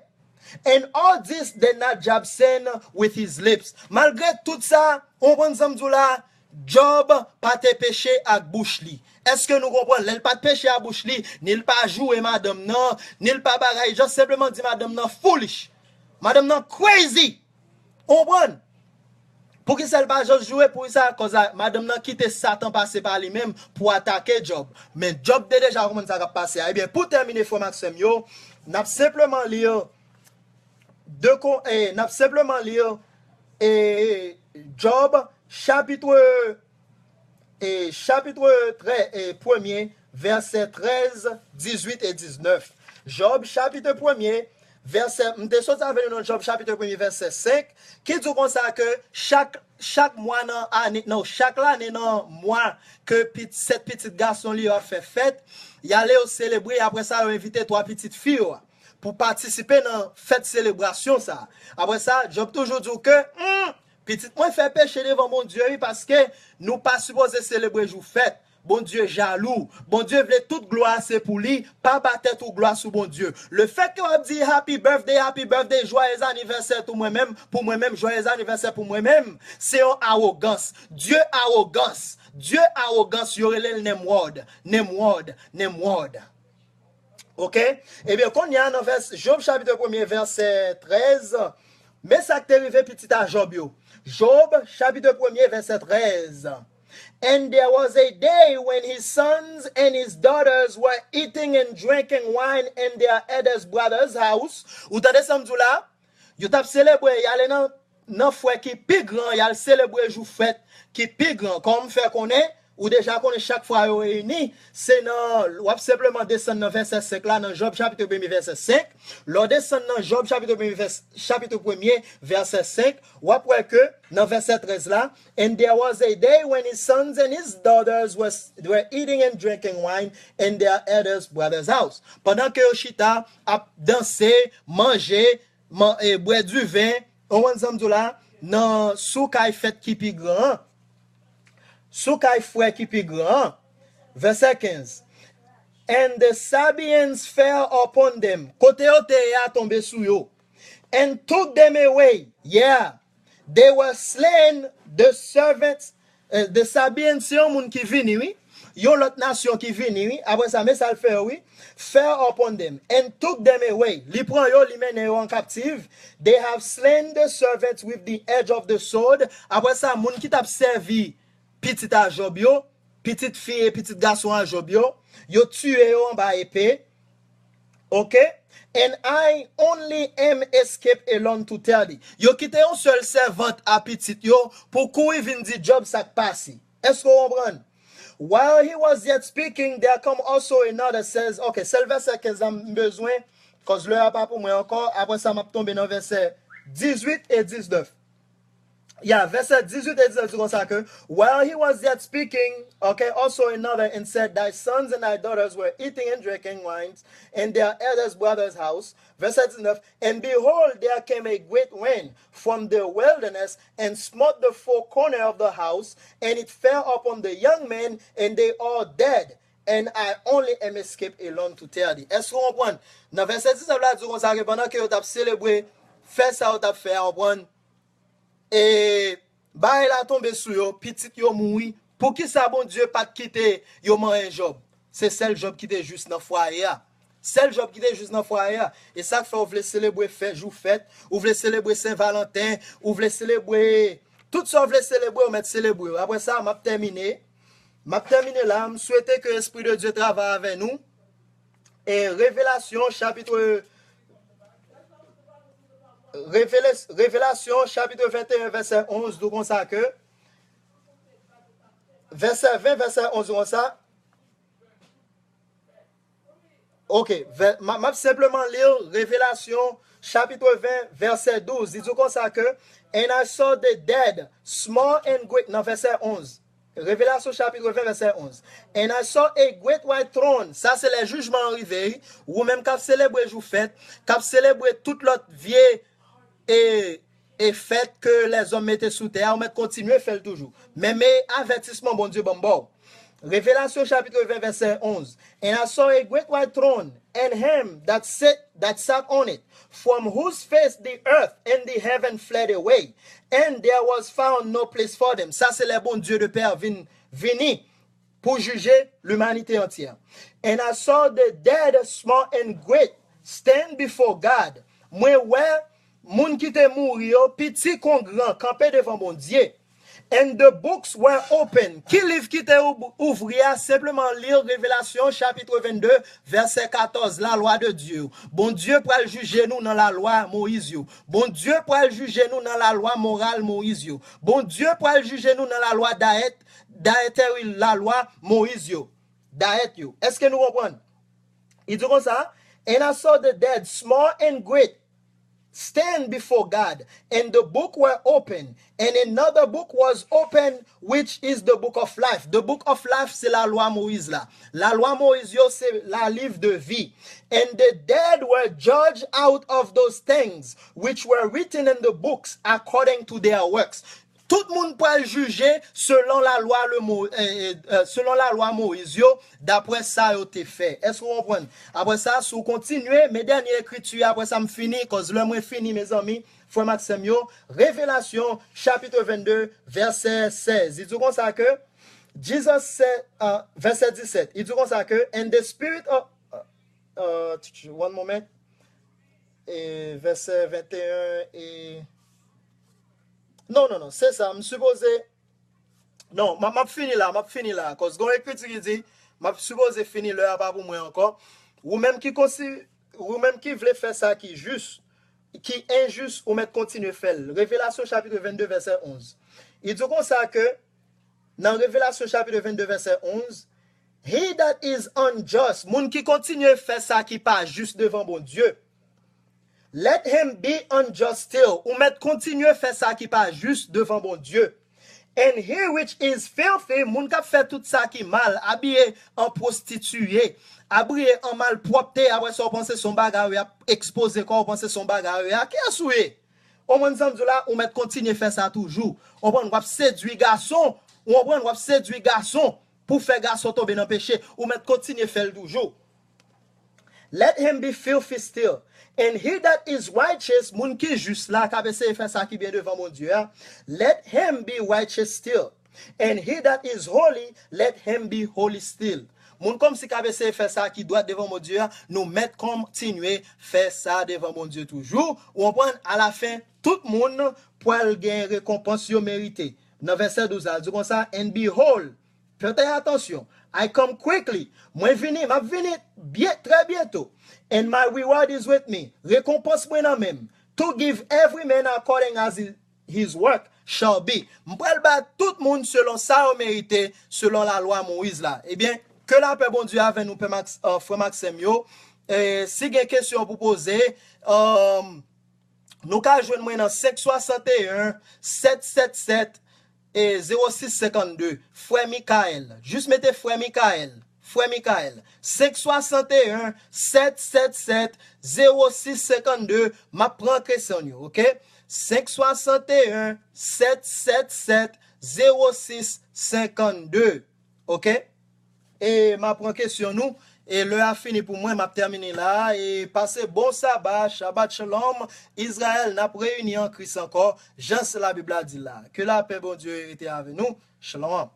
"And all this did not Job sin with his lips." Malgre tout sa, ou konprann sa m di w la, Jòb pa te peche ak bouch li. Èske nou konprann? Lè l pa t peche ak bouch li, ni l pa joure madanm nan, ni l pa bagay, just senpleman di madanm nan foolish. Madanm nan crazy. Ou konprann? Poukisa l pa jis joure? Poukisa? Kòz a madanm nan kite Satan pase pa li menm pou atake Jòb. Men Jòb te deja konprann sa k ap pase a. Ebyen, pou tèmine, frè m ak sè m yo, n ap senpleman li de kon, e, n ap senpleman li e, Jòb, chapit, e, chapit trè, e, premye, vèsè trèz, dizuit e diznèf. Jòb, chapit premye, vèsè, m te sot avè nou nan Jòb, chapit premye, vèsè senk, ki di konsa ke chak, chak mwa nan ane, non, chak lane nan mwa ke pit-, sèt pitit gason li yo ap fè fèt, y ale yo selebre, apre sa, yo envite twa pitit fi yo a pou patisipe nan fèt selebrasyon sa a. Apre sa, Jòb toujou di w ke, hmm, pitit mwen fè peche devan Bondye, wi, paske nou pa sipoze selebre jou fèt. Bondye jalou. Bondye vle tout glwa se pou li. Pa ba tèt ou glwa sou Bondye. Lefètke w ap di happy birthday, happy birthday, joyeux anniversaire pou mwen menm, pou mwen menm, joyeux anniversaire pou mwen menm, se yon awogans. Dye awogans. Dye awogans, yo rele l Nemwòd. Nemwòd. Nemwòd. Oke? Ebyen, kounye a, nan vès, Jòb chapit premye, vèsè trèz, men sa k te rive pitit a Jòb yo. Jòb chapit premye, vèsè trèz. "And there was a day when his sons and his daughters were eating and drinking wine in their eldest brother's house." Ou tande sa m di w la? Yo t ap selebre, y ale nan, nan frè ki pi gran, y al selebre jou fèt ki pi gran. Kòm m fè konnen, ou deja konnen chak fwa yo reyini, se nan, w ap senpleman desann nan vèsè senk la, nan Jòb chapit premye vèsè senk. Lè w desann nan Jòb chapit premye vès-, chapit premye vèsè senk, w ap wè ke nan vèsè trèz la, "And there was a day when his sons and his daughters was, were eating and drinking wine in their eldest brother's house." Pandan ke yo chita ap danse, manje, man-, e, bwè diven, ou konprann sa m di w la, nan sou kay fèt ki pi gran an. Sou kay frè ki pi gran an. Vèsè kenz. "And the Sabeans fell upon them." Kote yo te ye a tonbe sou yo. "And took them away." Yeah. "They were slain, the servants." Eh, the Sabeans, se yon moun ki vini, wi. Yon lòt nasyon ki vini, wi. Apre sa, men sa l fè yo, wi. "Fell upon them and took them away." Li pran yo, li mennen yo an kaptiv. "They have slain the servants with the edge of the sword." Apre sa, moun ki t ap sèvi pitit a Jòb yo, pitit fi e pitit gason a Jòb yo, yo tiye yo anba epe. Oke? "And I only am escaped alone to tell thee." Yo kite yon sèl sèvant a pitit yo pou kouri vin di Jòb sa k pase. Èske w konprann? "While he was yet speaking, there come also another," says, oke, sèl vèsè kenz la m bezwen, kòz lè a pa pou mwen ankò. Apre sa, m ap tonbe nan vèsè dizuit e diznèf. Ya, vèsè dizuit e diznèf di konsa ke, "While he was yet speaking, okay, also another, and said, Thy sons and thy daughters were eating and drinking wine in their eldest brother's house." Vèsè diznèf, "And behold, there came a great wind from the wilderness, and smote the four corner of the house, and it fell upon the young men, and they all dead, and I only am escaped alone to tell thee." Èske w konprann? Nan vèsè diznèf la, di konsa ke pandan ke yo t ap selebre fè sa yo t ap fè a, w konprann? E bagay la tonbe sou yo, pitit yo mouri, Poukisa Bondye pa t kite yo manyen Jòb? Se sèl Jòb ki te jis nan fwaye a. Sèl Jòb ki te jis nan fwaye a. E sa k fè w vle selebre fè, jou fèt, ou vle selebre Sen Valanten, ou vle selebre tout sa w vle selebre, ou mèt selebre yo. Apre sa, m ap tèmine. M ap tèmine la. M swete ke Espri de Dye travay avè nou. E Revelasyon, chapit, Revele- Revelasyon, chapit venteyen, vèsè onz, di konsa ke, vèsè ven, vèsè onz, di konsa. Ok, vè- m a- m ap senpleman li Revelasyon, chapit ven, vèsè douz. Li di konsa ke, "And I saw the dead, small and great," nan vèsè onz. Revelasyon chapit ven, vèsè onz. "And I saw a great white throne." Sa se lè jijman an rive, wi. Ou menm k ap selebre jou fèt, k ap selebre tout lòt vye e, e fèt ke lèzòm mete sou tè a, ou mèt kontinye fè l toujou. Men, men avètisman Bondye ban m ba w. Revelasyon chapit ven, vèsè onz. "And I saw a great white throne, and him that sat, that sat on it, from whose face the earth and the heaven fled away, and there was found no place for them." Sa se lè Bondye de Pè vin, vini pou jije limanite antyè. "And I saw the dead, small and great, stand before God." Mwen wè moun ki te mouri yo, piti kon gran, kanpe devan Bondye. "And the books were open." Ki liv ki te ou- ouvri a? Senpleman li Revelasyon chapit vennde, vèsè katòz, lalwa de Dye. Bondye pral jije nou nan lalwa Moyiz yo. Bondye pral jije nou nan lalwa moral Moyiz yo. Bondye pral jije nou nan lalwa dayèt, dayètèri lalwa Moyiz yo. Dayèt yo. Èske nou konprann? Li di konsa, "And I saw the dead, small and great, stand before God, and the book were open, and another book was open, which is the book of life." The book of life, se lalwa Moyiz la. Lalwa Moyiz yo, se la liv de vi. "And the dead were judged out of those things which were written in the books, according to their works." Tout moun pral jije selon lalwa le Mo- eh, eh, eh, selon lalwa Moyiz yo, daprè sa yo te fè. Èske w konprann? Apre sa, si w kontinye, men dènye ekriti, apre sa m fini, kòz lè mwen fini, mezanmi, frè m ak sè m yo, Revelasyon, chapit vennde, vèsè sèz. Li di konsa ke, Jesus said, uh, vèsè disèt, li di konsa ke, "And the spirit of," uh, uh, one moment. E vèsè venteyen e, non, non, non, se sa, m sipoze, non, m ap, m ap fini la, m ap fini la, kòz gon ekriti ki di, m ap sipoze fini, lè a pa pou mwen ankò. Ou menm ki konsi- ou menm ki vle fè sa ki jis, ki enjis, ou mèt kontinye fè l. Revelasyon chapit vennde, vèsè onz. Li di konsa ke, nan Revelasyon chapit vennde, vèsè onz, "He that is unjust," moun ki kontinye fè sa ki pa jis devan Bondye, "let him be unjust still." Ou mèt kontinye fè sa ki pa jis devan Bondye. "And he which is filthy," moun k ap fè tout sa ki mal, abiye an pwostitiye, abiye an malpwòpte, apre sa w panse se yon bagay w ap ekspoze kò w, ou panse se yon bagay w a, kiyès ou ye? Ou konprann sa m di w la, ou mèt kontinye fè sa toujou. Ou konprann, w ap sedui gason, ou konprann, w ap sedui gason pou fè gason tonbe nan peche, ou mèt kontinye fè l toujou. "Let him be filthy still. And he that is righteous," moun ki jis la, k ap eseye fè sa ki byen devan Bondye a, "let him be righteous still. And he that is holy, let him be holy still." Moun kòmsi k ap eseye fè sa ki dwat devan Bondye a, nou mèt kontinye fè sa devan Bondye toujou. Ou konprann, alafen, tout moun pral gen rekonpans yo merite. Nan vèsè douz la, li di konsa, "And behold," fè atansyon, "I come quickly," mwen vini, m ap vini byen, trè byento. "And my reward is with me," rekonpans mwen nan men m, "to give every man according as his, his work shall be." M pral ba tout moun selon sa yo merite, selon lalwa Moyiz la. Ebyen, ke lapè Bondye avè nou, pè Max, euh, frè m ak sè m yo. E si gen kesyon pou poze, euh, nou ka jwenn mwen nan senk swasanteyen, sèt sèt sèt, e zewo sis senkannde. Frè Mikaèl. Jis mete frè Mikaèl. Frè Mikaèl. Senk swasanteyen, sèt sèt sèt, zewo sis senkannde. M ap pran kesyon yo, oke? Senk swasanteyen, sèt sèt sèt, zewo sis senkannde. Oke? E m ap pran kesyon nou. E lè a fini pou mwen, m ap tèmine la. E pase bon saba, Shabbat Shalom, Izrayèl, n ap reyini an Kris ankò, jan Labib la di la. Ke lapè Bondye rete avè nou. Shalom.